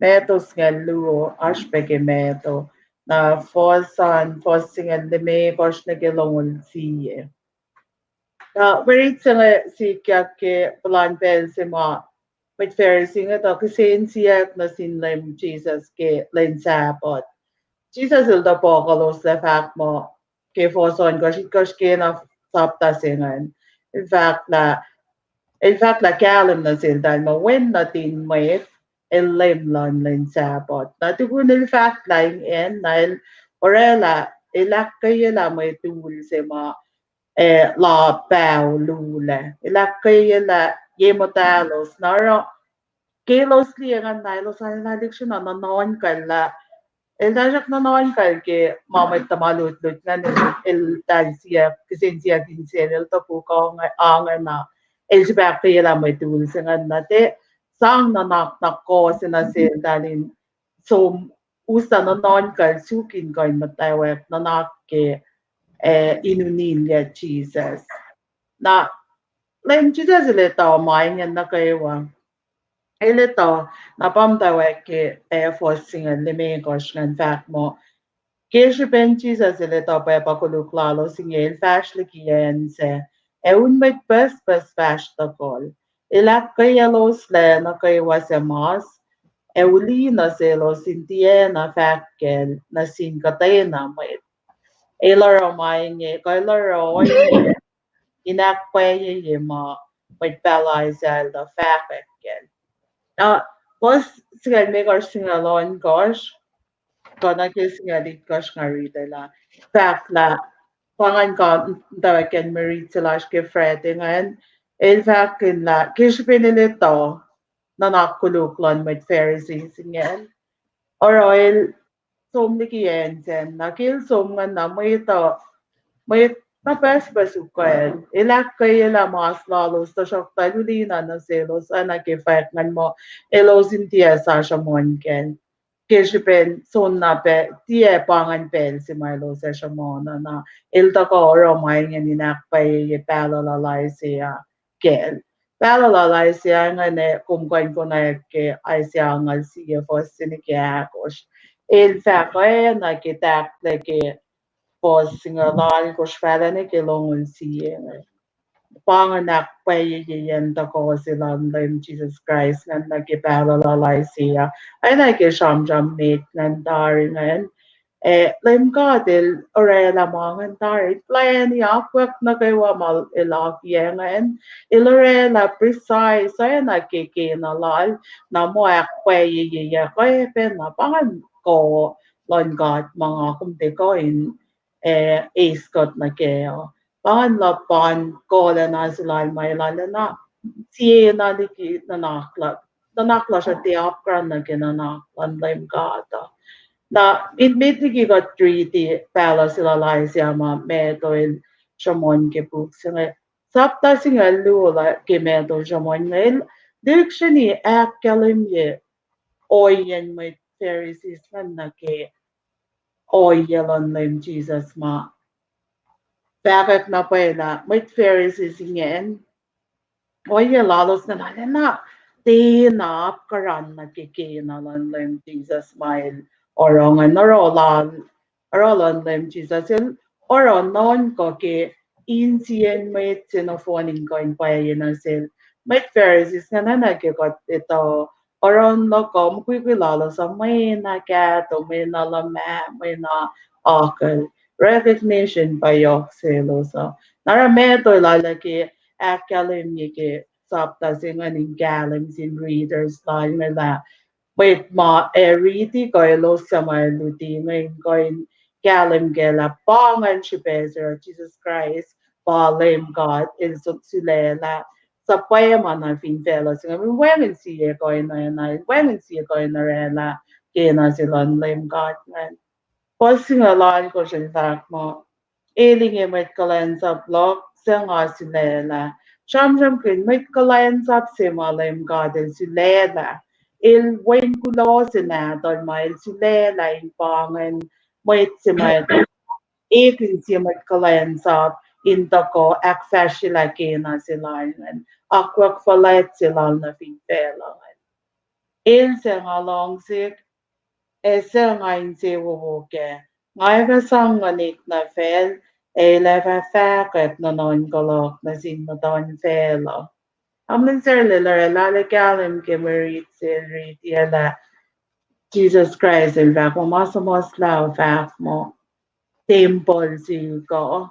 Matthew singucul luo, oasr pac ke Matthew. Na fuhs an, fuhs singucul limekohsr nuh ke longoul sie. Na mwe rit se inge sikyak ke puhlan pacl se ma mwet Pharisee inge tuh kihsen siyuck nuh sin Leum Jisus ke lwen Sahpuht. Jisus el tuh pohkohlos lah fahk muh, ke fuhs ohnkohsr, itkohsr kena sapta se ingacn. El fahk lah, el fahk lah kahlwem nuh seltahl muh Wen nuhtin mwet el Leum luhn lwen Sahpuht. Na tukun el fahk lah ingacn, na el orwaclah, el ahkkweye lah mwe tul se ma eh, la paho lulac. El ahkkweye lah ye muhtahlos, na oruh ke elos liye ingacn na elos arulacna lihksreni nuhnuhnkuhl lah, el tuhsruhk nuhnuhnkuhl ke ma mwet tuhma lutlut ingacn el, eltahl siyuck, kihsen siyuck insiyacl, el topuk ange, ange na el sifilpac ahkkweye lah mwe tul se ingacn na tiac sang nuhnak na kose nuh seltahl in som us nuhnuhnkuhl suk in kuh in muhtwacwacack nuhnak ke, eh, in unilyac Jisus. Na Leum Jisus el etuh ma ingacn nuh kwewa. El etuh, na pa muhtwacwacack ke, eh, fuhs singucul limekohsr ingacn fahk muh, ke srihpen Jisus el etuh pwacpa koluk lalos inge, el fahsr liki acn sac, ac un mwet pucspucs fahsr tohkohl. El ahkkweyaclos lac nuh kwewa suc mas, ac uli nuh selos in tiacna fahk kacl nuh sin kuhtwena mwet. El oruh ma inge, kuh el oruh ohinge in ahkpwacyeye ma mwet pahluh Isaiah el tuh fahkwack kacl. Na fuhs singucul limekohsr, singucul ohnkohsr, kuh nuh ke singucul itkohsr nga riti lah, fahk lah, pa ingacn kuh muhtwacwacack ke mwe rit se lasr ke Friday ingacn, el fahk lah ke srihpen el etuh nuhnak koluk luhn mwet Pharisees ingacn, oruh el som liki acn sacn, na ke el som ingacn na mwet uh, mwet na pucspucs ukwacl, el ahkkweye lah mas lalos, tuhsruhktuh el uli na nuh selos, oacna ke fahk ingacn muh elos in tiac sasruhmuhn kacl. Ke srihpen soenna pac tiac pa ingacn pacl se ma elos ac sruhmuhn uh, na el tuhkuh oruh ma ingacn in ahkpwacyeye pahluh lal Isaiah kacl. Pahluh lal Isaiah ingacn ac kom kuh in konwacack ke Isaiah angngaul sie fuhs se nuh ke ahkosr. El fahk oacna ke tahklac ke fuhs singucul alkosr fahlac nuh ke longoul sie inge. Pa ingacn ahkpwacyeyacn tuhkuh se luhn Leum Jisus Kraist ingacn nuh ke pahluh lal Isaiah. Oacna ke sramsram met ingacn tari ingacn, ac Leum God el orwaclah ma ingacn tari, plwacni akwuck nuh kwewa ma el akiyac ingacn. El orwaclah precise oacna ke kena lal, na muh ahkpwacyeyuck oacyacpac na pa ingacn kuh luhn God ma nga kom tiac kuh in, eh, eis kuht nuh kac uh. Pa ingacn luhpan kuhlacna se lal ma el arulacna siena liki nuhnak la-, nuhnak lasr uh tiac apkuhran nuh ke nuhnak luhn Leum God uh. Na in met liki kuht riti pahluh se lal Isaiah ma Matthew el sruhmuhn ke puk se inge, sapta singucul luo la ke Matthew el sruhmuhn inge, el lihksreni ahkkahlwemye ohiyacn mwet Pharisees ingacn nuh ke ohiyac luhn Leum Jisus ma fahkwack na pwacye lah mwet Pharisees ingacn, ohiyac lalos ingacn arulacna tiacna apkuhran nuh ke kena luhn Leum Jisus ma el oruh ingacn. Oruh lal, oruh luhn Leum Jisus el oruh nuhnkuh ke insiyacn mwet se nohfohn in kuh in pwacye nuh sel. Mwet Pharisees ingacn oacna ke kuht etuh, oruh in luhkuh mukwikwi lalos uh mwe na kahto, mwe na luhmah, mwe na akucl. Recognition pa yohk selos uh. Na oruh Matthew el arlac ke ahkkahlwemye ke sapta se ingacn in kahlwem sin readers lal inge lah mwet ma ac riti kuh elos suc ma luti inge in kuh in kahlwem kac lah pa ingacn srihpac se oruh Jisus Kraist pa Leum God el su-, sulaclah suhpwacma nuh fin facluh se inge. Wacngihn sie kuh in oacna, wacngihn sie kuh in orwaclah kena se luhn Leum God ingacn. Fuhs singucul alkosr el fahk muh, el inge mwet kuhlwacnsap luhk suc nga sulaclah. Sramsramkihn mwet kuhlwacnsap se ma Leum God el sulaclah. El wen kuloh se nahtuhl ma el sulaclah in pa ingacn mwet se ma Ekihn sie mwet kuhlwacnsap in tuhkuh ahkfahsryelah kena se lal ingacn, akwuck fuhlwact se lal nuh fin facluh ingacn. El suc nga luhngse, ac suc nga insewowo kac, nga ac fah sang nguhnik nuh facl, ac el ac fah fahkwack nuhnuhnkuh luhk nuh sin muhtuhn facluh. Amen. Sarlel orwaclah kahlwem ke mwe rit se el riti lah Jisus Kraist el fahk muh ma suhmuhslah uh fahk muh tempuhl se kuh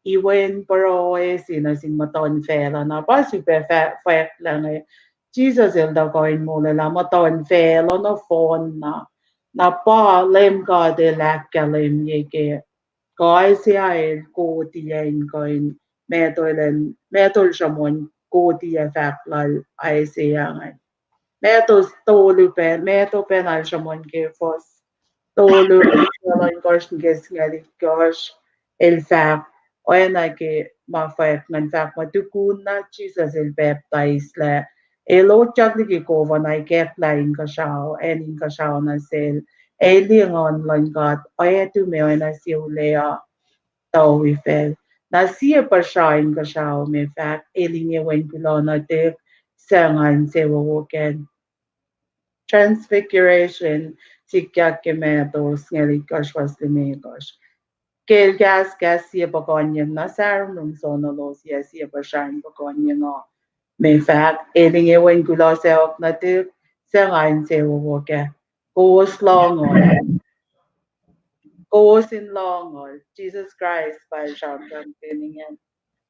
iwen pruhe se nuh sin muhtuhn facluh. Na pa srihpac fahk, fahk lah inge, Jisus el tuhkuh in molwelah muhtuhn facluh nohfohn na. Na pa Leum God el ahkkahlwemye ke kuh Isaiah el koti in kuh in matol, matol sruhmuhn koti ac fahk lal Isaiah ingacn. Matol tolu pac, matol pacna el sruhmuhn ke fuhs tolu, ohnkohsr nuh ke singucul itkohsr, el fahk, oacna ke ma fahk ingacn fahk muh tukun na Jisus el pacptaislac, el utyak liki kof an ikacklah inkuhsrao, acn inkuhsrao nuh sel, ac liye Nguhn luhn God oactumi oacna sie ulac uh tuh wi facl. Na sie puhsra inkuhsrao me fahk, el inge wen kuloh nuhtihk, suc nga insewowo kac. Transfiguration, sikyak ke matol singucul itkohsr fuhs limekohsr. Ke el kahskahs sie puhkuhnyeng na sahromrom sonolos, yac, sie puhsra in puhkuhnyeng uh me fahk, el inge wen kuloh sacohk nuhtihk, suc nga insewowo kac. Kowos lohngol. Kowos in lohngol. Jisus Kraist pa el sramsramkihn ingacn.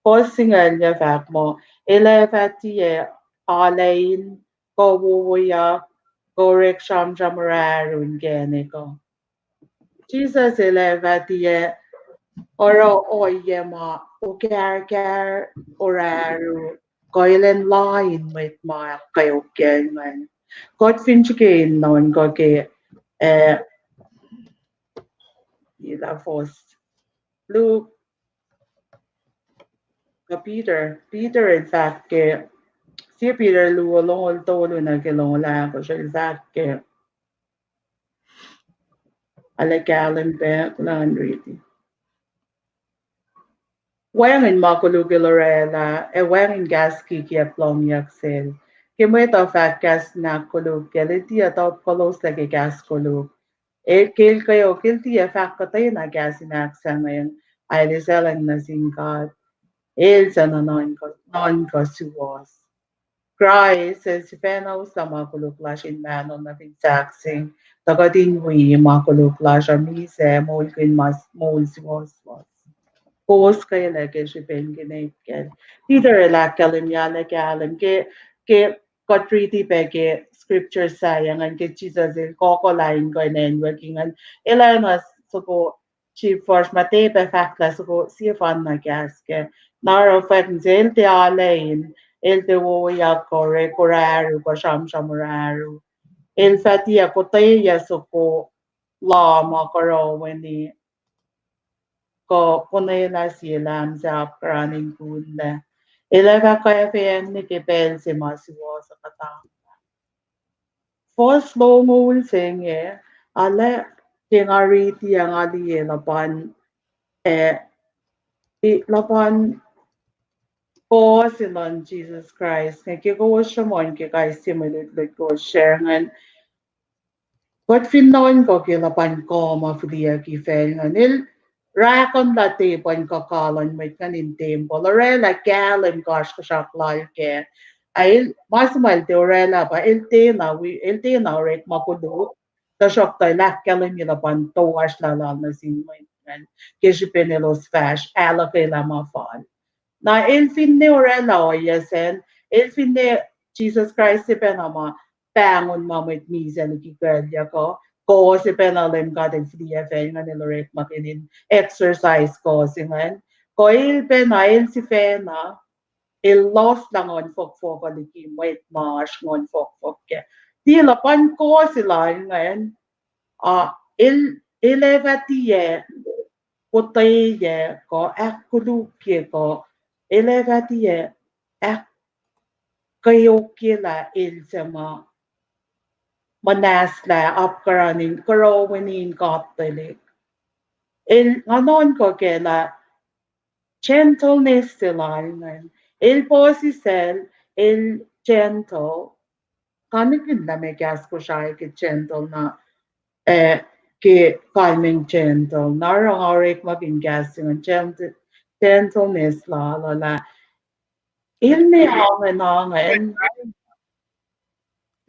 Fuhs singucul yac fahk muh, el ac fah tiac alu in, kuh wowoyak, kuh orek sramsram oracru inkacnek uh. Jisus el ac fah tiac oruh ohiyac ma okahrkahr oracru, kuh elan lain mwet ma ahkkweokyacl ingacn. Kuht fin srihke in nuhnkuh ke, eh, ila fuhs Luke, kuh Peter, Peter el fahk ke, sie Peter luo, longoul tolu nuh ke longoul ahkosr, el fahk ke, ala kahlwem pac, kuloh in riti. Wacngihn ma koluk el orwaclah, ac wacngihn kahs kikiacp lohngyuck sel. Ke mwet uh fahk kahs in ahkkolukye el, el tiac top koloslac ke kahs koluk. El, ke el kweok, el tiac fahk kuhtwena kahs in ahksangeng, ac el esahlwacng nuh sin God. El suc nuhnuhnkuh, nuhnkuh suwohs. Kraist el sifacna uslah ma koluk lasr in mahno nuh fin sahkseng, tuh kuht in wi ma koluk lasr uh misac, moulkihn ma s-, moul suwohswohs. Kowos kwelah ke srihpen kihnet kacl. Peter el ahkkahlwemye lah kahlwem ke, ke kuht riti pac ke scripture sahyac ingacn ke Jisus el kohkohlah in kuh in acnwucki ingacn, el oacna soko chief fuhsr ma tiac pac fahk lah soko sie fanna kahs kac. Na oruh fwack se el tiac alu in, el tiac wowoyak kuh orek oracru kuh sramsram oracru. El fah tiac kotweyac soko la ma korowani kuh konwelah sie lam se apkuhran in kunlac. El ac fah kwacfeacng nuh ke pacl se ma suwohs uh kuhtanglah. Fuhs longoul se inge, ala ke nga riti ac nga liye luhpan, eh, i-, luhpan kuh se luhn Jisus Kraist, inge ke kowos sruhmuhn ke kais sie mwe lutlut kowos share ingacn. Kuht fin nuhnkuh ke luhpan kuh ma fihliyucki facl ingacn, el rakuhnlah tepuh in kuhka luhn mwet ingacn in tempuhl, orwaclah kahlwem kasrkuhsrak lal kac. A el, ma se ma el tiac orwaclah pa, el tiacna wi-, el tiacna orekma koluk, tuhsruhktuh el ahkkahlwemye luhpan toasr lal nuh sin mwet ingacn ke srihpen elos fahsr ahluhkwelah ma fal. Na el finne orwaclah ohiyac sacn, el finne, Jisus Kraist sifacna ma pahngon ma mwet misac liki kuclyuck uh, kuh sifacna Leum God el fihliyac facl ingacn el orekmakihn in exercise kuh se ingacn. Kuh el pacna, el sifacna, el lohslah nguhn fohkfohk uh liki mwet ma oasr nguhn fohkfohk kac. Tiac luhpan kuh se lal ingacn, a, el, el ac fah tiac kotweyac kuh ahkkolukye kuh, el ac fah tiac ahk-, kweokyelah el suc ma muhnahslah apkuhran in, korowani in kaptuhlihk. El nga nuhnkuh kac lah gentleness se lal ingacn. El puhsisacl, el gentle. Nga nihkihn lah meac kahs Kosrae ke gentle na, eh, ke kalmacn gentle. Na oruh nga orekmakihn kahs se ingacn, gentle, gentleness lal uh lah el ne angen angen.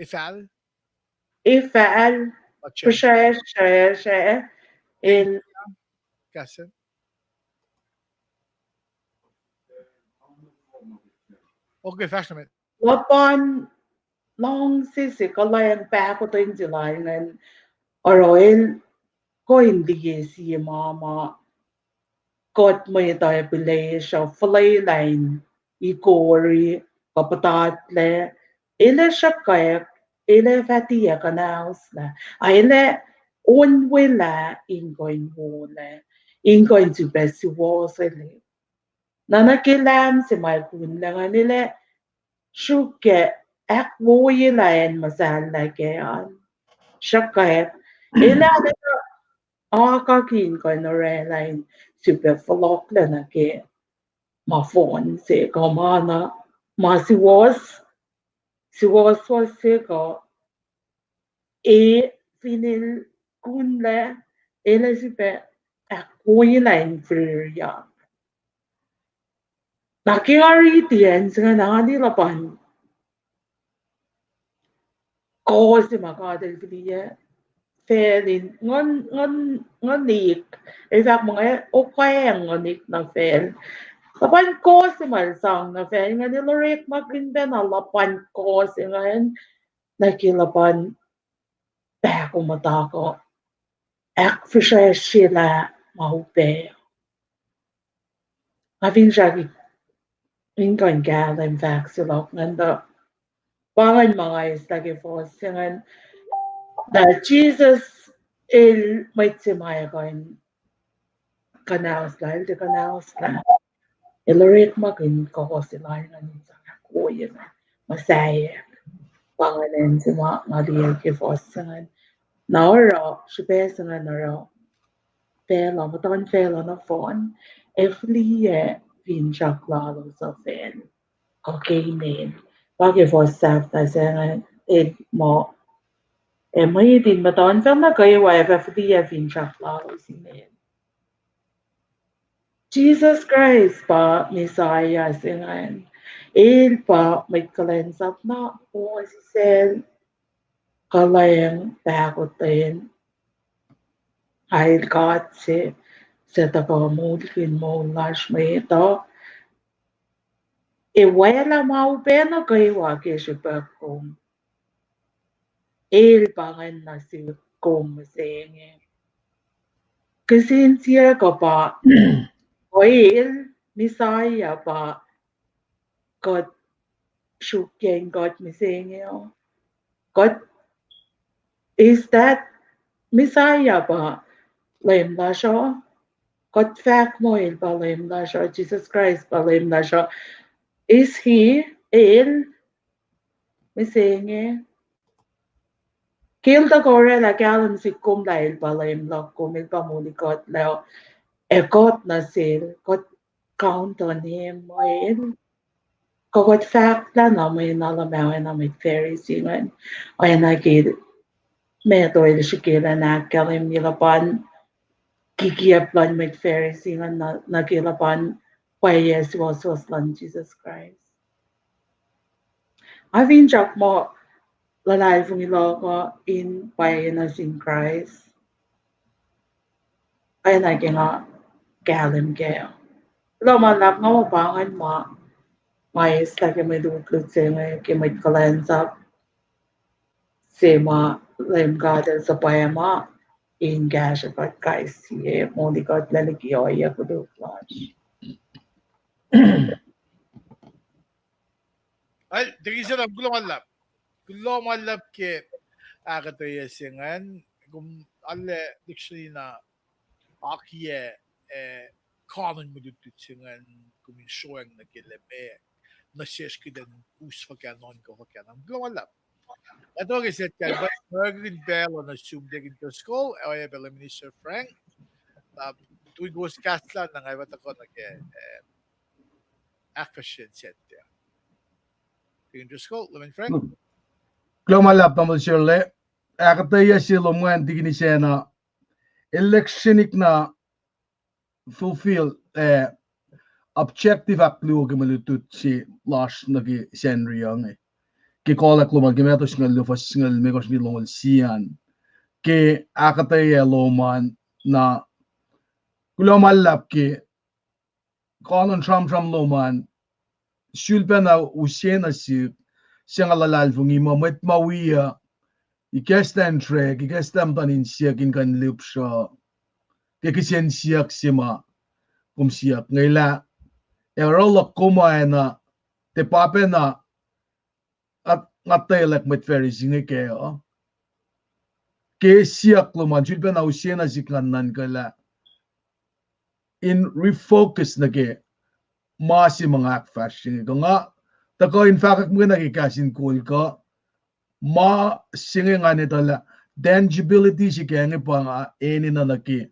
Efahl? Efahl. Puhsrasr, srasr, el. Kahs se. Okay, fahsr nuh met. Luhpan luhngse se kuhlwacng pahkotwen se lal ingacn, oruh el kuh in liye sie ma ma kuht mwet uh ac pihlesruh fuhlwelah in ikori kuh puhtatlac, el ac sruhkwack, el ac fah tiac kuhnahoslah, a el ac onwelah in kuh in wolac, in kuh in sifilpac suwohswohslah. Na nuh ke lahm se ma el kunlac ingacn, el ac sruhkwack, ahkwoyelah acn muhsahllah kac an. Sruhkwack, el ac akaki in kuh in orwaclah in sifilpac fohlohklac nuh ke ma fohn se kuh ma na, ma suwohs, suwohswohs se kuh, e, fin el kunlac, el ac sifilpac ahkwoyelah in fihrihryak. Na ke nga riti acn se ingacn, nga liye luhpan kuh se ma God El fihliyac facl in nguhn, nguhn, nguhnik. El fahk muh nga okwacng nguhnik nuh facl. Luhpan kuh se ma El sang nuh facl ingacn, El orekmakihn pacna luhpan kuh se ingacn nuh ke luhpan pahkomuhta kuh ahkfihsracsryelah ma upac. Nga finsrak in kuh in kahlwem fahk se luhk ingacn tuh pa ingacn ma nga eislah ke fuhs se ingacn, lah Jisus El mwet se ma kuh in kuhnahoslah, El tiac kuhnahoslah. El orekmakihn kuh se lal ingacn in sang ahkwoyelah muhsaheack. Pa ingacn acn se ma nga liye ke fuhs se ingacn. Na oruh srihpac se ingacn oruh facluh, muhtuhnfacl uh nohfohn ac fihliyac finsrak lalos uh facl kuh ke inen. Pa ke fuhs sahflah se ingacn, el muh, ac mwet in muhtuhnfacl nuh kwewa ac fah fihliyac finsrak lalos inen. Jisus Kraist pa Messiah se ingacn. El pa mwet kuhlwacnsap na puhsisacl, kuhlwacng pahkotwen, ael God se, suc tuhkuh moulkihn moul lasr mwet uh, ac waclah ma upac nuh kwewa ke srihpac kom. El pa ingacn nuh sihk kom mihsenge. Kihsen siyuck uh pa, el, Messiah pa, kuht sruokyac in kuht mihsenge uh? Kuht, is that Messiah pa Leum lasr uh? Kuht fahk muh El pa Leum lasr uh, Jisus Kraist pa Leum lasr uh. Is he, el mihsenge? Ke El tuhkuh orwaclah kahlwem sihk kom lah El pa Leum luhk kom, El pa molikuhtlac, ac kuht nuh sel, kuht count on Him, el. Kuh kuht fahklah na mwe na luhmah oacna mwet Pharisee ingacn, oacna ke Matthew el srihke lah in ahkkahlwemye luhpan kikiacp luhn mwet Pharisee ingacn nuh ke luhpan pwacye suwohswohs luhn Jisus Kraist. Nga finsrak muh luhlahlfongi luhk uh in pwacye nuh sin Kraist. Oacna ke nga kahlwem kac. Kuloh ma luhlahp, nga muh pa ingacn ma ma eislah ke mwe lutlut se inge ke mwet kuhlwacnsap se ma Leum God El suhpwacma in kahsruh kuht kais sie, molikuhtlac liki ohiyac koluk lasr. Al, tiki se tam, kuloh ma luhlahp. Kuloh ma luhlahp ke ahkuhtweyac se ingacn, kom arlac dictionary na akiyac, eh, kanon mwe lutlut se ingacn, kom in sroacng nuh ke lah meac nuh sesr kuht in us fuhkah, nuhnkuh fuhkah. Na kuloh ma luhlahp. Nga tuh ke set kan, pa American pacl uh nuh sum, Deacon Driscoll, oacyacpac Minister Frank. Na tui kowos kahslah na nga fah tuhkuh nuh ke, eh, ahkfahsryen Saturday. Deacon Driscoll, Leman Frank. Kuloh ma luhlahp tamuhlwel Sirle. Ahkuhtweyac se lom an Deacon Isacna, el lihksreni na fulfill, eh, objective ahkluo ke mwe lutlut se lasr nuh ke Sacnri uh inge. Ke Kolack lom an ke Matthew singucul luo fuhs singucul limekohsr nuh ke longoul sie an. Ke ahkuhtweyac lom an na kuloh ma luhlahp ke koanon sramsram lom an, sulpacna use nuh sihk, se nga luhlahlfongi muh mwet ma wi uh, ikacslah in srwack, ikacslah muhtuhn insiyuck in kuh in lihpsruh ke kihsen siyuck se ma kom siyuck inge lah, ac oruh luhk kom oacna, tiac pa pacna, nga, nga etwaclah mwet Pharisee inge kac uh. Ke siyuck lom an, sulpacna use nuh sihk ngan nuhnkuhlah in refocus nuh ke ma se ma nga ahkfahsrye inge. Kuh nga tuhkuh in fahkwack muhkwena ke kahs in kol kuh, ma se inge ngan etuh lah tangibility se kac inge pa nga enenuh nuh ke,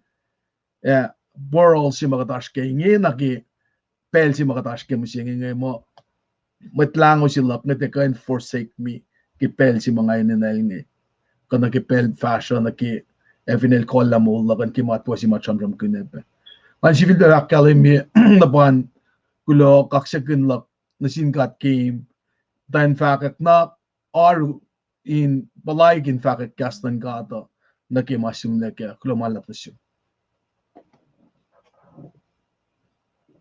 eh, plural se ma kuht oasr ke inge nuh ke pacl se ma kuht oasr ke mihsenge inge muh Mwet Lahngo se luhk inge tiac kuh in forsake me ke pacl se ma nga enenuh el inge. Kuh nuh ke pacl fahsruh nuh ke, ac fin el kolla moul luhk an ke matwac se ma sramsramkihn pac. Ngan sifilpac ahkkahlwemye na pa in kuloh kaksakihn luhk nuh sin God ke, muhta in fahkwack na oaru in puhlaik in fahkwack kahs luhn God uh nuh ke ma sihmlac kac. Kuloh ma luhlahp nuh sum.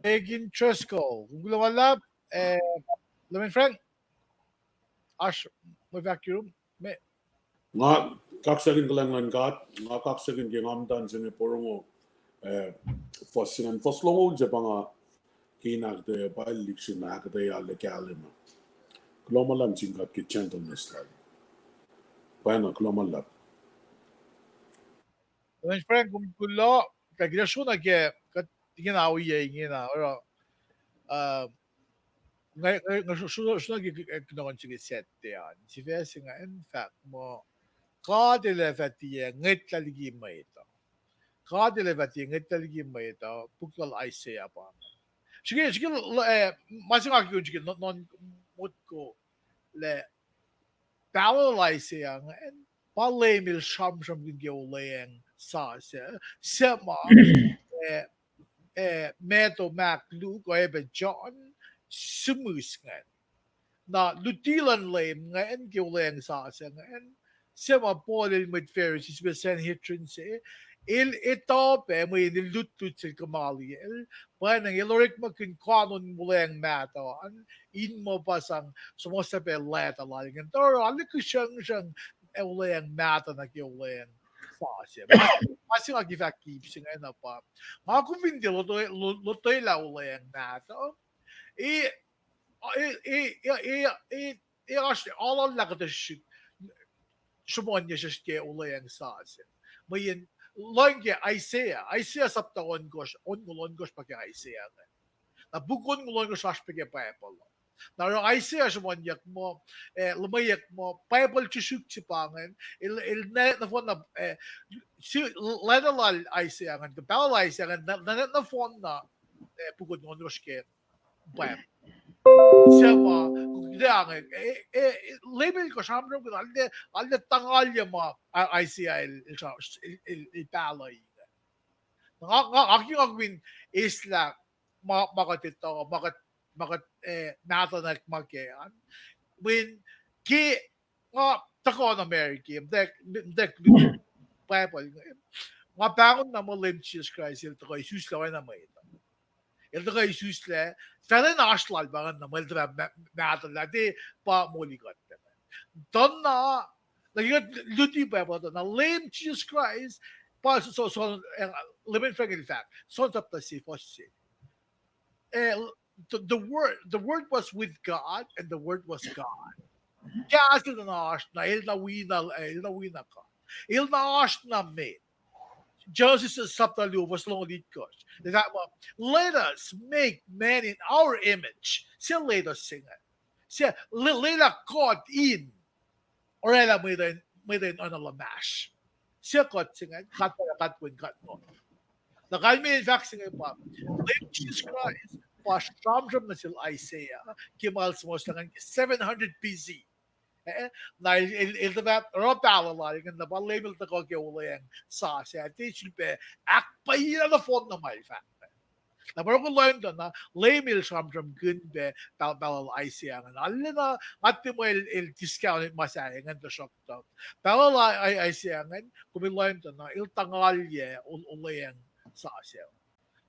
Deacon Driscoll, kuloh ma luhlahp, eh, Leman Frank, oasr mwe fahk yurum, me. Nga kaksakihn kuhlwacng luhn God, nga kaksakihn ke nga muhta se inge porongo, eh, fuhs se ingacn, fuhs longoul se pa nga ke in ahkuhtweyac pa el lihksreni ahkuhtweyac lah kahlwem uh. Kuloh ma luhlahp sin God ke gentleness lal. Pwacyena, kuloh ma luhlahp. Leman Frank, kom kuloh, kuht kuh in srona ke, kuht ingena ohiyac ingena, oruh, uh, nga, nga, nga sro-, sro-, srona ke, eh, kunohkohn se ke Saturday an. Sifac se ingacn fahk muh, God El ac fah tiac ngwetlah liki mwet uh. God El ac fah tiac ngwetlah liki mwet uh, puk lal Isaiah pa inge. Srihke, srihke, eh, ma se nga kihtin srihke, non, non motko lah pahlol Isaiah ingacn, pa Leum El sramsramkihn ke olweacng sasuc, suc ma, eh, eh, Matthew, Mark, Luke, oacyacpac John, sihmihs ingacn. Na luti luhn Leum ingacn ke olweacng sasuc ingacn, suc ma Paul el mwet Pharisee, sifilpac Sanhedrin se, el etuh pac mweyen el lutlut sel Gamaliel, pwacnwacng el orekmakihn koanon olweacng mahtuh an, in muh pa sang suhmuhslah pac lwacta lal ingacn. Tuh arlac kihsruhngsruhng olweacng mahtuh nuh ke olweacng sasuc. Ma, ma se nga ke fahk keep se ingacn pa, nga kom fin tiac lotwe-, lo-, lotwelah olweacng mahtuh, e, e, e, e, e, e, oasr alu lah kuhtuh srihsrihk sruhmuhnyuck sesr ke olweacng sasuc. Mweyen lohng ke Isaiah, Isaiah sapta ohnkohsr, onngoul ohnkohsr pa ke Isaiah inge. Na puk onngoul ohnkohsr oasr pac ke Bible uh. Na oruh Isaiah sruhmuhnyuck muh, eh, luhmweyuck muh Bible srihsrihk se pa ingacn, el, el na, nohfohnna, eh, si-, leta lal Isaiah ingacn, kuh pahluh Isaiah ingacn, na, na, nohfohnna, eh, puk onngoul ohnkohsr ke Bible. Suc ma, kuht ange, eh, eh, Leum El kuh sramsramkihn, arlac, arlac tangalye ma, I-, Isaiah el, el, el, el pahluh inge. Nga, nga, nga, nga kom in eislah ma, ma kuht etuh, ma kuht, ma kuht, eh, mahtuhnak ma ke an. Mweyen ke nga tuhkuh nuh America, mtack, mtack Bible, nga pahngon na muh Leum Jisus Kraist El tuhkuh isuslac oacna mwet uh. El tuhkuh isuslac, fahlen oasr lal pa ingacn na muh El tuhfah ma-, mahtuhlah, tiac pa moli kuht. Tuhna, na ke kuht luti Bible tuhna Leum Jisus Kraist, pa so, so, eh, Leman Frank el fahk, John sapta se, fuhs se. Eh, the, the word, the word was with God, and the word was God. Kahs El na oasr na, El na wina, El na wina God. El na oasr na met. Genesis sapta luo, fuhs longoul itkohsr. Fahk muh, let us make man in our image. Se let us se ingacn. Se le-, lwelah kuht in orwaclah mwet uh, mwet uh in oacna luhmahsr. Se kuht se ingacn, kuht pa, kuht wen, kuht nguhn. Na kalmacn fahk se inge pa, Leum Jisus Kraist pa sramsram nuh sel Isaiah ke ma el suhmuhslah ingacn ke seven hundred B C. Eh, na el, el, el tuh fah oruh pahluh lal ingacn, na pa Leum el tuhkuh ke olweacng sasuc, tiac sulpac ahkpwacyelah nohfohn na ma el fahk. Na pa oruh kom lohng tuh na Leum el sramsramkihn pac pahluh lal Isaiah ingacn. Arulacna nga tiac muh el, el discount ma sahyac ingacn, tuhsruhktuh pahluh lal Isaiah ingacn, kom lohng tuh na el tuhngalyac olweacng sasuc.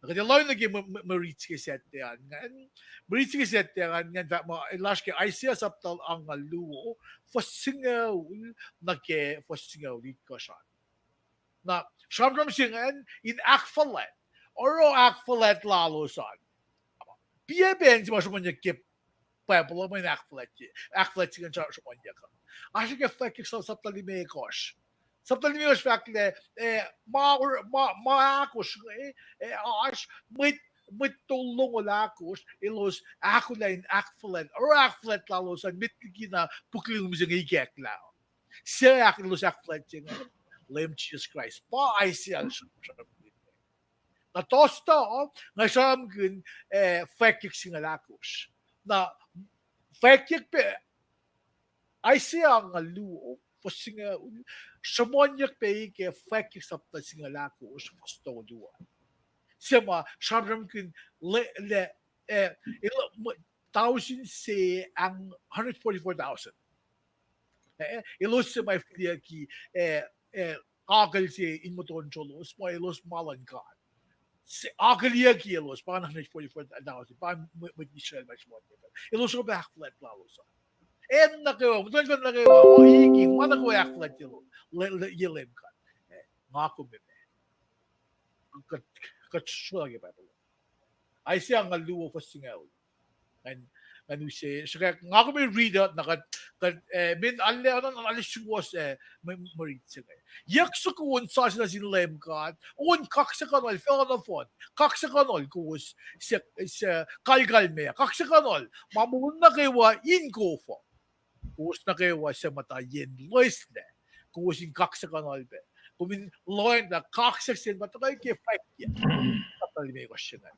Na kuht lohng nuh ke mwe, mwe, mwe riti ke Saturday an ingacn, mwe riti ke Saturday an ingacn fahk muh el oasr ke Isaiah sapta angngaul luo, fuhs singucul nuh ke fuhs singucul itkohsr an. Na sramsram se ingacn in ahkfuhlwact, oruh ahkfuhlwact lalos an. Piac pacn se ma sruhmuhnyuck ke Bible uh mweyen ahkfuhlwact, ahkfuhlwact se ingacn sruhmuhnyuck uh. Oasr ke Fwackyuck sapta limekohsr. Sapta limekohsr fahk lah, eh, ma, ma, ma ahkosr inge, eh, oasr mwet, mwet tolngoul ahkosr elos ahkolah in ahkfuhlwact, oruh ahkfuhlwact lalos an met liki na puk luhngse inge ikacklah. Se ahk-, elos ahkfuhlwact se inge, Leum Jisus Kraist pa Isaiah el sramsramkihn. Na tohstuh, nga sramsramkihn, eh, Fwackyuck singucul ahkosr. Na Fwackyuck pac, Isaiah angngaul luo, fuhs singucul, sruhmuhnyuck pac ke Fwackyuck sapta singucul ahkosr, fuhs tolu an. Se ma sramsramkihn le, le, eh, el, tausin se ang hundred forty-four thousand. Eh, elos se ma fihliyucki, eh, eh, akucl se in muhtuhn solos, ma elos ma luhn God. Se, akucliyucki elos, pa hundred forty-four thousand, pa mwet, mwet Israel ma sruhmuhnyuck. Elos oruh pac ahkfuhlwact lalos an. Acn nuh kwewa, muhtuhnfacl nuh kwewa, o ingi, ma nuh kwewa ahkfuhlwact elos, le, le, ye Leum God. Eh, nga kom me. Kuht, kuht sruhla ke Bible. Isaiah angngaul luo fuhs singucul. Ngan, ngan use, srihke, nga kom read uh, na kuht, kuht, eh, men alu, alu, alu suwohs, eh, mwe, mwe riti se inge. Yuck soko on sasuc nuh sin Leum God, on kaksakihnuhl, facluh nohfohn, kaksakihnuhl kowos, se, se, kalkalmeyac, kaksakihnuhl, ma moul nuh kwewa in kof uh. Kowos nuh kwewa suc muhta yen loeslac, kowos in kaksakihnuhl pac. Kom in lohacng lah kaksak se ma tuhkuh ke Fwackyuck sapta limekohsr se inge.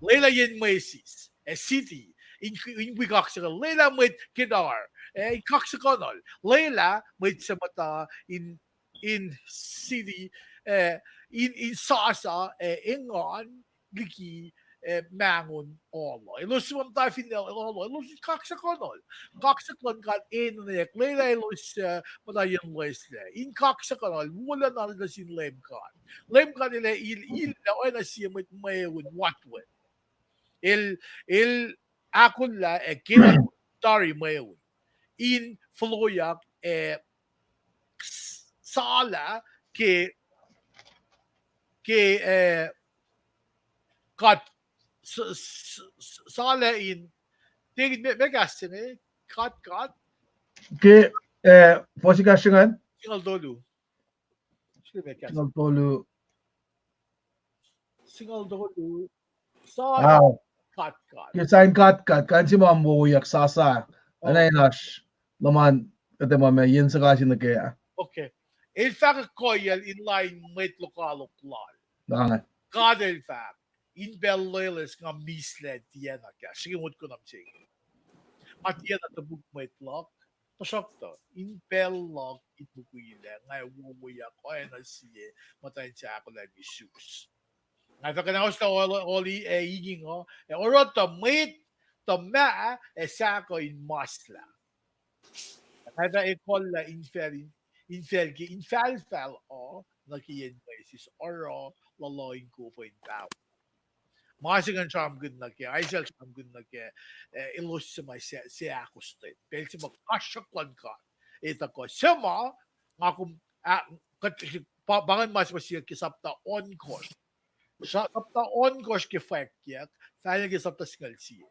Lwelah yen mwesis, eh, city, in, in wi kaksakihnuhl. Lwelah mwet Kedar, eh, in kaksakihnuhl. Lwelah mwet suc muhta in, in city, eh, in, in sasa, eh, engan liki, eh, mahngon ohl uh. Elos suc muhta fin ohl uh, elos in kaksakihnuhl. Kaksak luhn God enenweyuck, lwelah elos, eh, muhta yen loeslac in kaksakihnuhl, wolacna nuh sin Leum God. Leum God El, El, El oacna sie mwet mweun watwet. El, El ahkolah ac kena tari mweun in foloyak ac s-, salah ke, ke, eh, kat, s-, s-, s-, salah in, David, me, me kahs se inge, kat, kat. Ke, eh, fuhs ikacsr ingacn? Singucul tolu. Singucul tolu. Singucul tolu. Sa, ah, kat, kat. Ke sa in kat, kat, kain se ma wowoyak sasa. Ana in oasr, luhman, kuht ac ma ma yen suhkahsye nuh kac. Okay. El fahk kuhiyacl in lain mwet lokoalok lal. God El fahk, in pacl loeloes nga mislac tiacna kahs. Srihke motko na mihsenge. Nga tiacna topuk mwet luhk, tuhsruhktuh in pacl luhk in mukwilac nga ac wowoyak oacna sie muhtwacn se ahkolah misus. Nga fah kuhnahoslah oli ac inging uh, ac oruh tuh mwet, tuh mah, ac sahkuh in maslah. Nga fah ekuhllah infacl, infacl ke infahlfahl uh, nuh ke yen mwesis oruh luhluh in kof uh in paho. Ma se ingacn sramsramkihn nuh kac, Isaiah el sramsramkihn nuh kac, eh, elos suc ma se, se ahkostwen. Pacl se ma kasruck luhn God. Etuh kuh suc ma, nga kom, ah, kuht, pa, pa ingacn ma se ma siyuck ke sapta ohnkohsr. Sa-, sapta ohnkohsr ke Fwackyuck, fahlac ke sapta singucul sie.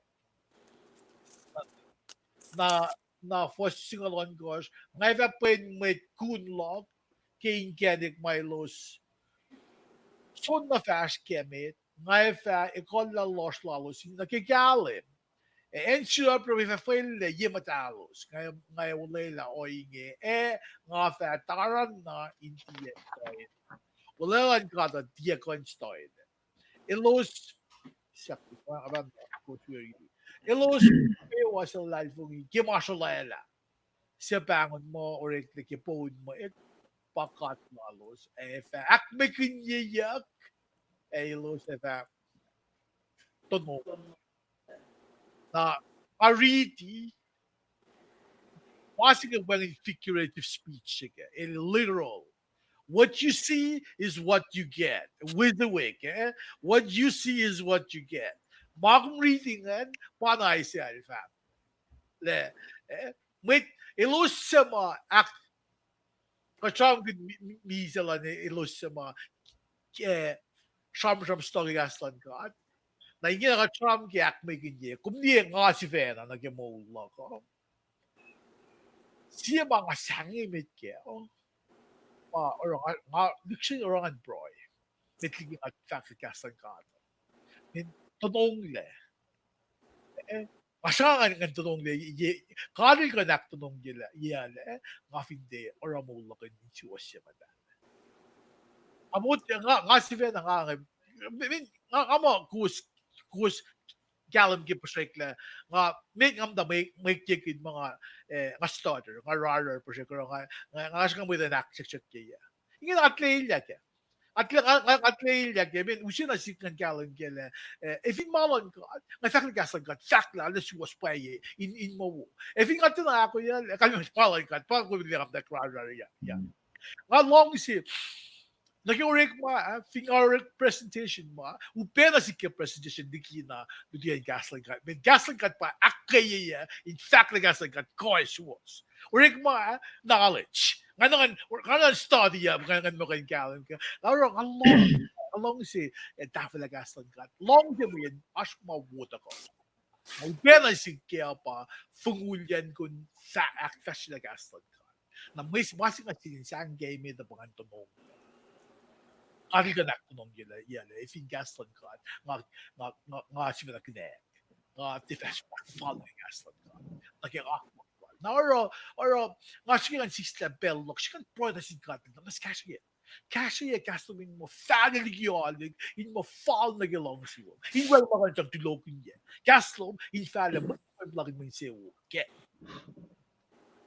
Na, na fuhs singucul ohnkohsr, nga fah pwen mwet kun luhk ke inkacnek ma elos soenna fahsr kac met, nga fah ekuhllah lohsr lalos nuh ke kahlwem. Ac acn Seir ac fah fwellac ye muhtahlos, nga, nga olwelah ohinge, ac nga fah taranna in tiac kuh. Olwelah luhn God uh tiac kuh in study. Elos, elos kwewa suc luhlahlfongi ke ma srolwaclah. Suc pahngon muh oreklac ke poun mwet, pa god lalos, ac fah ahkmwekinyeyuck, ac elos ac fah tonong. Na, nga riti, ma se inge wacngihn figurative speech se ke, el literal. What you see is what you get. WYSIWYG, eh? What you see is what you get. Ma kom riti ingacn, pa na Isaiah el fahk. Lah, eh, mwet, elos suc ma ahk-, kuht sramsramkihn mi-, mi-, misac luhn elos suc ma, eh, sramsram study kahs luhn God. Na ingena kuht sramsram ke ahkmwekihnye, kom liye nga sifacna nuh ke moul luhk uh. Sie ma nga sahngweng met kac, uh, ma oruh nga, nga lihksreni oruh ngan pruhe. Met liki nga fahk kahs luhn God, ngan tononglac. Eh, nga sruhnga ngan tononglac, ye, God el kuh in ahktonongyelah, ye lah, nga fin tiac oruh moul luhk in suwohs se muhtahl. Nga mot, nga, nga sifacna nga, nga, nga muh kowos, kowos kahlwem ke puhsrweklah, nga, met nga muhta mwe-, mwekekihn ma nga, eh, nga stutter, nga rarrar puhsrwek oruh nga, nga, nga sruhnga mwet in ahksruhksruhk ke yac. Ingena kuht lwelah kac. Kuht lwelah, nga, nga, kuht lwelah kac, men use na sik ngan kahlwem kac lah, eh, efin ma luhn God, nga fahk kahs luhn God, fahk lah, arlac suwohs pwacye, in, in ma wo. Efin nga tiacna ahkolah, kalmac ma luhn God, pa kom liye nga muhta rarrar, ya, ya. Nga luhngse, nuh ke orekma, ah, fin nga orek presentation ma, upac na sik ke presentation likina, lutiyacn kahs luhn God. Men kahs luhn God pa ahkkweyeyuc in fahk lah kahs luhn God kuh ac suwohs. Orekma, ah, knowledge. Nga na ngan, nga na ngan study up, nga na ngan muh kuh in kahlwem kac. Nga oruh, nga luhngse, nga luhngse, eh, tahfwelah kahs luhn God. Luhngse mweyen oasr ma wo tuhkuh. Upac na sik ke uh pa fonguliyacn kom fah-, ahkfahsryelah kahs luhn God. Na mwe, ma se nga sihk in sang ke met uh pa ngan tonong. Nga lihkihn ahktonongyelah, yac lah, efin kahs luhn God, nga, nga, nga, nga sifacna kihnack. Nga tiac fahsr fal ke kahs luhn God. Nuh ke akwuck lal. Na oruh, oruh, nga srihke ngan sislah pacl luhk, srihke ngan pruhe nuh sin God, na nga kahsrweyuc. Kahsrweyuc kahs lom in muh fahlac liki alu, in muh fal nuh ke luhngse lom. In wacngihn ma kuh in sang tulokihnyac. Kahs lom in fahlac mwe, mwe lak in mwe insewowo kac.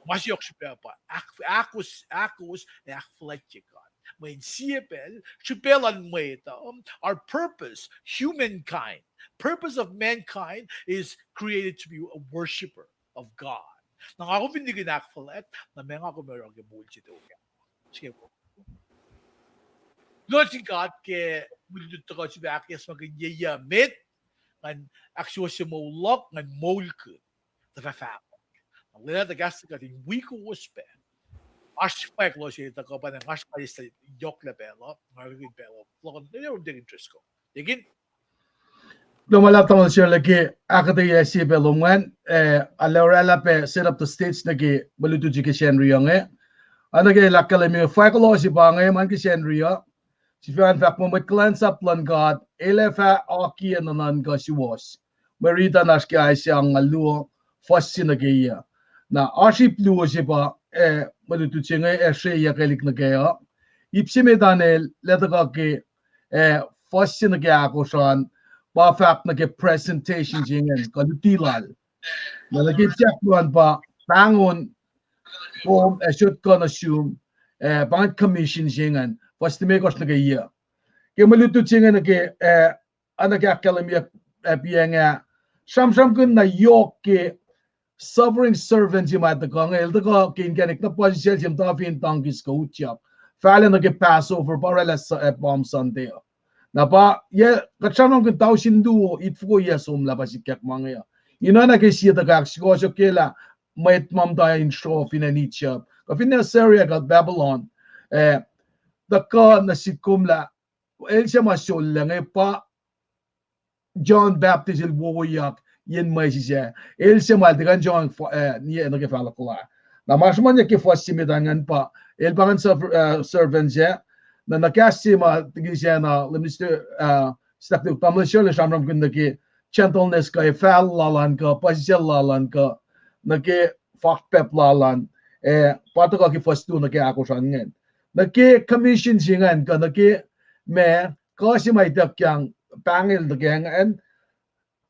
Ma se yohk srihpac pa ahk-, ahkos, ahkos, ac ahkfuhlwactye God. Mweyen sie pacl, srihpac luhn mwet uh, our purpose, humankind, purpose of mankind is created to be a worshipper of God. Na nga kom fin lihkihn ahkfuhlwact, na meac nga kom oruh ke moul se tok ah. Srihke. Kuloh sin God ke mwe lutlut tuhkuh sifil ahkacsmakihnye yac met, ngan ahksuwohsye moul luhk, ngan moulkihn. Tuhfah fahk. Na lwelah tuh kahs luhn God in wi kowos pac. Oasr fahk loh se tuhkuh pa na nga srihke yohklac pacl uh, nga rikihn pacl uh, luhkuhn, eh, Deacon Driscoll. Deacon? Kuloh ma luhlahp tamuhlwel Sherla ke ahkuhtweyac se pac lom an, eh, arlac oraclah pac set up the stage nuh ke mwe lutlut se ke Sacnri uh inge. Oacna ke el ahkkahlwemye fahk loh se pa inge, ma ke Sacnri uh, sifacna fahk muh mwet kuhlwacnsap luhn God el ac fah akiyac nuhnuhnkuh suwohs. Mwe riti an oasr ke Isaiah angngaul luo, fuhs se nuh ke yac. Na oasr ip luo se pa, eh, mwe lutlut se inge ac sreyuckelihk nuh kac uh. Ip se met an el, lah tuhkuh ke, eh, fuhs se nuh ke ahkosr an, pa fahk nuh ke presentation se ingacn, kuh luti lal. Na nuh ke ip sahk luo an pa, pahngon kom ac sot kuh nuh sum, eh, pa ingacn commission se ingacn, fuhs limekohsr nuh ke yac. Ke mwe lutlut se inge nuh ke, eh, oacna ke ahkkahlwemyeyuck, eh, piacng ah, sramsramkihn na yohk ke suffering servant se ma tuhkuh inge, el tuhkuh ke inkacnek na puhsisacl se muhta fin tangkis kuh utyak. Fahlac nuh ke Passover, pa oraclah, eh, Palm Sunday uh. Na pa, yac, kuht sramsramkihn tausin luo itfoko yac somlah pa sikyak ma inge uh. Ina na ke sie tuhkuh ahksukohsohk ke lah mwet ma muhta in sroh fin acn Egypt, kuh fin acn Assyria kuh Babylon, eh, tuhkuh nuh sihk kom lah, el se ma sollac inge pa John Baptist el wowoyak yen mwesis ah. El se ma el tiac kuh in John, eh, nuh ke fahluhk la. Na ma sruhmuhnyuck ke fuhs se met an ingacn pa, el pa ingacn servant se, na nuh kahs se ma tikin sacna, Minister, eh, Staktuk, tamuhlwel Sherla sramsramkihn nuh ke gentleness kuh efahl lal an kuh puhsisacl lal an kuh nuh ke fakpacp lal an, eh, pa tuhkuh ke fuhs luo nuh ke ahkosr an ingacn. Nuh ke commission se ingacn kuh nuh ke ma, kuh se ma ituckyang pahngel tuh ke ingacn,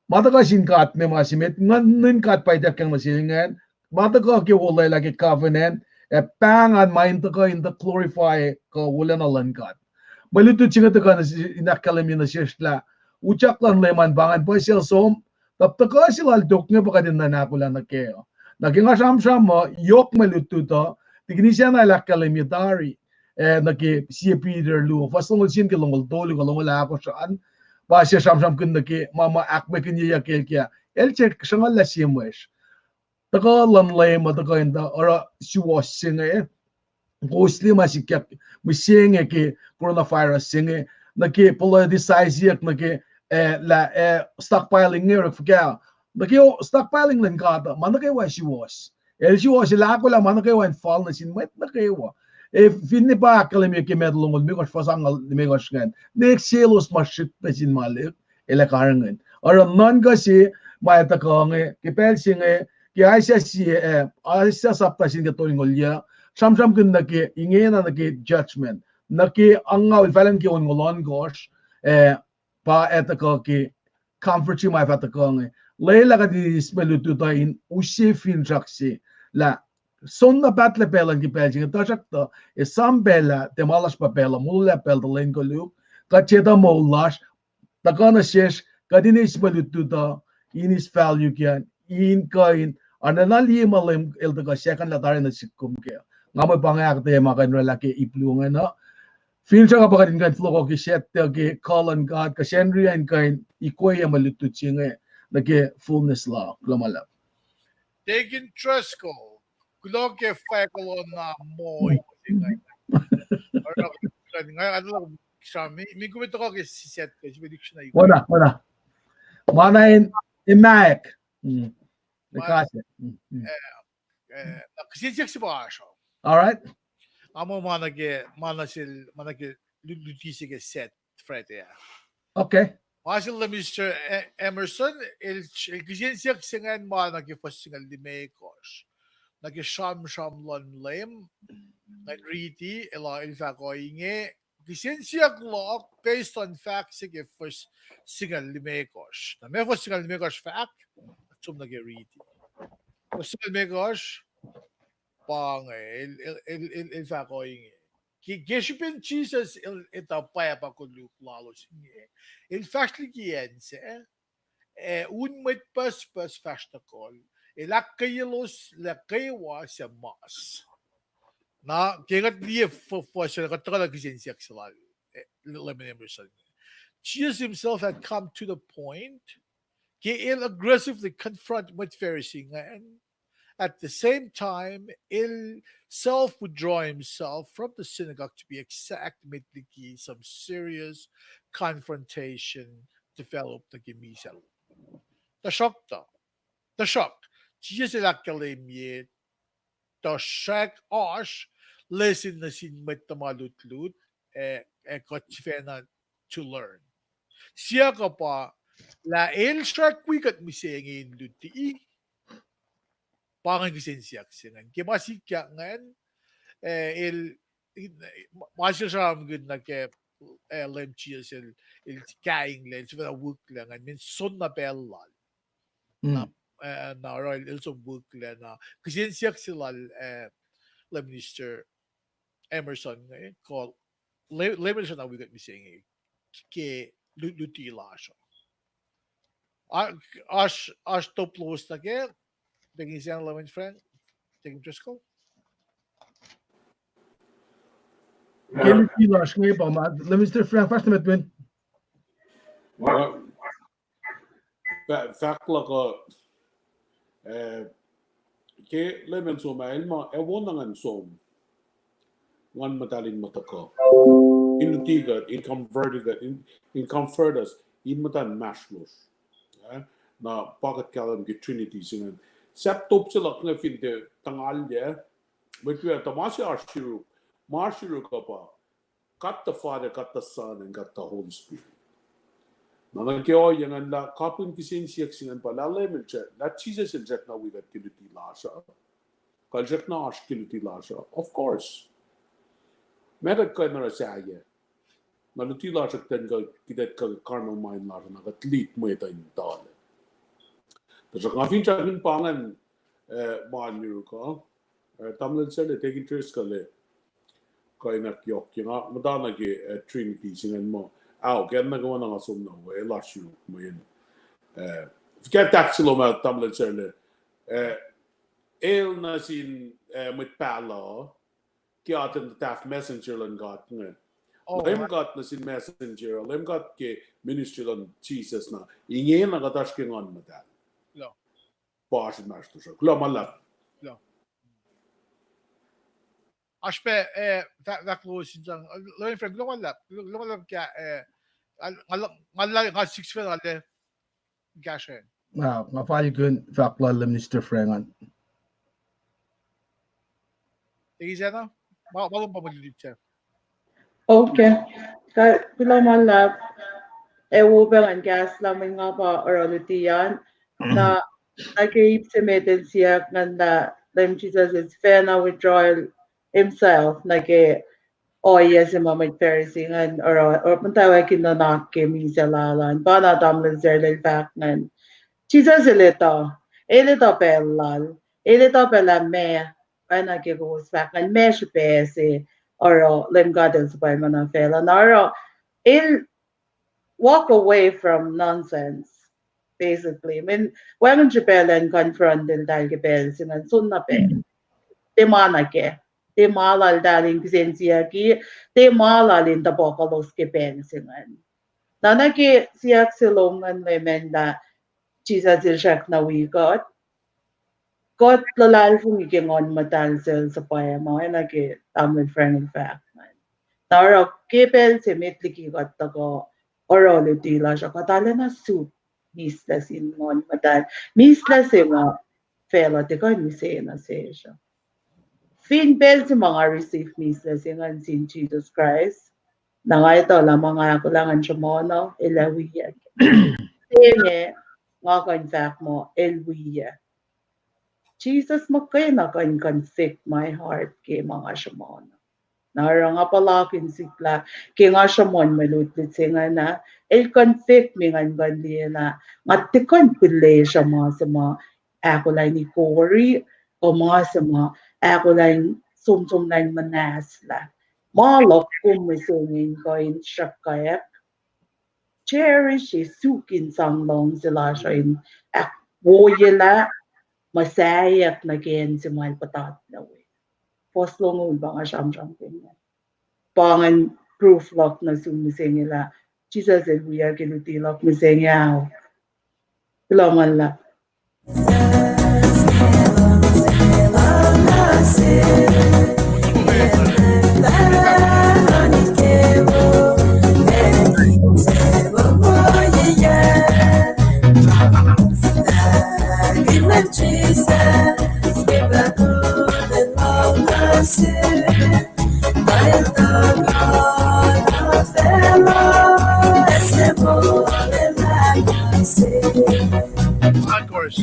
ma tuhkuh sin God me ma se met, nguhn nuhn God pa ituckyang nuh sel ingacn, ma tuhkuh ke olwelah ke covenant, ac pahngon ma in tuhkuh in tuh glorify kuh wolacna luhn God. Mwe lutlut se inge tuhkuh nuh se, in ahkkahlwemye nuh sesr lah utyak luhn Leum an pa ingacn, pwacye sel som, tuh tuhkuh se lal tok inge pa kuht in nuhnak olah nuh kac uh. Na ke nga sramsram uh, yohk mwe lutlut uh, Tikinis Anna el ahkkahlwemye tari, eh, nuh ke Sie Peter luo, fuhs longoul sie nuh ke longoul tolu kuh longoul ahkosr an, pa se sramsramkihn nuh ke ma ma ahkmwekihnyeyuck el ke, el se sruhnguhl lah sie mwesh. Tuhkuh luhn Leum uh tuhkuh in tuh oruh suwohs se inge, kowos liye ma sikyak mihsenge ke coronavirus se inge, nuh ke politicizeyuck nuh ke, eh, lah, eh, stockpiling inge orek fuhkah. Nuh ke stockpiling luhn God uh, ma nuh kwewa suwohs. El suwohs, el ahkolah ma nuh kwewa in fal nuh sin mwet nuh kwewa. Ac finne pa ahkkahlwemye ke Matthew longoul limekohsr, fuhs angngaul limekohsr ingacn, ne selos ma srihk nuh sin ma lihk, el ac karihngihn. Oruh nuhnkuh se ma ac tuhkuh inge ke pacl se inge, ke Isaiah sie, eh, Isaiah sapta sie nuh ke tolngoul yuh, sramsramkihn nuh ke ingena nuh ke judgment, nuh ke angngaul, fahlen ke onngoul ohnkohsr, eh, pa ac tuhkuh ke comfort se ma ac fah tuhkuh inge. Lwelah kuht in eis mwe lutlut uh in use finsrak se lah soenna pahtlac pacl an ke pacl se inge, tuhsruhktuh esam pacl ah tiac ma lasr pa pacl uh, molwelah pacl tuh lwen koluk, kuht setuh moul lasr, tuhkuh nuh sesr, kuht in eis mwe lutlut uh, in eis value ke an, in kuh in arulacna liye ma Leum el tuhkuh second lah tari nuh sihk kom kac. Nga mwe pa inge ahkuhtweyac ma kuh in oraclah ke ip luo ingacn uh. Finsrak uh pa kuht in kuh in fohlohkoh ke Saturday ke kuh luhn God, kuh Sacnri uh in kuh in ikweyac mwe lutlut se inge nuh ke fullness lal. Kuloh ma luhlahp. Deacon Driscoll, kuloh ke fahk lom na moing. Oruh, nga, nga, nga, sram, mi, mi kom tuhkuh ke Saturday, sifil dictionary. Wona, wona. Ma na in, in maek. Mm. Ma-, Ekase. Mm, mm. Eh, eh, na kihsen siyuck se pa oasr uh. All right. Nga muh ma nuh ke, ma nuh sel, ma nuh ke lu-, luti se ke Sat Friday ah. Okay. Ma sel Leum Mister E-, Emerson, el, el kihsen siyuck se ingacn ma nuh ke fuhs singucul limekohsr. Nuh ke sramsram luhn Leum, ngan riti, el, el fahk ohinge, kihsen siyuck luhk based on facts se ke fuhs singucul limekohsr. Na ma fuhs singucul limekohsr fahk, som nuh ke riti. Fuhs singucul limekohsr, pa inge, el, el, el, el, el fahk ohinge. Ke, ke srihpen Jisus el etuh pwacpa koluk lalos inge, el fahsr liki acn sac, ac un mwet pucspucs fahsr tohkohl, el ahkkweyelos lah kwewa suc mas. Na ke kuht liye f-, fuhs se, kuht tuhkuh nuh kihsen siyuck se lal, eh, Leum Emerson. Jesus himself had come to the point ke el aggressively confront mwet Pharisee ingacn. At the same time, el self withdraw himself from the synagogue to be exact met liki some serious confrontation develop nuh ke misac. Tuhsruhktuh, tuhsruhk, Jisus el ahkkahlwemye, tuhsruhk oasr lesson nuh sin mwet tuhma lutlut, ac, ac kuht sifacna to learn. Siyuck uh pa, lah el srack wi kuht mihsenge in luti, pa ingacn kihsen siyuck se ingacn. Ke ma sikyak ingacn, eh, el, ma sel sramsramkihn nuh ke, eh, Leum Jisus el, el kainglac, el sifacna wihklac ingacn, mweyen soenna pacl lal. Na, eh, na oruh el som wihklac na. Kihsen siyuck se lal, eh, Leum Minister Emerson inge, kuh Leum, Leum el sifacna wi kuht mihsenge ke lu-, luti lasr uh. Oasr, oasr top lowos nuh kac, Deacon Sandlin, Frank, Deacon Driscoll. Ke luti lasr inge pa ma, Leum Minister Frank, fahsr nuh met men. Fahk luhk uh, eh, ke Leum el som ah, el ma, ac wona ngan som Nguhn Muhtahl in muhtuhkuh, in luti kuht, in convert kuht, in, in convert us, in muhta inmahsrlosr. Na pa kuht kahlwem ke Trinity se ingacn. Sahp top se luhk inge fin tiac tuhngalyac, mwet wiyuck, tuh ma se oasr yuruk, ma oasr yuruk uh pa God the Father, God the Son, and God the Holy Spirit. Na nuh ke ohiyac ingacn lah kapihn kihsen siyuck se ingacn pa lah Leum el srack, lah Jisus el srackna wi kuht ke luti lasr uh, kuh el srackna oasr ke luti lasr uh. Of course. Ma kuht kuh in oruh sahyac. Na luti lasr uh kuht in kuh, kuht in kuh carnal mind lasr uh, na kuht lead mwet uh in tuhlac. Tuhsruhk nga finsrak in pa ingacn, eh, ma yuruk uh, eh, tamuhlwel Sarla, Deacon Driscoll, kuh in ahkyohkye, nga muhta nuh ke, eh, Trinity se ingacn muh, ao, ke acn nuh kwewa na nga som nuh we, lasr yuruk mweyen, eh, fuhkah tahk se lom ah, tamuhlwel Sarla, eh, el nuh sin, eh, mwet pahluh, ke atacn tahfuh messenger luhn God inge. Leum God nuh sin messenger, Leum God ke ministry luhn Jisus na, ingena kuht oasr ke Nguhn Muhtahl. Lasr inmahsrlosr. Kuloh ma luhlahp. Oasr pac, eh, fahk, fahk lowos in sang, Reverend Frank, kuloh ma luhlahp, kuloh, kuloh ma luhlahp ke, eh, nga, nga, nga, nga six fan ale, kahsrweng. Na, nga falkihn fahk lal Minister Frank an. Ekisacna? Ma, ma lom pa mwe luti sac. Okay. Kuh, kuloh ma luhlahp. Ac wo pac ngan kahs lah mwe nga pa oruh luti an. Na, na ke ip se met in siyuck ingacn lah Leum Jisus El sifacna withdraw himself nuh ke ohiyac se ma mwet Pharisee ingacn oruh, oruh muhtwacwacack in nuhnak ke misac lal an. Pa na tamuhlwel Sarla el fahk ingacn. Jisus El etuh, El etuh pacl lal, El etuh pacl lah meac, oacna ke kowos fahk ingacn, meac srihpac se oruh Leum God El suhpwacma nuh facluh. Na oruh El walk away from nonsense, basically. Mweyen wacngihn srihpac elan confront eltahl ke pacl se ingacn, soenna pacl. Tiac ma nuh kac. Tiac ma laltahl in kihsen siyucki, tiac ma lal in tuhpuhkuhlos ke pacl se ingacn. Na nuh ke siyuck se lom ingacn, Leum, lah Jisus El srackna wi kuht. Kuht luhlahlfongi ke Nguhn Muhtahl sel suhpwacma, oacna ke tamuhlwel Frank el fahk ingacn. Na oruh ke pacl se met liki kuht tuhkuh oruh luti lasr uh, kuht arulacna suk mihslac sin Nguhn Muhtahl. Mihslac se ma facluh tiac kuh in use nuh sesr uh. Fin pacl se ma nga receive mihslac se ingacn sin Jisus Kraist, na nga etuh lah ma nga ahkolah ngan sruhmuhn uh, El ac wiyac. Se inge nga kuh in fahk muh El wiyac. Jisus muhkwena kuh in convict my heart ke ma nga sruhmuhn uh. Na oruh nga puhlakihn sikyak ke nga sruhmuhn mwe lutlut se ingacn ah, El convict me ngan kuh in liye lah nga tiac kuh in pihlesruh ma se ma ahkolah in ikori, kuh ma se ma ahkolah in somsomlah in muhnahslah. Ma luhk kom mihsenge in kuh in sruhkwack, cherish, suk in sang luhngse lasr uh in ahkwoyelah, muhsaheack nuh ke acn se ma El puhtatlac we. Fuhs longoul pa nga sramsramkihn. Pa ingacn proof luhk nuh sum mihsenge lah Jisus El wiyac ke luti luhk mihsenge ah. Kuloh ma luhlahp. Of course.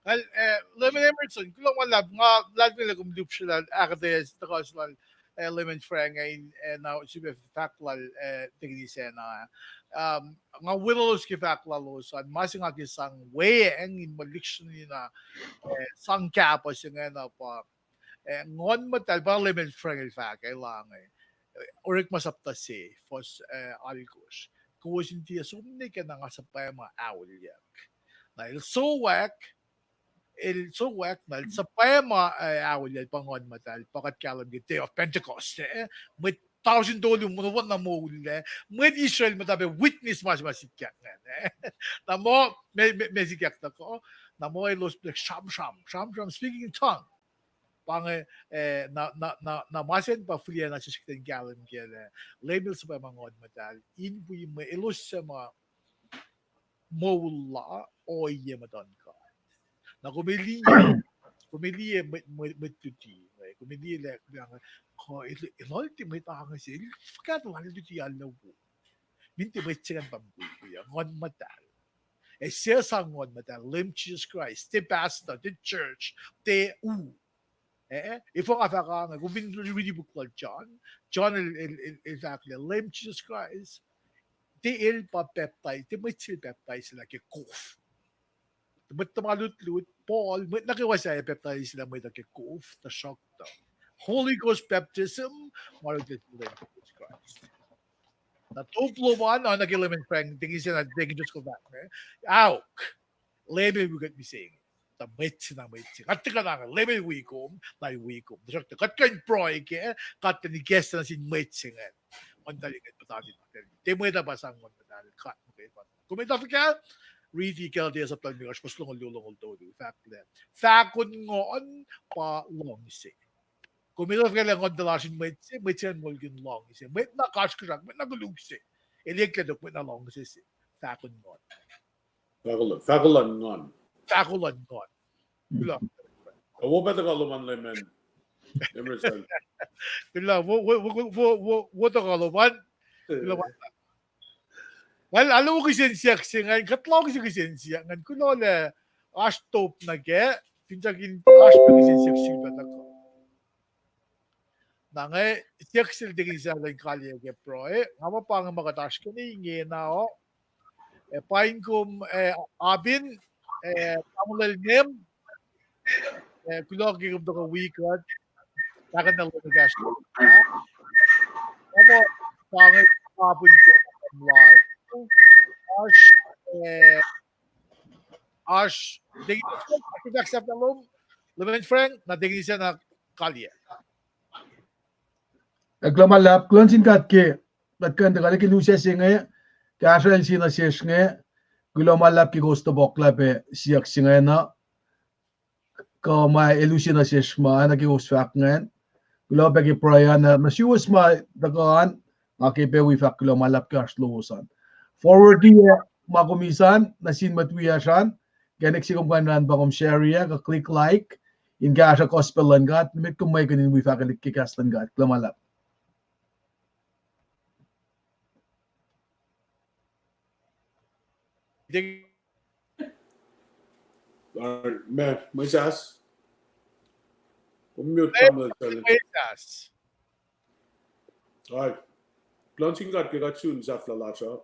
Kal, eh, Leman Emerson, kuloh ma luhlahp, nga luhlahlfongi lah kom lihpsrelal ahkuhtweyac tuhkuh se lal, eh, Leman Frank, eh, in, eh, na sifilpac fahk lal, eh, tekini sacna. Um, nga weluhlos ke fahk lalos an, ma se nga ke sang weacng in mwe lihksreni na, eh, sang kahpuh se ingacn uh pa, eh, Nguhn Muhtahl, pa Leman Frank el fahk, eh, lah inge, eh, Orekma sapta se, fuhs, eh, alkosr. Kowos in tiac som nuh kac na nga suhpwacma aolyuck. Na el sowak, el sowak na el suhpwacma, eh, aolyuck pa Nguhn Muhtahl, pa kuht kahlwem ke Day of Pentecost, eh? Mwet tausin tolu, mwet na moul, eh? Mwet Israel muhta pac witness ma se ma sikyak ingacn, eh? Na muh, me, me, me sikyak tuhkuh, na muh elos pac sramsram, sramsram, speaking in tongue. Pa inge, eh, na, na, na, na ma sacn pa fihliyac na sesr kuht in kahlwem kac lah Leum el suhpwacma Nguhn Muhtahl in wi mwe elos suc ma moul la ohiyac muhtuhn God. Na kom liye, kom liye mwet, mwet, mwet luti inge. Kom liye lah, kuh, el, el lal tiac mwet ange se, el fuhkah tuh lal luti alu wo. Min tiac mwet se ingacn pa mukwikwi uh, Nguhn Muhtahl. Ac suc sang Nguhn Muhtahl? Leum Jisus Kraist, tiac pastor, tiac church, tiac u. Eh, efuh nga fahk ange, kom fin riti puk lal John, John el, el, el, el fahk lah Leum Jisus Kraist, tiac el pa pacptais, tiac mwet se el pacptais lah ke kof. Mwet tuhma lutlut, Paul, mwet nuh kwewa sahyac pacptais lah mwet uh ke kof, tuhsruhktuh Holy Ghost baptism, ma orek Leum Jisus Kraist. Na top lom an, oacna ke Leman Frank, tekin se na, tekin just go back, eh? Aok, Leum el wi kuht mihsenge. Tuh mwet se na mwet se. Kuht tuhkuh na, Leum el wi kom, na el wi kom. Tuhsruhktuh kuht kuh in pruhe kac, kuht in ikacslah nuh sin mwet se ingacn. Nguhn Muhtahl ingacn puhtatlac. Tiac mwet uh pa sang Nguhn Muhtahl, God muhkwena. Kom etuh fuhkah? Riti Galatia sapta limekohsr, fuhs longoul luo, longoul tolu. Fahk lah, fahkon Nguhn pa luhngse. Kom etuh fuhkah lah Nguhn Muhtahl oasr in mwet se, mwet se ingacn moulkihn luhngse. Mwet na kasrkuhsrak, mwet na koluk se. El eklac tok mwet na luhngse se. Fahkon Nguhn. Fahko luhn, fahko luhn Nguhn. Fahko luhn Nguhn. Kuloh. Wo pac tuhkuh lom an, Leman Emerson. Kuloh, wo, wo, wo tuhkuh lom an. Kuloh. Well, alu kihsen siyuck se ingacn, kuht lohng se kihsen siyuck ingacn, kuloh lah oasr top nuh kac, finsrak in oasr pac kihsen siyuck sifilpac tuhkuh. Na nga siyuck sel tekin sahyac in kaliyac ke pruhe, nga muh pa inge ma kuht oasr ke inge na uh. Eh, paing kom, eh, Abin, eh, tamuhlwel Nim, eh, kuloh ke kom tuhkuh wi kuht, fahkwack na lom kahsruh. Nga muh pa inge kapin ke lasr. Oasr, eh, oasr, tekin sahyac, oasr fahk sahflah lom, Leman Frank, na tekin sahyac na kaliyac. Ac kuloh ma luhlahp, kuloh nuh sin God ke kuht kuh in tuhkuh nuh ke lusac se inge, kahsrwel se nuh sesr inge, kuloh ma luhlahp ke kowos topuklah pac siyuck se ingacn uh, kuh ma el use nuh sesr ma nuh ke kowos fahk ingacn. Kuloh pac ke pruhe an, nuh suwos ma tuhkuh an, nga ke pac wi fahk kuloh ma luhlahp ke oasr lowos an. Forward-i ma kom eis an nuh sin mwet wiyacsr an, inkacnek se kom kuh in run pa kom share-i kuh click like, in kahsruh gospel luhn God, met kom mwekihn in wi fahkwelihk ke kahs luhn God. Kuloh ma luhlahp. Mwe, mwe sas. Kom mute, tamuhlwel Sally. Mwe sas. Kuloh nuh sin God ke kuht sun sahflah lasr uh.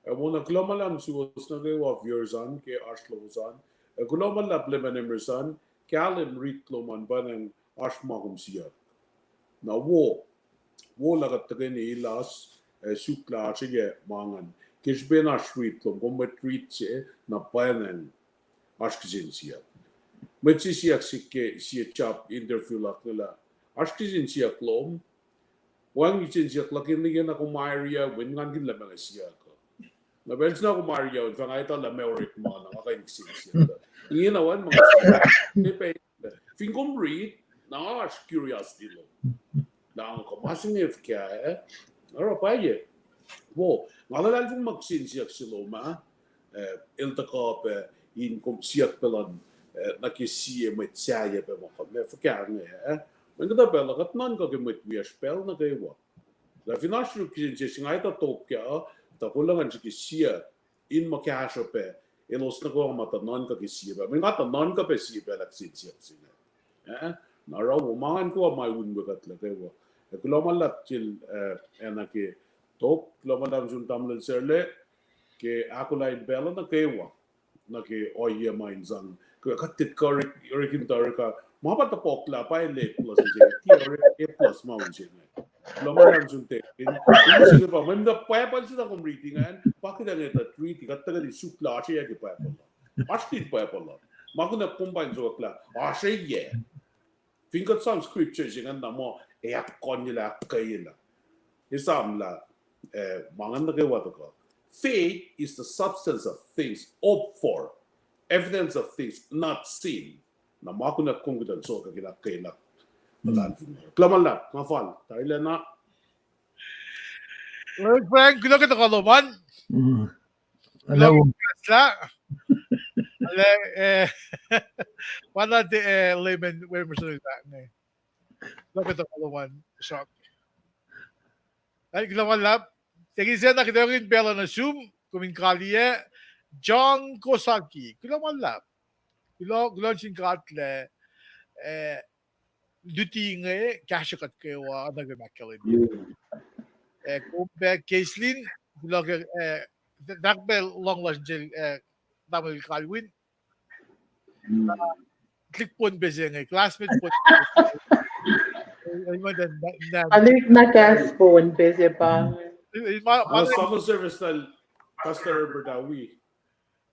Ac wona kuloh ma luhlahp suwos nuh kwewa viewers an ke oasr lowos an. Ac kuloh ma luhlahp Leman Emerson, kahlwem rit lom an pwacnwacng oasr ma kom siyuck. Na wo, wo lah kuht tuhkweni elos, ac suk lah oasr yac ma ingacn. Ke srihpen oasr rit lom, kom mwet rit se, na pwacnwacng oasr kihsen siyuck. Mwet se siyuck sihk ke sie job interview luhk inge lah, oasr kihsen siyuck lom? Wacngihn kihsen siyuck luhk inge, na kom airia, wen ngan kihn lah ma inge siyuck uh. Na pacl se na kom airia, wen fah nga etuh lah ma orek ma na nga kuh in kihsen siyuck uh. Ingena wacngihn ma nga siyuck. Fin kom rit, na oasr curiosity lom. Na nga kuh ma se inge fuhkah, eh? Oruh pwacye. Wo, nga luhlahlfongi ma kihsen siyuck se lom ah, eh, el tuhkuh pac in kom siyuck pac luhn, eh, nuh ke sie mwet sahyac pac ma kuh, ma fuhkah inge, eh? Mweyen kuhtuh pacl uh kuht nuhnkuh ke mwet wiyacsr pacl nuh kwewa. Lah fin oasr yuruk kihsen siyuck se nga etuh top kac uh, tuh kolacng srihke siyuck in ma kahsruh pac elos nuh kwewa ma tuh nuhnkuh ke sie pacl. Mweyen nga tuh nuhnkuh pac sie pacl ah kihsen siyuck se inge. Eh, na oruh wo ma ngan kwewa ma un we kuht nuh kwewa. Ac kuloh ma luhlahp sel, eh, acna ke top, kuloh ma luhlahp sun tamuhlwel Serle, ke ahkolah in pacl uh nuh kwewa, nuh ke ohiyac ma in sang. Kuht tiac kuh orekin tari kuh ma pa tohpohklah pa el A plus se, tiac orek A plus ma un se inge. Kuloh ma luhlahp sun tekin, in se inge pa mweyen Bible se na kom riti ingacn, pa kuht ac nge tuh riti, kuht tuhkweni suk lah oasr yac ke Bible uh. Oasr in Bible uh. Ma kunac kom pa in sokwack lah oasr yac. Fin kuht sang scripture se ingacn na muh ac ahkkonyelah, ahkkweyelah. Esam lah, eh, ma ingacn nuh kwewa tuhkuh. Faith is the substance of things hoped for, evidence of things not seen. Na ma kunac kom kuht in sokwack in ahkkweyelah. Kuloh ma luhlahp, nga fal tarilac na. Frank, kuloh ke tuhkuh lom an. Hello. Hello, eh, pa na, eh, Leman Emerson el fahk inge. Kuloh ke tuhkuh lom an, Srak. Ac kuloh ma luhlahp. Tekisa na kuht in pacl uh nuh sum, kom in kaliyac, John Kosaki. Kuloh ma luhlahp. Kuloh, kuloh sin God lah, eh, luti inge kahsruh kuht kwewa, oacna ke ma ahkkahlwemye. Eh, kom pac Keslin, kuloh ke, eh, dak pac lohng lasr sel, eh, tamuhlwel Calvin. Click pon pese inge, classmate pon. Alik na kahs pon pese pa. Ako service tal Pastor Herbert Awi.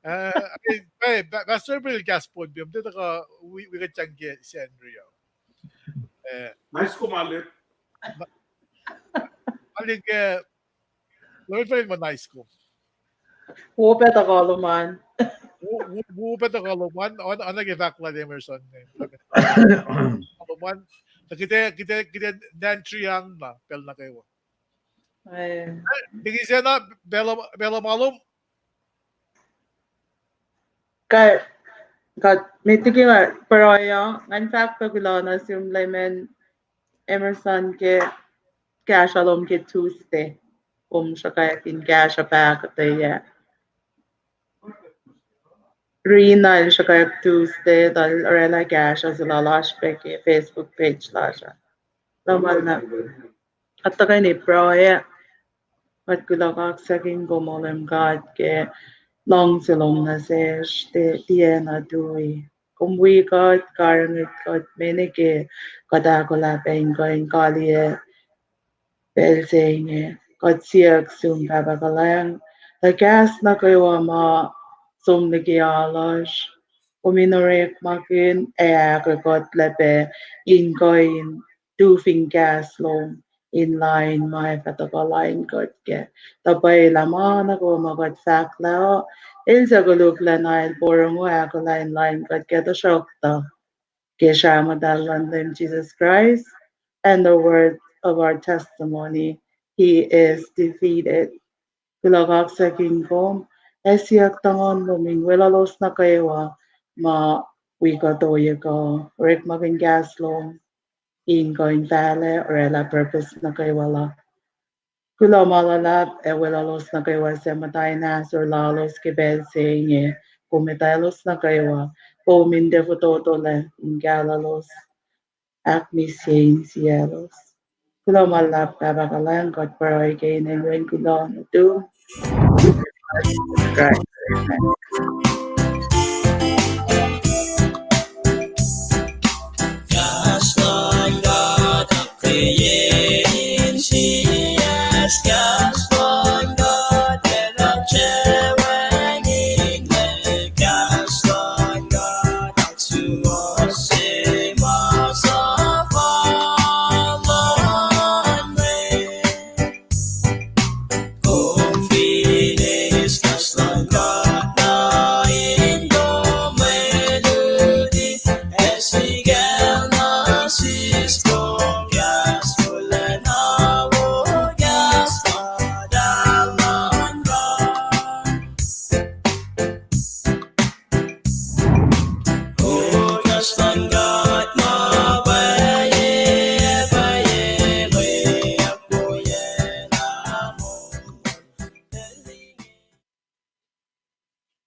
Eh, eh, Pastor Herbert el kahs pon pe, mte tuhkuh wi, wi kuht sang ke Sacnri uh. Eh, nice kom alik. Alik, eh, Lord, pacl ma nice kom. Wo pac tuhkuh lom an. Wo, wo, wo pac tuhkuh lom an, oacna ke fahk lal Emerson. Tuhkuh lom an. Kuht ac, kuht ac, kuht ac nantri ang na, pacl nuh kwewa. Eh. Tekisa na, pacl, pacl ma lom. Kuht, kuht, met liki nga pruhe uh, ngan fahk pac kuloh nuh sum Leman Emerson ke kahsruh lom ke Tuesday. Kom sruhkwack in kahsruh pahkotweyac. Rina el sruhkwack Tuesday, tuh el oraclah kahsruh se lal oasr pac ke Facebook page lasr uh. Lom an na. Kuht tuhkweni pruhe. Kuht kuloh kaksakihn kom, O Leum God, ke luhngse lom nuh sesr, tiac na tui. Kom wi kuht, karihngihn kuht, mene ke kuht ahkolah pac in kuh in kaliyac pacl se inge. Kuht siyuck sum Pahpah kuhlwacng, tuh kahs nuh kwewa ma som liki alasr, kom in orekmakihn ac ahkkweye kuht lah pac in kuh in tu fin kahs lom in lain ma ac fah tuhkuh lain kuht kac. Tuh pwacye lah ma nuh kwewa ma kuht fahk lah el suc koluk lah na el porongo ahkolah in lain kuht kac, tuhsruhktuh ke srah muhtahl luhn Leum Jisus Kraist and the word of our testimony, he is defeated. Kuloh kaksakihn kom, ac siyuck tuhkuh lom in weluhlos nuh kwewa ma wi kuht ohiyac kuh, orekmakihn kahs lom in kuh in fahlac oraclah purpose nuh kwewa la. Kuloh ma luhlahp ac weluhlos nuh kwewa suc muhta in ahsor lalos ke pacl se inge, kom muhtahlos nuh kwewa, kom in tiac fototolac in kahlwem lalos, ahkmihsye insiyaclos. Kuloh ma luhlahp Pahpah kuhlwacng, kuht pruhe ke inen Wen kuloh nuhtum, Kraist. Amen.